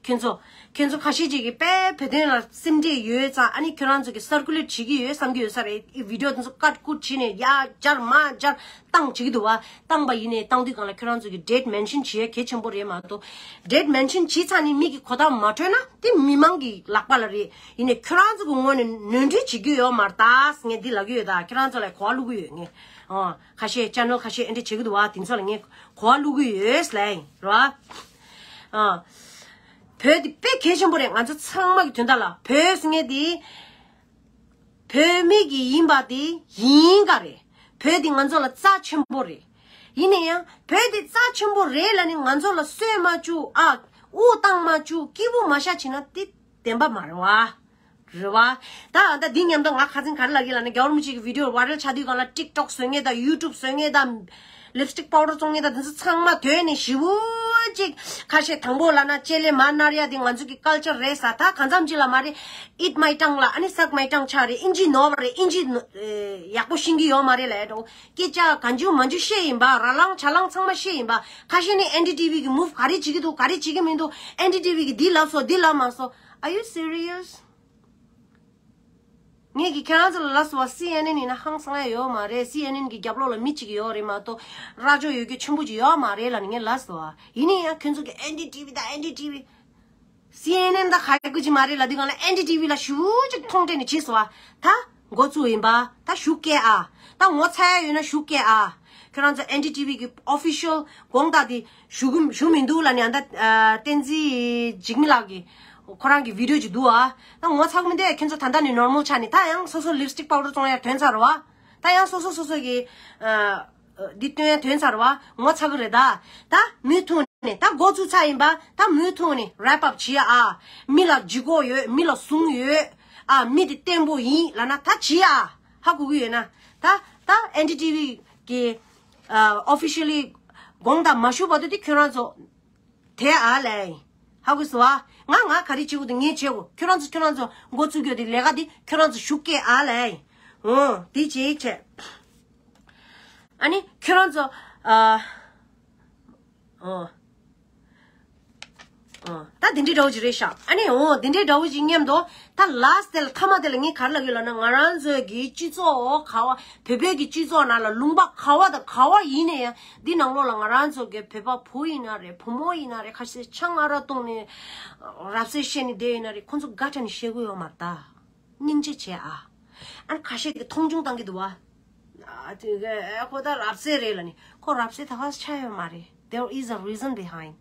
ཁྱོད་ཚོ། ཁྱོད་ཚོ་ཁ་ཤས་ཅིག་གིས་དཔེ་བོད་དོན་ལ་སེམས་ཁྲལ་ཡོད་ཙང་ཨ་ནི་ཁྱོད་རང་ཚོ་གི་སར་ཀུ་ལེ་ཊི་བྱེད་ཀྱི་ཡོད་བསམ་གྱི་ཡོད་ས་རེད། ཨི་བི་ཌི་ཡོ་དེ་ཚོ་ཀཊ་ཀུཊ་བྱས་ནས་ཡར་སྦྱར་མར་སྦྱར་བཏང་བྱེད་ཀྱི་འདུག་བ། བཏང་པ་ཡིན་ནའི་བཏང་དུས་སྒང་ལ་ཁྱོད་རང་ཚོ་གི་ཌེ་ཊི་མེན་ཤན་བྱེད་ཡ་གལ་ཆེན་པོ་རེད་མ་གཏོགས། ཌེ་ཊི་མེན་ཤན་བྱས་ཚར་ནས་མིག་གིས་གོ་བརྡ་མ་འཕྲོད་ན་དེ་མི་མང་གི་ལག་པ་ལ་རེད། ཡིན་ནའི་ཁྱོད་རང་ཚོ་གི་ངོས་ནས་ནོར་འཁྲུལ་བྱེད་ཀྱི་ཡོད་མ་རེད་ད། ངས་འདི་ལབ་ཀྱི་ཡོད་ད། ཁྱོད་རང་ཚོ་ལ་གོ་བ་བླུག་གི་ཡོད་ངས། ཨ། ཁ་ཤས་ཅེ་ནལ་ཁ་ཤས་ཨེ་འདྲ་བྱེད་ཀྱི་འདུག་བ། དེ་ཚོ་ལ་ངས་གོ་བ་བླུག་གི་ཡོད་ལབ་ཡིན་ར། ཨ། བོད་འདི་དཔེ་གལ་ཆེན་པོ་རེད། ང་ཚོ་ཚང་མ་གི་དོན་དག་ལ་བོད་ཟེར་མཁན་འདི་བོད་མི་གི་ཡིན་པ་དེ་ཡིན་ག་རེད། བོད་འདི་ང་ཚོ་ལ་རྩ་ཆེན་པོ་རེད། ཡིན་ན་ཡང་བོད་འདི་རྩ་ཆེན་པོ་རེད་ལབ་ནས་ང་ཚོ་ལ་གསོད་མ་བཅུག་ཨ། དབུགས་བཏང་མ་བཅུག་སྐྱིད་པོ་མ་བཞག་བྱས་ན་དེ་བདེན་པ་མ་རེད་བ། རེད་བ། ད་ད་འདི་མཉམ་དུ་ང་ཁ་སང་ག་རེ་ལབ་ཀྱི་ལབ་ན། རྒྱལ་བ་རིན་པོ་ཆེ་གི་བི་ཌི་ཡོ་ཝའི་རལ་ཆགས་དུས་སྒང་ལ་ཊིག་ཊོག་བཟོ་མཁན་དང་ཡུ་ཊུབ་བཟོ་མཁན་དང་ལིབ་སི་ཊིག་པའུ་ཌར་བཙོང་མཁན་དང་འདི་ཚོ་ཚང་མ་དོན་ནས་ཞེ་པོ་ཅིག་ཁ་ཤས་དང་པོ་ལབ་ན་ལྕེ་ལེ་མར་ནར་ཡ་འདི་ང་ཚོ་གི་ཀལ་ཅར་རེད་ཟེར། ད་གང་འཚམ་ཅིག་ལ་མ་རེད། Eat my tongue ལ་ཨ་ནི་Suck my tongue ཆགས་རེད། ཨིན་ཇི་ནོར་བ་རེད། ཨིན་ཇི་ནོ་ཨེ་ཡག་པོ་ཤེས་ཀྱི་ཡོད་མ་རེད་ལབ་ཡ་འདྲ་བོ། སྐད་ཆ་གང་བྱུང་མང་བྱུང་བཤད་ཡིན་པ། ར་ལངས་ཇ་ལངས་ཚང་མ་བཤད་ཡིན་པ། ཁ་ཤས་ནི་ཨེན་ཌི་ཊི་ཝི་གི་མུབ་ག་རེ་བྱེད་ཀྱི་འདུག་ག་རེ་བྱེད་ཀྱི་མི་འདུག་ཨེན་ཌི་ཊི་ཝི་གི་འདི་ལབ་སོང་འདི་ལབ་མ་སོང་། Are you serious? ངས་ཀྱིས་ཁྱེད་རང་ཚོ་ལ་ལབ་སོང་བ། སི་ཨེན་ཨེན་ཡིན་ན་ཧང་སང་ཡ་ཡོད་མ་རེད། སི་ཨེན་ཨེན་གི་རྒྱབ་ལོགས་ལ་མི་གཅིག་ཡོད་རེད་མ་གཏོགས། ར་ཅོ་ཡོད་རྒྱུ་ཆེན་པོ་ཅིག་ཡོད་མ་རེད་ལབ་ནས་ངས་ལབ་སོང་བ། ཡིན་ན་ཡང་ཁྱོད་ཚོ་གི་ཨེན་ཌི་ཊི་ཝི་དང་ཨེན་ཌི་ཊི་ཝི། སི་ཨེན་ཨེན་ད་ཧ་གོ་གི་མ་རེད་ལབ་དུས་སྒང་ལ་ཨེན་ཌི་ཊི་ཝི་ལ་ཞེ་པོ་ཅིག་མཐོང་སྤྲད་ནས་བྱས་སོང་བ། ད་འགོ་བཙུགས་ཡིན་པ། ད་གཞུག་སྐད་ཨ། ད་ངོ་ཚ་ཡ་ཡོད་ན་གཞུག་སྐད་ཨ། ཁྱོད་རང་ཚོ་ཨེན་ཌི་ཊི་ཝི་གི་ཨོ་ཕི་ཤལ་དགོངས་དག་དེ་ཞུ་གི་ཞུ་མི་འདུག་ལབ་ནས། ཨ་ད་ཨ་བསྟན་འཛིན་འཇིགས་མེད་ལགས་ཀྱི་ཁོ་རང་གི་བི་ཌི་ཡོ་ཅིག་འདུག་ཨ། ད་ངོ་ཚ་གི་མི་འདུག་ཁྱོད་ཚོ་ད་ལྟ་ནས་ནོར་མལ་ཆགས་ནས། ད་ཡང་སོ་སོ་ལིབ་སི་ཊིག་པའུ་ཌར་བཙོང་ཡ་ཐོན་ཚར་རེད་བ། ད་ཡང་སོ་སོ་སོ་སོ་གི་ཨ་འདི་སྟོན་ཡ་ཐོན་ཚར་བ། ངོ་ཚ་གི་རེད་ད། ད་མུ་མཐུད་ནས་ད་འགོ་བཙུགས་ཚར་ཡིན་པ། ད་མུ་མཐུད་ནས་རེབ་ཨབ་བྱེད་ཡ་ཨ། མི་ལ་ལྗིད་ཁོག་ཡོད། མི་ལ་ཟུངས་ཡོད་ཨ། མི་དེ་བརྟན་པོ་ཡིན་ལབ་ན་ད་བྱེད་ཡ་ཨ། ཧ་གོ་གི་ཡོད་ན། ད་ད་ཨེན་ཌི་ཊི་ཝི་གི་ཨ་ཨོ་ཕི་ཤལ་ལི་དགོངས་དག་མ་ཞུ་བར་དུ་དེ་ཁྱོད་རང་ཚོ་དེ་ཨ་ལས་ཧ་གོ་སོང་ཨ། ང་ང་ག་རེ་བྱེད་དགོས་དེ་ངས་བྱེད་དགོས། ཁྱོད་རང་ཚོ་ཁྱོད་རང་ཚོ་འགོ་བཙུགས་རྒྱུ་དེ་ལས་ཀ་དེ་ཁྱོད་རང་ཚོ་ཞུ་སྐད་ཨ་ལས། འོ་དེ་བྱེད་བྱེད། ཨ་ནི་ཁྱོད་རང་ཚོ་ཨ་འོ་འོ་ད་དེ་འདྲའི་འདྲ་བོ་ཅིག་རེད་ཤག་ཨ་ནི་འོ་དེ་འདྲའི་འདྲ་བོ་ཅིག་མཉམ་དུ་ད་ལཱ་སི་ཊི་དེ་ལ་མཐའ་མ་དེ་ལ་ངས་ག་རེ་ལབ་ཀྱི་ལབ་ན། ང་རང་ཚོའི་གི་སྤྱི་ཚོགས་ག་བ། བོད་པའི་གི་སྤྱི་ཚོགས་ནང་ལ་ལུང་པ་ག་བ་དང་ག་བ་ཡིན་ན་ཡང་འདི་ནང་ལོགས་ལ་ང་རང་ཚོ་གི་བོད་པ་བུ་ཡིན་ན་རེད། བུ་མོ་ཡིན་ན་རེད། ཁ་ཤས་ཆང་ཨ་རག་བཏུང་ནས་རབ་གསལ་བཤད་ནས་བསྡད་ཡོད་ན་རེད། ཁོ་ཚོ་དགའ་དྲན་ནས་བཤད་གི་ཡོད་མ་རེད་ད། སྙིང་རྗེ་བྱེད་ཨ། ཨ་ནི་ཁ་ཤས་ཀྱིས་མཐོང་ཆུང་བཏང་གི་འདུག་བ། ཨ་དེ་ག་ཁོ་ད་རབ་གསལ་རེད་ལབ་ནི། ཁོ་རབ་གསལ་ད་ག་ཆགས་ཡོད་མ་རེད། There is a reason behind.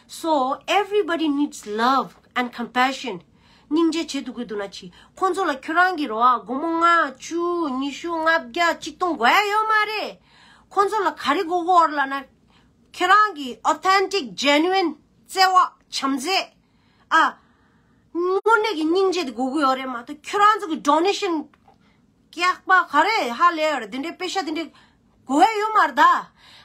So everybody needs love and compassion. སྙིང་རྗེ་བྱེད་ཐུབ་ཀྱི་འདུག་ན་ཅི། ཁོང་ཚོ་ལ་ཁྱོད་རང་གི་རོ་ཨ་སྒོར་མོ་ལྔ་བཅུ་ཉི་ཤུ་ལྔ་བརྒྱ་གཅིག་སྟོང་དགོས་ཡ་ཡོད་མ་རེད། ཁོང་ཚོ་ལ་ག་རེ་དགོས་ཀྱི་ཡོད་རེད་ལབ་ན། ཁྱེད་རང་གི་authentic genuine བརྩེ་བ་བྱམས་བརྩེ། ཨ། དངོས་གནས་ཀྱི་སྙིང་རྗེ་དེ་དགོས་ཀྱི་ཡོད་རེད་མ་གཏོགས་ཁྱོད་རང་ཚོ་གི་donation སྐྱག་པ་ག་རེ་ཧ་ལས་ཡོད་རེད། དེ་འདྲའི་པེ་ཤ་དེ་འདྲའི་དགོས་ཡ་ཡོད་མ་རེད་ད།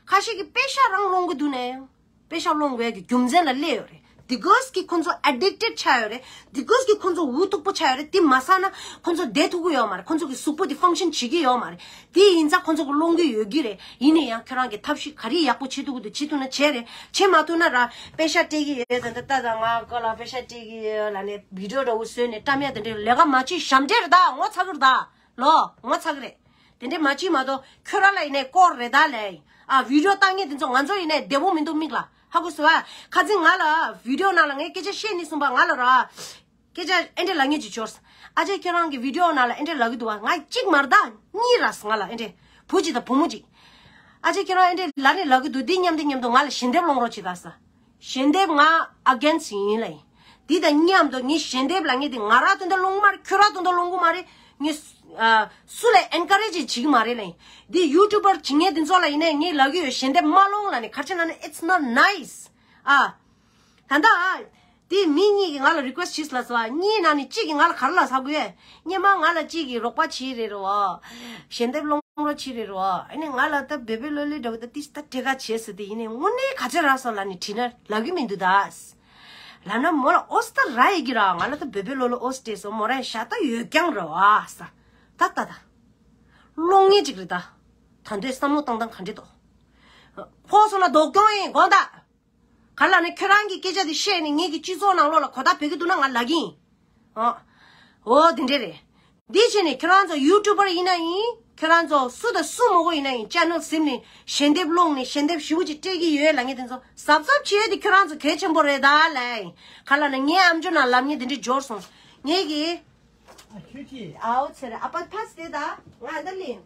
ཁ་ཤས་ཀྱིས་པེ་ཤ་རང་སློང་གི་འདུག་ནའང་། པེ་ཤ་སློང་དགོས་ཀྱི་རྒྱུ་མཚན་ལ་སླེབས་ཡོད་རེད། དེ་གོས་ཀྱི་ཁོང་ཚོ་addicted ཆགས་ཡོད་རེད། དེ་གོས་ཀྱི་ཁོང་ཚོ་འུ་སྡུག་པོ་ཆགས་ཡོད་རེད། དེ་མ་ཟ་ན་ཁོང་ཚོ་བསྡད་ཐུབ་ཀྱི་ཡོད་མ་རེད། ཁོང་ཚོ་གི་གཟུགས་པོ་དེ་function བྱེད་ཀྱི་ཡོད་མ་རེད། དེ་ཡིན་ཙང་ཁོང་ཚོ་གི་སློང་གི་ཡོད་ཀྱི་རེད། ཡིན་ན་ཡང་ཁྱོད་རང་གི་ཐབས་ཤེས་ག་རེ་ཡག་པོ་བྱེད་ཐུབ་ཀྱི་འདུག་བྱེད་ཐུབ་ན་བྱས་རེད། བྱེད་མ་ཐུབ་ན་ར་པེ་ཤ་སྤྲད་ཀྱི་ཡོད་ད། ད་ད་ང་ཀོ་ལ་པེ་ཤ་སྤྲད་ཀྱི་ཡོད་ལབ་ནས་video འདྲ་བོ་བཟོས་ནས་བཀྲམ་ཡ་དེ་འདྲའི་ལས་ཀ་མ་བྱེད། ཞབས་འདྲེན་རེད་ད། ངོ་ཚ་གི་རེད་ད། ལོ་ངོ་ཚ་གི་རེད། དེ་འདྲས་མ་བྱེད་མ་གཏོགས་ཁྱོད་རང་ལ་ཡིན་ནའི་སྐོར་རེད་ད་ལས། ཨ། video བཏང་མཁན་དེ་ཚོ་ང་ཚོ་ཡིན་ནའི་བདེ་པོ་མི་འདུག་མིག་ལ། ཧ་གོ་སོང་ཨ། ཁ་སང་ང་ལ་video ནང་ལ་ངས་སྐད་ཆ་བཤད་ནས་གསུངས་པ། ང་ལ་ར་སྐད་ཆ་ཨེ་འདྲས་ལབ་མཁན་ཅིག་འབྱོར་སོང་། ཨ་ཅེ་ཁྱོད་རང་གི་video ནང་ལ་ཨེ་འདྲས་ལབ་ཀྱི་འདུག་བ། ང་གཅིག་མ་རེད་ད། གཉིས་རེད་ང་ལ་ཨེ་འདྲས། བུ་གཅིག་དང་བུ་མོ་གཅིག་ཨ་ཅེ་ཁྱོད་རང་ཨེ་འདྲས་ལབ་ནས་ལབ་ཀྱི་འདུག་འདི་མཉམ་དུ་མཉམ་དུ་ང་ལ་ཞལ་འདེབས་སློང་རོགས་བྱེད་ད་ས། ཞལ་འདེབས་ང་against ཡིན་ལ་ཡིན། འདི་དང་མཉམ་དུ་ངས་ཞལ་འདེབས་ལབ་མཁན་དེ་ང་རང་དོན་དག་སློང་གི་མ་རེད། ཁྱོད་རང་དོན་དག་སློང་གི་མ་རེད། ངས་ཨ། སུ་ལ་encourage བྱེད་ཀྱི་མ་རེད་ལ་ཡིན། འདི་YouTuber བྱེད་མཁན་དེ་ཚོ་ལ་ཡིན་ནའི་ངས་ལབ་ཀྱི་ཡོད། ཞལ་འདེབས་མ་སློང་ལབ་ནས། ག་རེ་བྱས་ལབ་ན་it's not nice. ཨ། ད་ལྟ་ཨ། དེ་མི་གཉིས་ཀྱིས་ང་ལ་request བྱས་ལབ་སོང་ཨ། གཉིས་ནང་ནས་གཅིག་གིས་ང་ལ་ག་རེ་ལབ་ཟེར་གོ་ཡས། སྔོན་མ་ང་ལ་གཅིག་གིས་རོགས་པ་བྱས་རེད་རོ། ཞལ་འདེབས་སློང་རོགས་བྱས་རེད་རོ། ཨ་ནི་ང་ལ་ད་བེ་བེ་ལོ་ལོ་འདྲ་བོ་ད་ཏིས་ད་དེ་ག་བྱས་ཟེར། དེ་ཡིན་ནའི་དངོས་གནས་ག་ཚོད་རག་སོང་ལབ་ནས་དྲིས་ན་ལབ་ཀྱི་མི་འདུག་ད། ལབ་ན་མོ་ལ་ཨོ་སི་ད་རག་ཡོད་ཀྱི་ར། ང་ལ་ད་བེ་བེ་ལོ་ལོ་ཨོ་སི་སྤྲད་སོང་། མོ་རང་ཤ་སྟག་ཡོད་རྐྱང་རེད་བ་ས། ད་ད་ད། སློང་ངེས་ཅིག་རེད་ད། ད་འདོད་བསམ་བློ་བཏང་སྟངས་ག་འདྲ་འདུག་ཕོག་སོང་ན་ལྡོག་གྱོང་ཡིན་དགོངས་དག་ག་ལ་ནི་ཁྱོད་རང་གི་སྐད་ཆ་དེ་བཤད་ནས་ངེད་ཀྱི་སྤྱི་ཚོགས་ནང་ལོགས་ལ་གོ་བརྡ་བོད་ཀྱི་འདུག་ན་ང་ལབ་ཀྱི་ཡིན། ཨོ། འོ་དེ་འདྲས་རེད། འདི་བྱས་ནས་ཁྱོད་རང་ཚོ་YouTuber ཡིན་ན་ཡིན། ཁྱོད་རང་ཚོ་སུ་དང་སུ་མོ་གོ་ཡིན་ན་ཡིན། channel ཟིན་ནས་ཞལ་འདེབས་སློང་ནས་ཞལ་འདེབས་ཞེ་པོ་ཅིག་སྤྲད་ཀྱི་ཡོད་ལབ་མཁན་དེ་ཚོ་གཟབ་གཟབ་བྱེད་དེ་ཁྱོད་རང་ཚོ་གལ་ཆེན་པོ་རེད་ད་ལས། ག་ལ་ནི་ངའི་ཨམ་ཅོག་ནང་ལབ་མཁན་དེ་འདྲས་འབྱོར་སོང་། ངེད་ཀྱིས། ཨ་ཁྱོད་ཀྱིས། ཨའོ་ཚེ་རིང་ཨ་ཕ་ཕ་སྟེ་ད་ང་ད་ལིང་།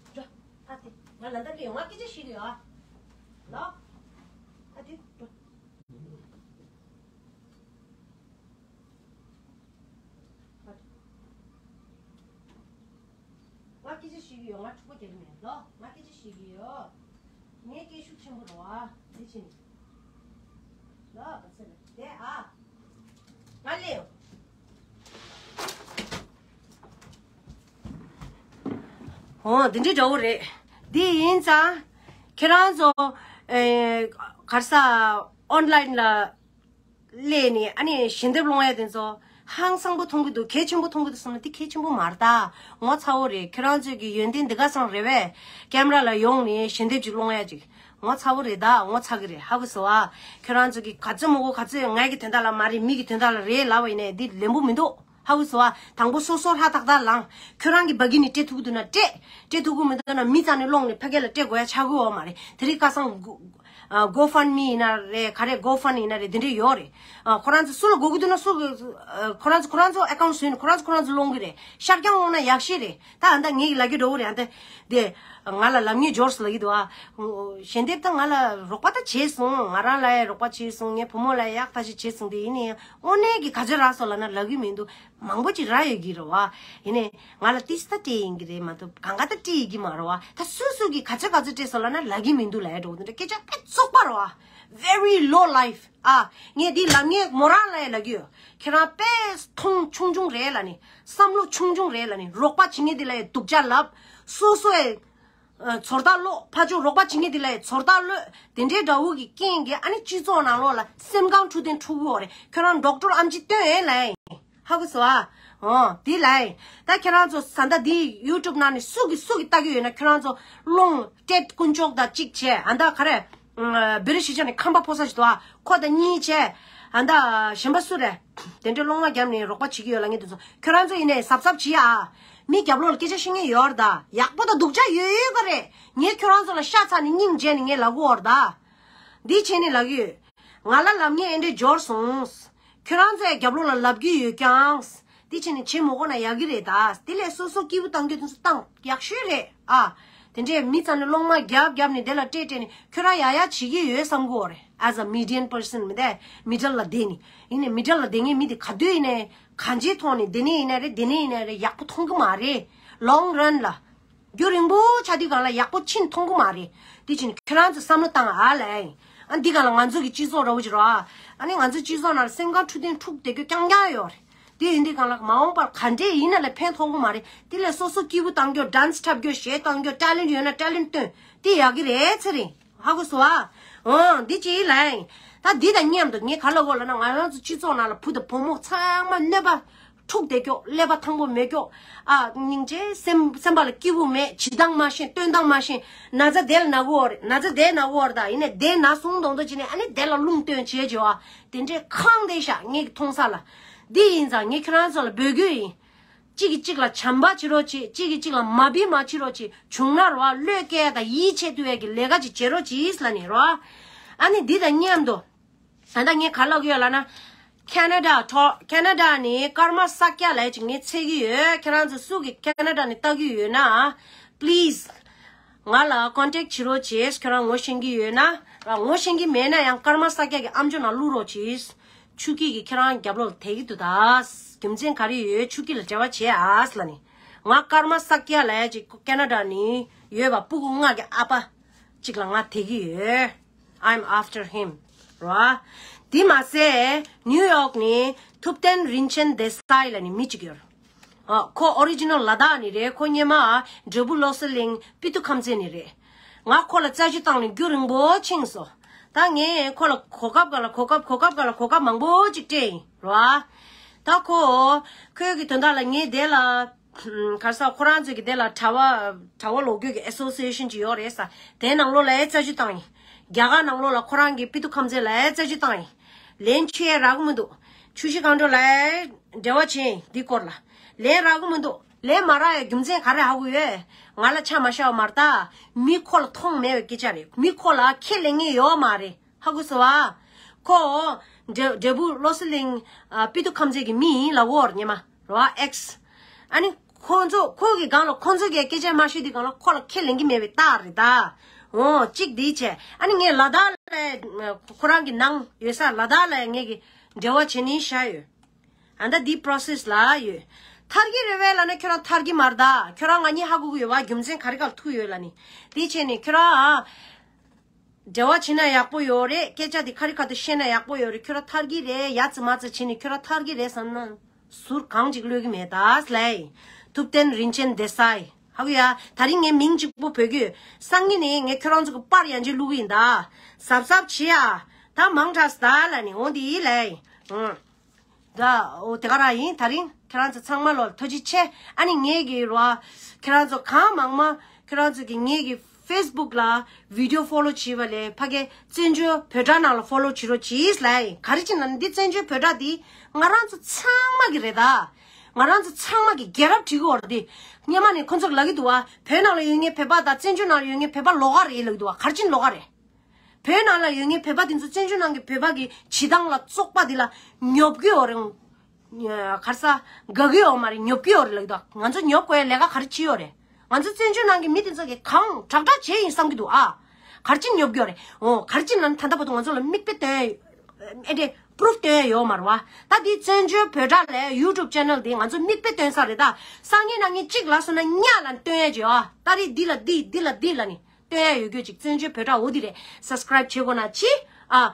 འགྲོ། ཨ་དེ་ང་ལ་ད་ལིང་ང་སྐད་ཆ་ཞིག་ཡོད་ཨ། ལོ། ཨ་དེ་འགྲོ། ང་སྐད་ཆ་ཞིག་ཡོད། ང་ཕྲུ་གུ་རྒྱག་མེད་ལོ། ང་སྐད་ཆ་ཞིག་ཡོད། ངའི་སྐད་ཤུགས་ཆེན་པོ་རེད་བ། དེ་ཕྱིན། ལོ་བ་ཚེ་ན་དེ་ཨ། ང་ལེའོ། ཨོ་འདི་འདྲའི་འདྲ་བོ་རེད། འདི་ཡིན་ཙང་ཁྱེད་རང་ཚོ་ཨེ་ག་རེ་ཟ་online ལ། སླེབས་ནས་ཨ་ནི་ཞལ་འདེབས་སློང་ཡ་དེ་ཚོ་ཧང་སང་པོ་མཐོང་གི་འདུག་གལ་ཆེན་པོ་མཐོང་གི་འདུག་བསམ་ན་དེ་གལ་ཆེན་པོ་མ་རེད་ད། ངོ་ཚ་བོ་རེད། ཁྱོད་རང་ཚོས་ཀྱི་ཡོན་ཏན་འདི་ག་ཚང་རེད་པས། ཀེམ་ར་ལ་ཡོང་ནས་ཞལ་འདེབས་ཅིག་སློང་ཡ་ཅིག་ངོ་ཚ་བོ་རེད་ད། ངོ་ཚ་གི་རེད། ཧ་གོ་སོང་ཨ། ཁྱོད་རང་ཚོས་ཀྱི་ག་ཚོད་མོ་གོ་ག་ཚོད་ངའི་གི་དོན་དག་ལ་མ་རེད། མི་གི་དོན་དག་ལ་རེད་ལབ་པ་ཡིན་ནའི་འདི་ལེན་པོ་མི་འདུག་ཧ་གོ་སོང་ཨ། དང་པོ་སོ་སོ་ཧྲ་ཏག་ཏག་ལངས། ཁྱོད་རང་གི་བ་གི་ནི་སྤྲད་ཐུབ་ཀྱི་འདུག་ན་སྤྲད། སྤྲད་ཐུབ་ཀྱི་མི་འདུག་ན་མི་རྩ་ནས་སློང་ནས་ཕ་གི་ལ་སྤྲད་དགོས་ཡ་ཆགས་ཀྱི་ཡོད་མ་རེད། དེ་རིང་ཁ་སང་གོ་ཨ། GoFundMe ཡིན་ན་རེད། ག་རེ་GoFund ཡིན་ན་རེད། དེ་འདྲས་ཡོད་རེད། ཨ། ཁོ་རང་ཚོ་སུ་ལ་དགོས་ཀྱི་འདུག་ན་སུ་གི་ཨ། ཁོ་རང་ཚོ་ཁོ་རང་ཚོ་ཨེ་ཀའུན་ཊི་བཟོས་ནས་ཁོ་རང་ཚོ་ཁོ་རང་ཚོ་སློང་གི་རེད། ཤར་རྐྱང་སློང་ན་ཡག་ཤོས་རེད། ད་ཨ་ད་ངེད་ཀྱི་ལབ་རྒྱུ་འདྲ་བོ་རེད། ཨ་ད་དེ་ང་ལ་ལབ་མཁན་འབྱོར་སོང་ལབ་ཀྱི་འདུག་ཨ། ཞལ་འདེབས་ད་ང་ལ་རོགས་པ་ད་བྱས་སོང་། ང་རང་ལ་ཡང་རོགས་པ་བྱས་སོང་། ངའི་བུ་མོ་ལ་ཡང་ཡག་ཐག་ཆོད་བྱས་སོང་། དེ་ཡིན་ནའི་དངོས་གནས་ཀྱི་ག་ཚོད་རག་སོང་ལབ་ན་ལབ་ཀྱི་མི་འདུག་མང་པོ་ཅིག་རག་ཡོད་ཀྱི་རེད་བ། ཡིན་ནའི་ང་ལ་ཏིས་ད་སྤྲད་ཡིན་གྱི་རེད་མ་གཏོགས་གང་ག་ད་སྤྲད་ཡིན་གྱི་མ་རེད་བ། ད་སུ་སུ་གིས་ག་ཚོད་ག་ཚོད་སྤྲད་སོང་ལབ་ན་ལབ་ཀྱི་མི་འདུག་ལབ་ཡ་འགྲོ་གི་འདུག་སྐད་ཆ་དཔེ་བཙོག་པ་རེད་བ། Very low life ཨ། ངས་འདི་ལབ་ངས་མོ་རང་ལ་ཡང་ལབ་ཀྱི་ཡོད། ཁྱེད་རང་དཔེ་མཐོང་ཆུང་ཆུང་རེད་ལབ་ནས། བསམ་བློ་ཆུང་ཆུང་རེད་ལབ་ནས། རོགས་པ་བྱེད་མཁན་འདི་ལ་ཡང་སྡུག་ཅག་ལབ། སོ་སོ་ཡང་ཚོར་ཐག་ལོག་ཕར་ཕྱོགས་རོགས་པ་བྱེད་མཁན་འདི་ལ་ཡང་ཚོར་ཐག་ལོག་དེ་འདྲའི་འདྲ་བོ་གི་རྐྱེན་གྱིས་ཨ་ནི་སྤྱི་ཚོགས་ནང་ལོགས་ལ་སེམས་ཁམས་འཁྲུག་དེ་འཁྲུག་གི་ཡོད་རེད། ཁྱོད་རང་ཌོག་ཊར་ཨམ་ཆི་སྟོན་ཡས་ལབ་ཡིན། ཧ་གོ་སོང་ཨ། འོ་དེ་ལབ་ཡིན། ད་ཁྱེད་རང་ཚོ་ས་མཐའ་འདི་ཡུ་ཊུབ་ནང་ནས་སུ་གི་སུ་གི་ལྟ་གི་ཡོད་ན་ཁྱེད་རང་ཚོ་སློང་སྤྲད། དཀོན་མཆོག་དང་གཅིག་བྱས། ཨ་ད་ག་རེ། བེ་རི་ཤི་ཅ་ནས་ཁམས་པ་ཕོ་གསར་ཞིག་འདུག་ཨ། ཁོ་དང་གཉིས་བྱས། ཨ་ད་གཞན་པ་སུ་རེད། དེ་འདྲའི་སློང་མ་བརྒྱབ་ནས་རོགས་པ་བྱེད་ཀྱི་ཡོད་ལབ་མཁན་དེ་ཚོ་ཁྱོད་རང་ཚོ་ཡིན་ནའི་གཟབ་གཟབ་བྱེད་ཨ། མི་རྒྱབ་ལོགས་ལ་སྐད་ཆ་བཤད་མཁན་ཡོད་རེད་ད། ཡག་པོ་དང་སྡུག་ཅག་ཡོད་ཡོད་ག་རེད། ངས་ཁྱོད་རང་ཚོ་ལ་ཤ་ཚ་ནས་སྙིང་རྗེ་ནས་ངས་ལབ་གི་ཡོད་རེད་ད། འདི་བྱས་ནས་ལབ་ཀྱི་ཡོད། ང་ལ་ལབ་མཁན་ཨེ་འདྲས་འབྱོར་སོང་། ཁྱོད་རང་ཚོ་ཡང་རྒྱབ་ལོགས་ལ་ལབ་ཀྱི་ཡོད་ཀྱང་། འདི་བྱས་ནས་བྱེད་མི་དགོས་ན་ཡག་གི་རེད་ད། དེ་ལས་སོ་སོ་སྐྱིད་པོ་བཏང་རྒྱུ་དེ་ཚོ་བཏང་ཡག་ཤོས་རེད་ཨ། དེ་འདྲས་མི་ཚང་ནས་སློང་མ་རྒྱབ་རྒྱབ་ནས་དེ་ལ་སྤྲད་སྤྲད་ནས་ཁྱོད་རང་ཡག་ཡག་བྱེད་ཀྱི་ཡོད་བསམ་གི་ཡོད་རེད། As a median person མི་དེ་མི་ཌལ་ལ་བསྡད་ནི་ཡིན་ནས་མི་ཌལ་ལ་བསྡད་མཁན་མི་དེ་ག་དུས་ཡིན་ནས་གང་ཅིའི་ཐོག་ནས་དེ་ནས་ཡིན་ན་རེད་དེ་ནས་ཡིན་ན་རེད་ཡག་པོ་མཐོང་གི་མ་རེད། Long run ལ། རྒྱུན་རིང་པོ་ཆགས་དུས་སྒང་ལ་ཡག་པོ་ཕྱིན་མཐོང་གི་མ་རེད། དེ་ཕྱིན་ཁྱོད་རང་ཚོས་བསམ་བློ་བཏང་ཨ་ལས། ཨ་འདི་སྒང་ལ་ང་ཚོ་གི་སྤྱི་ཚོགས་འདྲ་བོ་ཅིག་རེད་ཨ། ཨ་ནི་ང་ཚོ་སྤྱི་ཚོགས་ནང་ལ་སེམས་ཁམས་འཁྲུག་དེ་འཁྲུག་བསྡད་རྒྱུ་རྐྱང་རྐྱང་ཡོད་རེད། དེ་ཡིན་དུས་སྒང་ལ་མ་འོངས་པར་ག་འདྲས་ཡིན་ན་ལས་ཕན་ཐོགས་གི་མ་རེད། དེ་ལས་སོ་སོ་སྐྱིད་པོ་བཏང་རྒྱུ་ཌན་སི་འཁྲབ་རྒྱུ་གཞས་བཏང་རྒྱུ་ཊེ་ལེན་ཊི་ཡོད་ན་ཊེ་ལེན་ཊི་སྟོན་དེ་ཡག་གི་རེད་ཚེ་རིང་། ཧ་གོ་སོང་ཨ། འོ་འདི་ཅི་ལ་ཡིན། ད་འདི་དང་མཉམ་དུ་ངས་ག་ལ་གོ་ལ་ན་ང་རང་ཚོ་སྤྱི་ཚོགས་ནང་ལ་བུ་དང་བུ་མོ་ཚང་མ་གནོད་པ་འཁྲུག་བསྡད་ཀྱོག་ཀླད་པ་ཐང་པོ་མེད་ཀྱོག་ཨ་སྙིང་རྗེ་སེམས་སེམས་པ་ལ་སྐྱིད་པོ་མེད་བྱེད་སྟངས་མ་ཤེས་སྟོན་སྟངས་མ་ཤེས་ན་ཚ་དེ་ལ་ན་གོ་རེད་ན་ཚ་དེ་ན་གོ་རེད་ད་ཡིན་ནས་དེ་ན་སོང་དོང་དོ་བྱས་ནས་ཨ་ནི་དེ་ལ་རླུང་སྟོན་བྱེད་བྱེད་ཨ་དེ་འདྲས་ཁང་དེ་ཤ་ངས་མཐོང་ས་ལ་འདི་ཡིན་ཙང་ངས་ཁྱོད་རང་ཚོ་ལ་འབོད་སྐུལ་ཡིན། གཅིག་གིས་གཅིག་ལ་བྱམས་པ་བྱེད་རོགས་བྱེད། གཅིག་གིས་གཅིག་ལ་མ་བི་མ་བྱེད་རོགས་བྱེད། བྱུང་ན་རོ་བློས་བཀལ་དང་ཡིད་ཆེས་ཐུབ་ཡས་ཀྱི་ལས་ཀ་ཅིག་བྱེད་རོགས་གྱིས་ལ་ནི་རོ། ཨ་ནི་འདི་དང་མཉམ་དུ། ད་ལྟ་ངས་ག་ལབ་ཀྱི་ཡོད་ལབ་ན། ཁེ་ན་ཌ་ཐོག་ཁེ་ན་ཌ་ནི་ཀར་མ་སག་ཀྱ་ལབ་ཅིག་ངས་འཚོལ་གྱི་ཡོད། ཁྱེད་རང་ཚོ་སུ་གིས་ཁེ་ན་ཌ་ནི་ལྟ་གི་ཡོད་ན། པི་ལི་སི། ང་ལ་ཀོན་ཊེག་བྱེད་རོགས་བྱེད། ཁྱོད་རང་ངོ་ཤེས་ཀྱི་ཡོད་ན། ངོ་ཤེས་ཀྱི་མེད་ན་ཡང་ཀར་མ་སག་ཀྱ་གི་ཨམ་ཅོག་ནང་བླུག་རོགས་བྱེད། ཆུ་སྐྱིད་ཀྱིས་ཁྱེད་རང་རྒྱབ་ལོགས་ལ་དེད་ཀྱི་འདུག་ད། རྒྱུ་མཚན་ག་རེ་ཡོད་ཆུ་སྐྱིད་ལ་འབྲེལ་བ་བྱེད་ཨ་ཟེར་ལབ་ནི། ང་ཀར་མ་སག་ཀྱ་ལབ་ཡ་ཅིག་ཁེ་ན་ཌ་ནས་ཡོད་པ་སྤུ་གུ་ལྔ་གི་ཨ་ཕ་ཅིག་ལ་ང་དེད་ཀྱི་ཡོད། I'm after him ར། དེ་མ་ཟད་ནིའུ་ཡོག་ནས་ཐུབ་བསྟན་རིན་ཆེན་དེ་སའི་ལབ་ནི་མི་ཅིག་ཡོད། ཨ། ཁོ་ཨོ་རི་ཇི་ནལ་ལ་དྭགས་ནས་རེད། ཁོ་སྔོན་མ་འབྲས་སྤུངས་བློ་གསལ་གླིང་སྤི་ཏུ་ཁམས་ཚན་ནས་རེད། ང་ཁོ་ལ་རྩད་ཞིབ་བཏང་ནས་རྒྱུན་རིང་པོ་ཕྱིན་སོང་། ད་ངས་ཁོ་ལ་གོ་སྐབས་ག་ལ་གོ་སྐབས་གོ་སྐབས་ག་ལ་གོ་སྐབས་མང་པོ་ཅིག་སྤྲད་ཡིན་ར། ད་ཁོ་ཁོའི་གི་དོན་དག་ལ་ངས་དེ་ལ་ག་རེ་ཟེར་ཁོ་རང་ཚོའི་གི་དེ་ལ་གྲྭ་པ་གྲྭ་པ་ལོག་རྒྱུ་གི་ཨེ་སོ་སི་ཨེ་ཤན་ཅིག་ཡོད་རེད་ས། དེའི་ནང་ལོགས་ལ་ཡང་རྩད་ཞིབ་བཏང་ཡིན། རྒྱ་གར་ནང་ལོགས་ལ་ཁོ་རང་གི་སྤི་ཏུ་ཁམས་ཚན་ལ་ཡང་རྩད་ཞིབ་བཏང་ཡིན། ལན་ཆེ་རག་མི་འདུག་ཆུ་བཞི་སྒང་དྲུག་ལ་འབྲེལ་བ་བྱས་འདི་སྐོར་ལ། ལན་རག་གི་མི་འདུག་ལན་མ་རག་ཡ་རྒྱུ་མཚན་ག་རེ་ཧ་གོ་ཡོད། ང་ལ་ཆ་མ་ཤར་བ་མ་རེད་ད། མི་ཁོ་ལ་མཐོང་མེད་པའི་སྐད་ཆ་རེད། མི་ཁོ་ལ་ཁས་ལེན་མཁན་ཡོད་མ་རེད། ཧ་གོ་སོང་བ། ཁོ་འབྲས་འབྲས་སྤུངས་བློ་གསལ་གླིང་ཨ་སྤི་ཏུ་ཁམས་ཚན་གྱི་མི་ཡིན་ལབ་ཡོད་རེད་སྔོན་མ་རེད་བ་ཨེག་སི། ཨ་ནི་ཁོ་ཚོ་ཁོ་གི་སྒང་ལ་ཁོ་ཚོ་གིས་སྐད་ཆ་མ་ཤོད་དུས་སྒང་ལ་ཁོ་ལ་ཁས་ལེན་གྱི་མེད་པའི་རྟགས་རེད་ད། འོ་གཅིག་འདི་བྱས། ཨ་ནི་ངས་ལ་དྭགས་ལ་ཁོ་རང་གི་ནང་ཡོད་ས་ལ་དྭགས་ལ་ངས་ཀྱི་འབྲེལ་བ་བྱེད་ནི་བཞག་ཡོད། ཨ་ད་འདི་པོ་རོ་སེ་སི་ལ་ཡོད། ཐར་གྱི་རེད་བས་ལབ་ན་ཁྱོད་རང་ཐར་གྱི་མ་རེད་ད། ཁྱོད་རང་ང་གཉིས་ཧ་གོ་གི་ཡོད་བ། རྒྱུ་མཚན་ག་རེ་ག་ལ་ཐུག་ཡོད་ལབ་ནི། དེ་བྱས་ནས་ཁྱོད་རང་ཨ། འབྲེལ་བ་བྱེད་ན་ཡག་པོ་ཡོད་རེད། སྐད་ཆ་དེ་ག་རེ་ག་དུ་བཤད་ན་ཡག་པོ་ཡོད་རེད། ཁྱོད་རང་ཐར་གྱི་རེད་ཡ་ཙི་མ་ཙི་བྱས་ནས་ཁྱོད་རང་ཐར་གྱི་རེད་བསམ་ན་ཟུར་གང་ཅིག་གློད་ཀྱི་མེད་ད་ལས། ཐུབ་བསྟན་རིན་ཆེན་བདེ་སའི་ཧ་གོ་ཡ། ད་རིང་ངས་མིང་གཅིག་པོ་བོས་གི་སང་ཉིན་ནས་ངས་ཁྱོད་རང་ཚོ་གི་པར་ཡང་ཅིག་བླུག་གི་ཡིན་ད། གཟབ་གཟབ་བྱེད་ཡ། ད་མང་དྲགས་ད་ལ་ནི་འོང་དེ་ལས། ཨང་། ད་འོ་དེ་ག་རང་ཡིན། ད་རིང་ཁྱེད་རང་ཚོ་ཚང་མ་ལོ་ཐུགས་རྗེ་ཆེ། ཨ་ནི་ངེད་ཀྱི་རོ་ཁྱེད་རང་ཚོ་གང་མང་མང་ཁྱེད་རང་ཚོ་གི་ངེད་ཀྱི་ཕེ་སི་བུག་ལ་བི་ཌི་ཡོ་ཕོ་ལོ་བྱས་པ་ལས་ཕ་གི་བཙན་བྱོལ་བོད་སྒྲ་ནང་ལ་ཕོ་ལོ་བྱེད་རོགས་གྱིས་ལ་ཡིན། ག་རེ་བྱས་ན་འདི་བཙན་བྱོལ་བོད་སྒྲ་འདི་ང་རང་ཚོ་ཚང་མ་གི་རེད་ད། ང་རང་ཚོ་ཚང་མ་གི་རྒྱལ་རབས་བྲིས་གི་ཡོད་རེད་དེ། སྔོན་མ་ནས་ཁོ་ཚོ་གི་ལབ་ཀྱི་འདུག་བ། བོད་ནང་ལ་ཡོད་མཁན་བོད་པ་དང་བཙན་བྱོལ་ནང་ལ་ཡོད་མཁན་བོད་པ་ལོགས་ཀ་རེད་ལབ་ཀྱི་འདུག་བ། ག་རེ་བྱས་ནས་ལོགས་ཀ་རེད། བོད་ནང་ལ་ཡོད་མཁན་བོད་པ་དེ་ཚོ་བཙན་བྱོལ་ནང་གི་བོད་པ་གི་བྱེད་སྟངས་ལ་བཙོག་པ་དེ་ལ་ཉོབ་ཀྱི་ཡོད་རེད། ག་རེ་ཟ་དགའ་གི་ཡོད་མ་རེད། ཉོབ་ཀྱི་ཡོད་རེད་ལབ་ཀྱི་འདུག་ང་ཚོ་ཉོབ་དགོས་ཡ་ལས་ཀ་ག་རེ་བྱས་ཡོད་རེད། ང་ཚོ་བཙན་བྱོལ་ནང་གི་མི་དེ་ཚོ་གི་གང་དྲག་དྲག་བྱས་ཡིན་བསམ་གྱི་འདུག་ཨ། ག་རེ་བྱས་ནས་ཉོབ་ཀྱི་ཡོད་རེད། འོ་ག་རེ་བྱས་ནས་ད་ལྟ་བར་དུ་ང་ཚོ་ལ་མིག་དཔེ་སྟོན་ཡ་ཨེ་འདྲས་པུ་རུབ་སྟོན་ཡ་ཡོད་མ་རེད་བ། ད་འདི་བཙན་བྱོལ་བོད་སྒྲ་ལས་ཡུ་ཊུབ་ཆེ་ནལ་འདི་ང་ཚོ་མིག་དཔེ་སྟོན་ས་རེད་ད། སང་ཉིན་གནངས་ཉིན་གཅིག་ལ་སོང་ན་ཉག་ལ་སྟོན་ཡ་ཅིག་ཡོད་ཨ། ད་རེས་འདི་ལ་འདི་འདི་ལ་འདི་ལ་ནི། སྟོན་ཡ་ཡོད་རྒྱུ་ཅིག་བཙན་བྱོལ་བོད་སྒྲ་འོ་འདི་རེད། སབ་སི་ཀ་རའིབ་བྱེད་དགོས་ན་བྱེད། ཨ།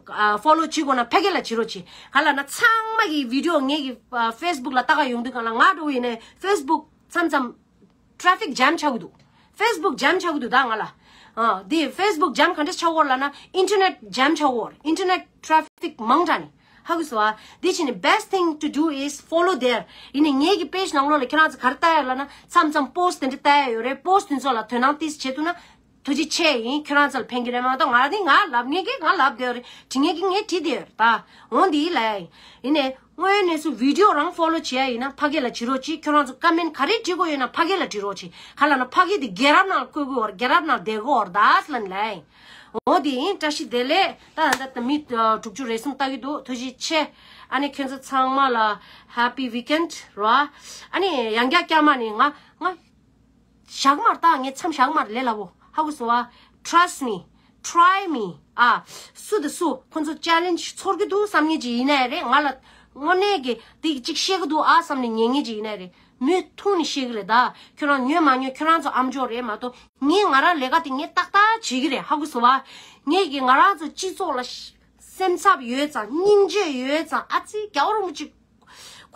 ཨ། ཕོ་ལོ་བྱེད་དགོས་ན་ཕ་གི་ལ་བྱེད་རོགས་བྱེད། ག་ལབ་ན་ཚང་མ་གི་བི་ཌི་ཡོ་ངེད་ཀྱི་ཕེ་སི་བུག་ལ་ལྟ་ག་ཡོང་དུས་སྒང་ལ་ང་འགྲོ་ཡིན་ནའི་ཕེ་སི་བུག་མཚམས་མཚམས་ཊེ་ཕིག་ཇམ་ཆགས་ཀྱི་འདུག་ཕེ་སི་བུག་ཇམ་ཆགས་ཀྱི་འདུག་ད་ང་ལ། ཨ། འདི་ཕེ་སི་བུག་ཇམ་ག་འདྲ་ཆགས་ཀྱི་ཡོད་ལབ་ན་ཨིན་ཊར་ནེཊ་ཇམ་ཆགས་ཀྱི་ཡོད་རེད། ཨིན་ཊར་ནེཊ་ཊེ་ཕིག་མང་དྲགས་ནས། ཧ་གོ་སོང་ཨ། དེ་བྱས་ནས་best thing to do is follow there. ཡིན་ནའི་ངེད་ཀྱི་པེ་ཇི་ནང་ལོགས་ལ་ཁྱེད་རང་ཚོ་ག་རེ་ལྟ་ཡ་ལབ་ན་མཚམས་མཚམས་པོ་སི་ཊི་དེ་འདྲ་ལྟ་ཡ་ཡོད་རེད། པོ་སི་ཊི་དེ་ཚོ་ལ་དོ་སྣང་ཏིས་བྱེད་ཐུབ་ན་ཐུགས་རྗེ་ཆེ་ཡིན། ཁྱེད་རང་ཚོ་ལ་ཕན་གྱི་རེད་མ་གཏོགས་ང་ནི་ང་ལབ་མཁན་གྱིས་ང་ལབ་བསྡད་ཡོད་རེད། བྲིས་མཁན་གྱིས་ངས་བྲིས་བསྡད་ཡོད་རེད་ད། འོ་འདི་ལ་ཡིན་ནའི་དངོས་གནས་སུ་བི་ཌི་ཡོ་རང་ཕོ་ལོ་བྱེད་ཡ་ཡིན་ན་ཕ་གི་ལ་བྲིས་རོགས་གྱིས། ཁྱེད་རང་ཚོ་ཀོ་མེན་ཊི་ག་རེ་བྲིས་དགོས་ཡོད་ན་ཕ་གི་ལ་བྲིས་རོགས་གྱིས། ག་ལབ་ན་ཕ་གི་དེ་རྒྱལ་རབས་ནང་བཀོད་དགོས་ཡོད་རེད། རྒྱལ་རབས་ནང་བསྡད་དགོས་ཡོད་རེད་ད་ལབ་ནི་ལ་ཡིན། འོ་དེ་ཡིན། བཀྲ་ཤིས་བདེ་ལེགས། ད་ད་ལྟ་མི་ཨ་དྲུག་ཅུ་རེ་གསུམ་ལྟ་གི་འདུག་ཐུགས་རྗེ་ཆེ། ཨ་ནི་ཁྱོད་ཚོ་ཚང་མ་ལ་ཧེ་པི་ཝིག་ཨེན་ཌི་རོ། ཨ་ནི་ཡང་བསྐྱར་བསྐྱར་མ་ནི་ང་ང་ བཞག་མར་ད་ངས་མཚམས་བཞག་མར་ལས་སླ་བོ་ཧ་གོ་སོང་བ། Trust me, try me. ཨ། སུ་དང་སུ་ཁོ་ཚོ་ཅེ་ལེན་ཇི་ཚོར་གི་འདུག་བསམ་ངེས་ཅིག་ཡིན་ན་ཡང་རེད། ང་ལ་དངོས་གནས་ཀྱི་དེ་གཅིག་བཤད་གི་འདུག་ཨ་བསམ་ནས་ཉན་ངེས་ཅིག་ཡིན་ན་རེད། མུ་མཐུད་ནས་བཤད་གི་རེད་ད། ཁྱོད་རང་ཉོན་མ་ཉོན་ཁྱོད་རང་ཚོ་ཨམ་ཅོག་རེད་མ་གཏོགས་ངས་ང་རང་ལས་ཀ་དེ་ངས་ཏག་ཏག་བྱེད་གི་རེད་ཧ་གོ་སོང་བ། ངས་ཀྱི་ང་རང་ཚོ་སྤྱི་ཚོགས་ལ་སེམས་འཚབ་ཡོད་ཙང་སྙིང་རྗེ་ཡོད་ཙང་ཨ་ཙི་རྒྱལ་བ་རིན་པོ་ཆེ་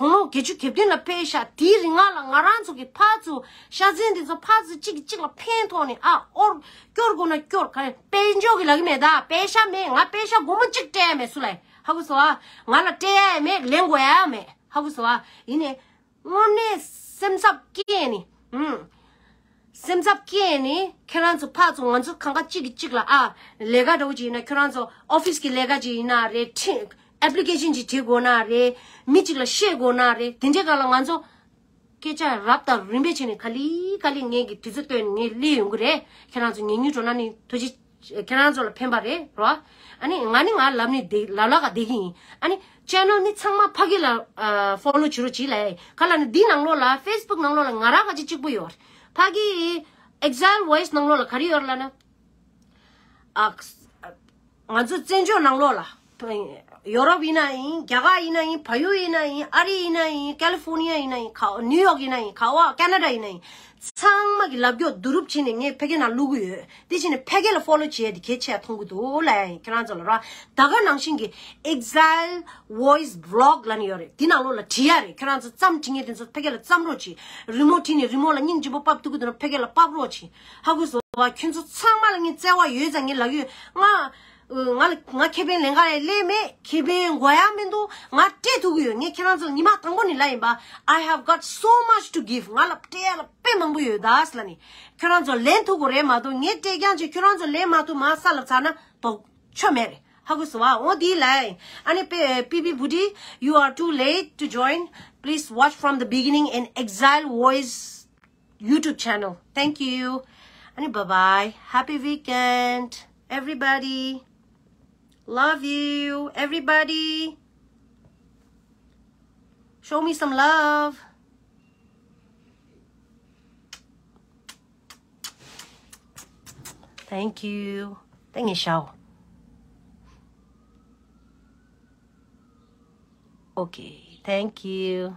དགུང་ལོ་བརྒྱད་ཅུ་གྱ་བདུན་ལ་ཕེབས་ཤག་དེའི་རིང་ང་ལ་ང་རང་ཚོ་གི་ཕར་ཚུར་ཤ་ཚན་འདི་ཚོ་ཕར་ཚུར་གཅིག་གིས་གཅིག་ལ་ཕན་ཐོགས་ནས་ཨ་ཨོར་སྐྱོར་དགོས་ན་སྐྱོར། ག་རེ་དཔལ་འབྱོར་གི་ལབ་གི་མེད་ད། པེ་ཤ་མེད། ང་པེ་ཤ་སྒོར་མོ་གཅིག་སྤྲད་ཡ་མེད། སུ་ལ་ཧ་གོ་སོང་ཨ། ང་ལ་སྤྲད་ཡ་ཡ་མེད། ལེན་དགོས་ཡ་ཡ་མེད། ཧ་གོ་སོང་ཨ། ཡིན་ནའི་དངོས་གནས་སེམས་འཚབ་སྐྱེས་ནས་ཨུམ། སེམས་འཚབ་སྐྱེས་ནས་ཁྱེད་རང་ཚོ་ཕར་ཚུར་ང་ཚོ་གང་ག་གཅིག་གིས་གཅིག་ལ་ཨ་ལས་ཀ་འདྲ་བོ་ཅིག་ཡིན་ན་ཁྱོད་རང་ཚོ་ཨོ་ཕིས་ཀྱི་ལས་ཀ་ཅིག་ཡིན་ན་རེད། ཁྲི་ཨེབ་ལི་ཀེ་ཤན་ཅིག་བྲིས་དགོས་ན་རེད། མི་གཅིག་ལ་བཤད་དགོས་ན་རེད། དེ་འདྲའི་སྒང་ལ་ང་ཚོ་སྐད་ཆ་རབ་དང་རིམ་པས་བྱས་ནས་ག་ལེ་ག་ལེ་ངས་ཀྱི་དུས་ཚོད་བཏོན་ནས་ངས་སླེབས་ཡོང་གི་རེད། ཁྱེད་རང་ཚོ་ཉན་མཁན་འགྲོ་ན་ནི་ཐུགས་རྗེ་ཁྱེད་རང་ཚོ་ལ་ཕན་པ་རེད་རོ། ཨ་ནི་ང་ནི་ང་ལབ་ནས་བསྡད་ལབ་ལབ་ག་བསྡད་ཀྱི་ཡིན། ཨ་ནི་ཅེ་ནལ་ནི་ཚང་མ་ཕ་གི་ལ་ཨ་ཕོ་ལོ་བྱེད་རོགས་བྱེད་ལབ་ཡ་ག་ལབ་ན་འདི་ནང་ལོགས་ལ་ཕེ་སི་བུག་ནང་ལོགས་ལ་ང་རང་ཁ་ཅིག་གཅིག་པུ་ཡོད་རེད། ཕ་གི་ཨེག་ཟའིལ་ཝོ་ཡི་སི་ནང་ལོགས་ལ་ག་རེ་ཡོད་རེད་ལབ་ན། ཨ། ང་ཚོ་བཙན་བྱོལ་ནང་ལོགས་ལ། ཡོ་རོབ་ཡིན་ན་ཡིན། རྒྱ་གར་ཡིན་ན་ཡིན། བལ་ཡུལ་ཡིན་ན་ཡིན། ཨ་རི་ཡིན་ན་ཡིན། ཀ་ལི་ཧྥོ་ནི་ཡ་ཡིན་ན་ཡིན། ག་ནིའུ་ཡོག་ཡིན་ན་ཡིན། ག་བ་ཀ་ན་ཌ་ཡིན་ན་ཡིན། ཚང་མ་གི་ལབ་རྒྱུ་བསྡུ་རུབ་བྱས་ནས་ངས་ཕ་གི་ནང་བླུག་གི་ཡོད། དེ་བྱས་ནས་ཕ་གི་ལ་ཕོ་ལོ་བྱེད་ཡ་དེ་གལ་ཆེ་ཡ་མཐོང་གི་འདུག་ལབ་ཡ་ཡིན། ཁྱེད་རང་ཚོ་ལ་ར། ད་ག་ནང་བཞིན་གྱི་ཨེག་ཟའིལ་ཝོ་ཡི་སི་བི་ལོག་ལབ་ནས་ཡོད་རེད། དེ་ནང་ལོགས་ལ་བྲིས་ཡ་རེད། ཁྱེད་རང་ཚོ་བརྩམས་བྲིས་མཁན་དེ་ཚོ་ཕ་གི་ལ་བརྩམས་རོགས་གྱིས། རི་མོ་བྲིས་ནས་རི་མོ་ལ་སྙིང་རྗེ་པོ་ཕབ་ཐུབ་ཀྱི་འདུག་ན་ཕ་གི་ལ་ཕབ་རོགས་གྱིས། ཧ་གོ་སོང་བ། ཁྱོད་ཚོ་ཚང་མ་ལ་ངས་བརྩེ་བ་ཡོད་ཙང་ངས་ལབ་ཡོད། ང་ང་ལ་ང་ཁེ་ཕན་ལེན་ག་རེ་ལས་མེད། ཁེ་ཕན་དགོས་ཡ་མི་འདུག་ང་སྤྲད་ཐུབ་ཀྱི་ཡོད། ངས་ཁྱེད་རང་ཚོ་ལ་ཉི་མ་དང་པོ་ནས་ལབ་ཡིན་པ། I have got so much to give. ང་ལ་སྤྲད་ཡ་ལ་དཔེ་མང་པོ་ཡོད་ད་ཟེར་ལབ་ནས། ཁྱོད་རང་ཚོ་ལེན་ཐུབ་ཀྱི་རེད་མ་གཏོགས་ངས་སྤྲད་རྐྱང་བྱས་ཁྱོད་རང་ཚོ་ལེན་མ་ཐུབ་མ་ས་ལ་ཚར་ན་དོགས་ཆོ་མེད་རེད། ཧ་གོ་སོང་བ། འོ་དེ་ལབ་ཡིན། ཨ་ནི་པེ་པི་པི་བུ་ཌི། You are too late to join. Please watch from the beginning in Exile Voice YouTube channel. Thank you. And bye bye. Happy weekend, everybody. Love you, everybody. Show me some love. Thank you. Thank you, Shao. Okay, thank you.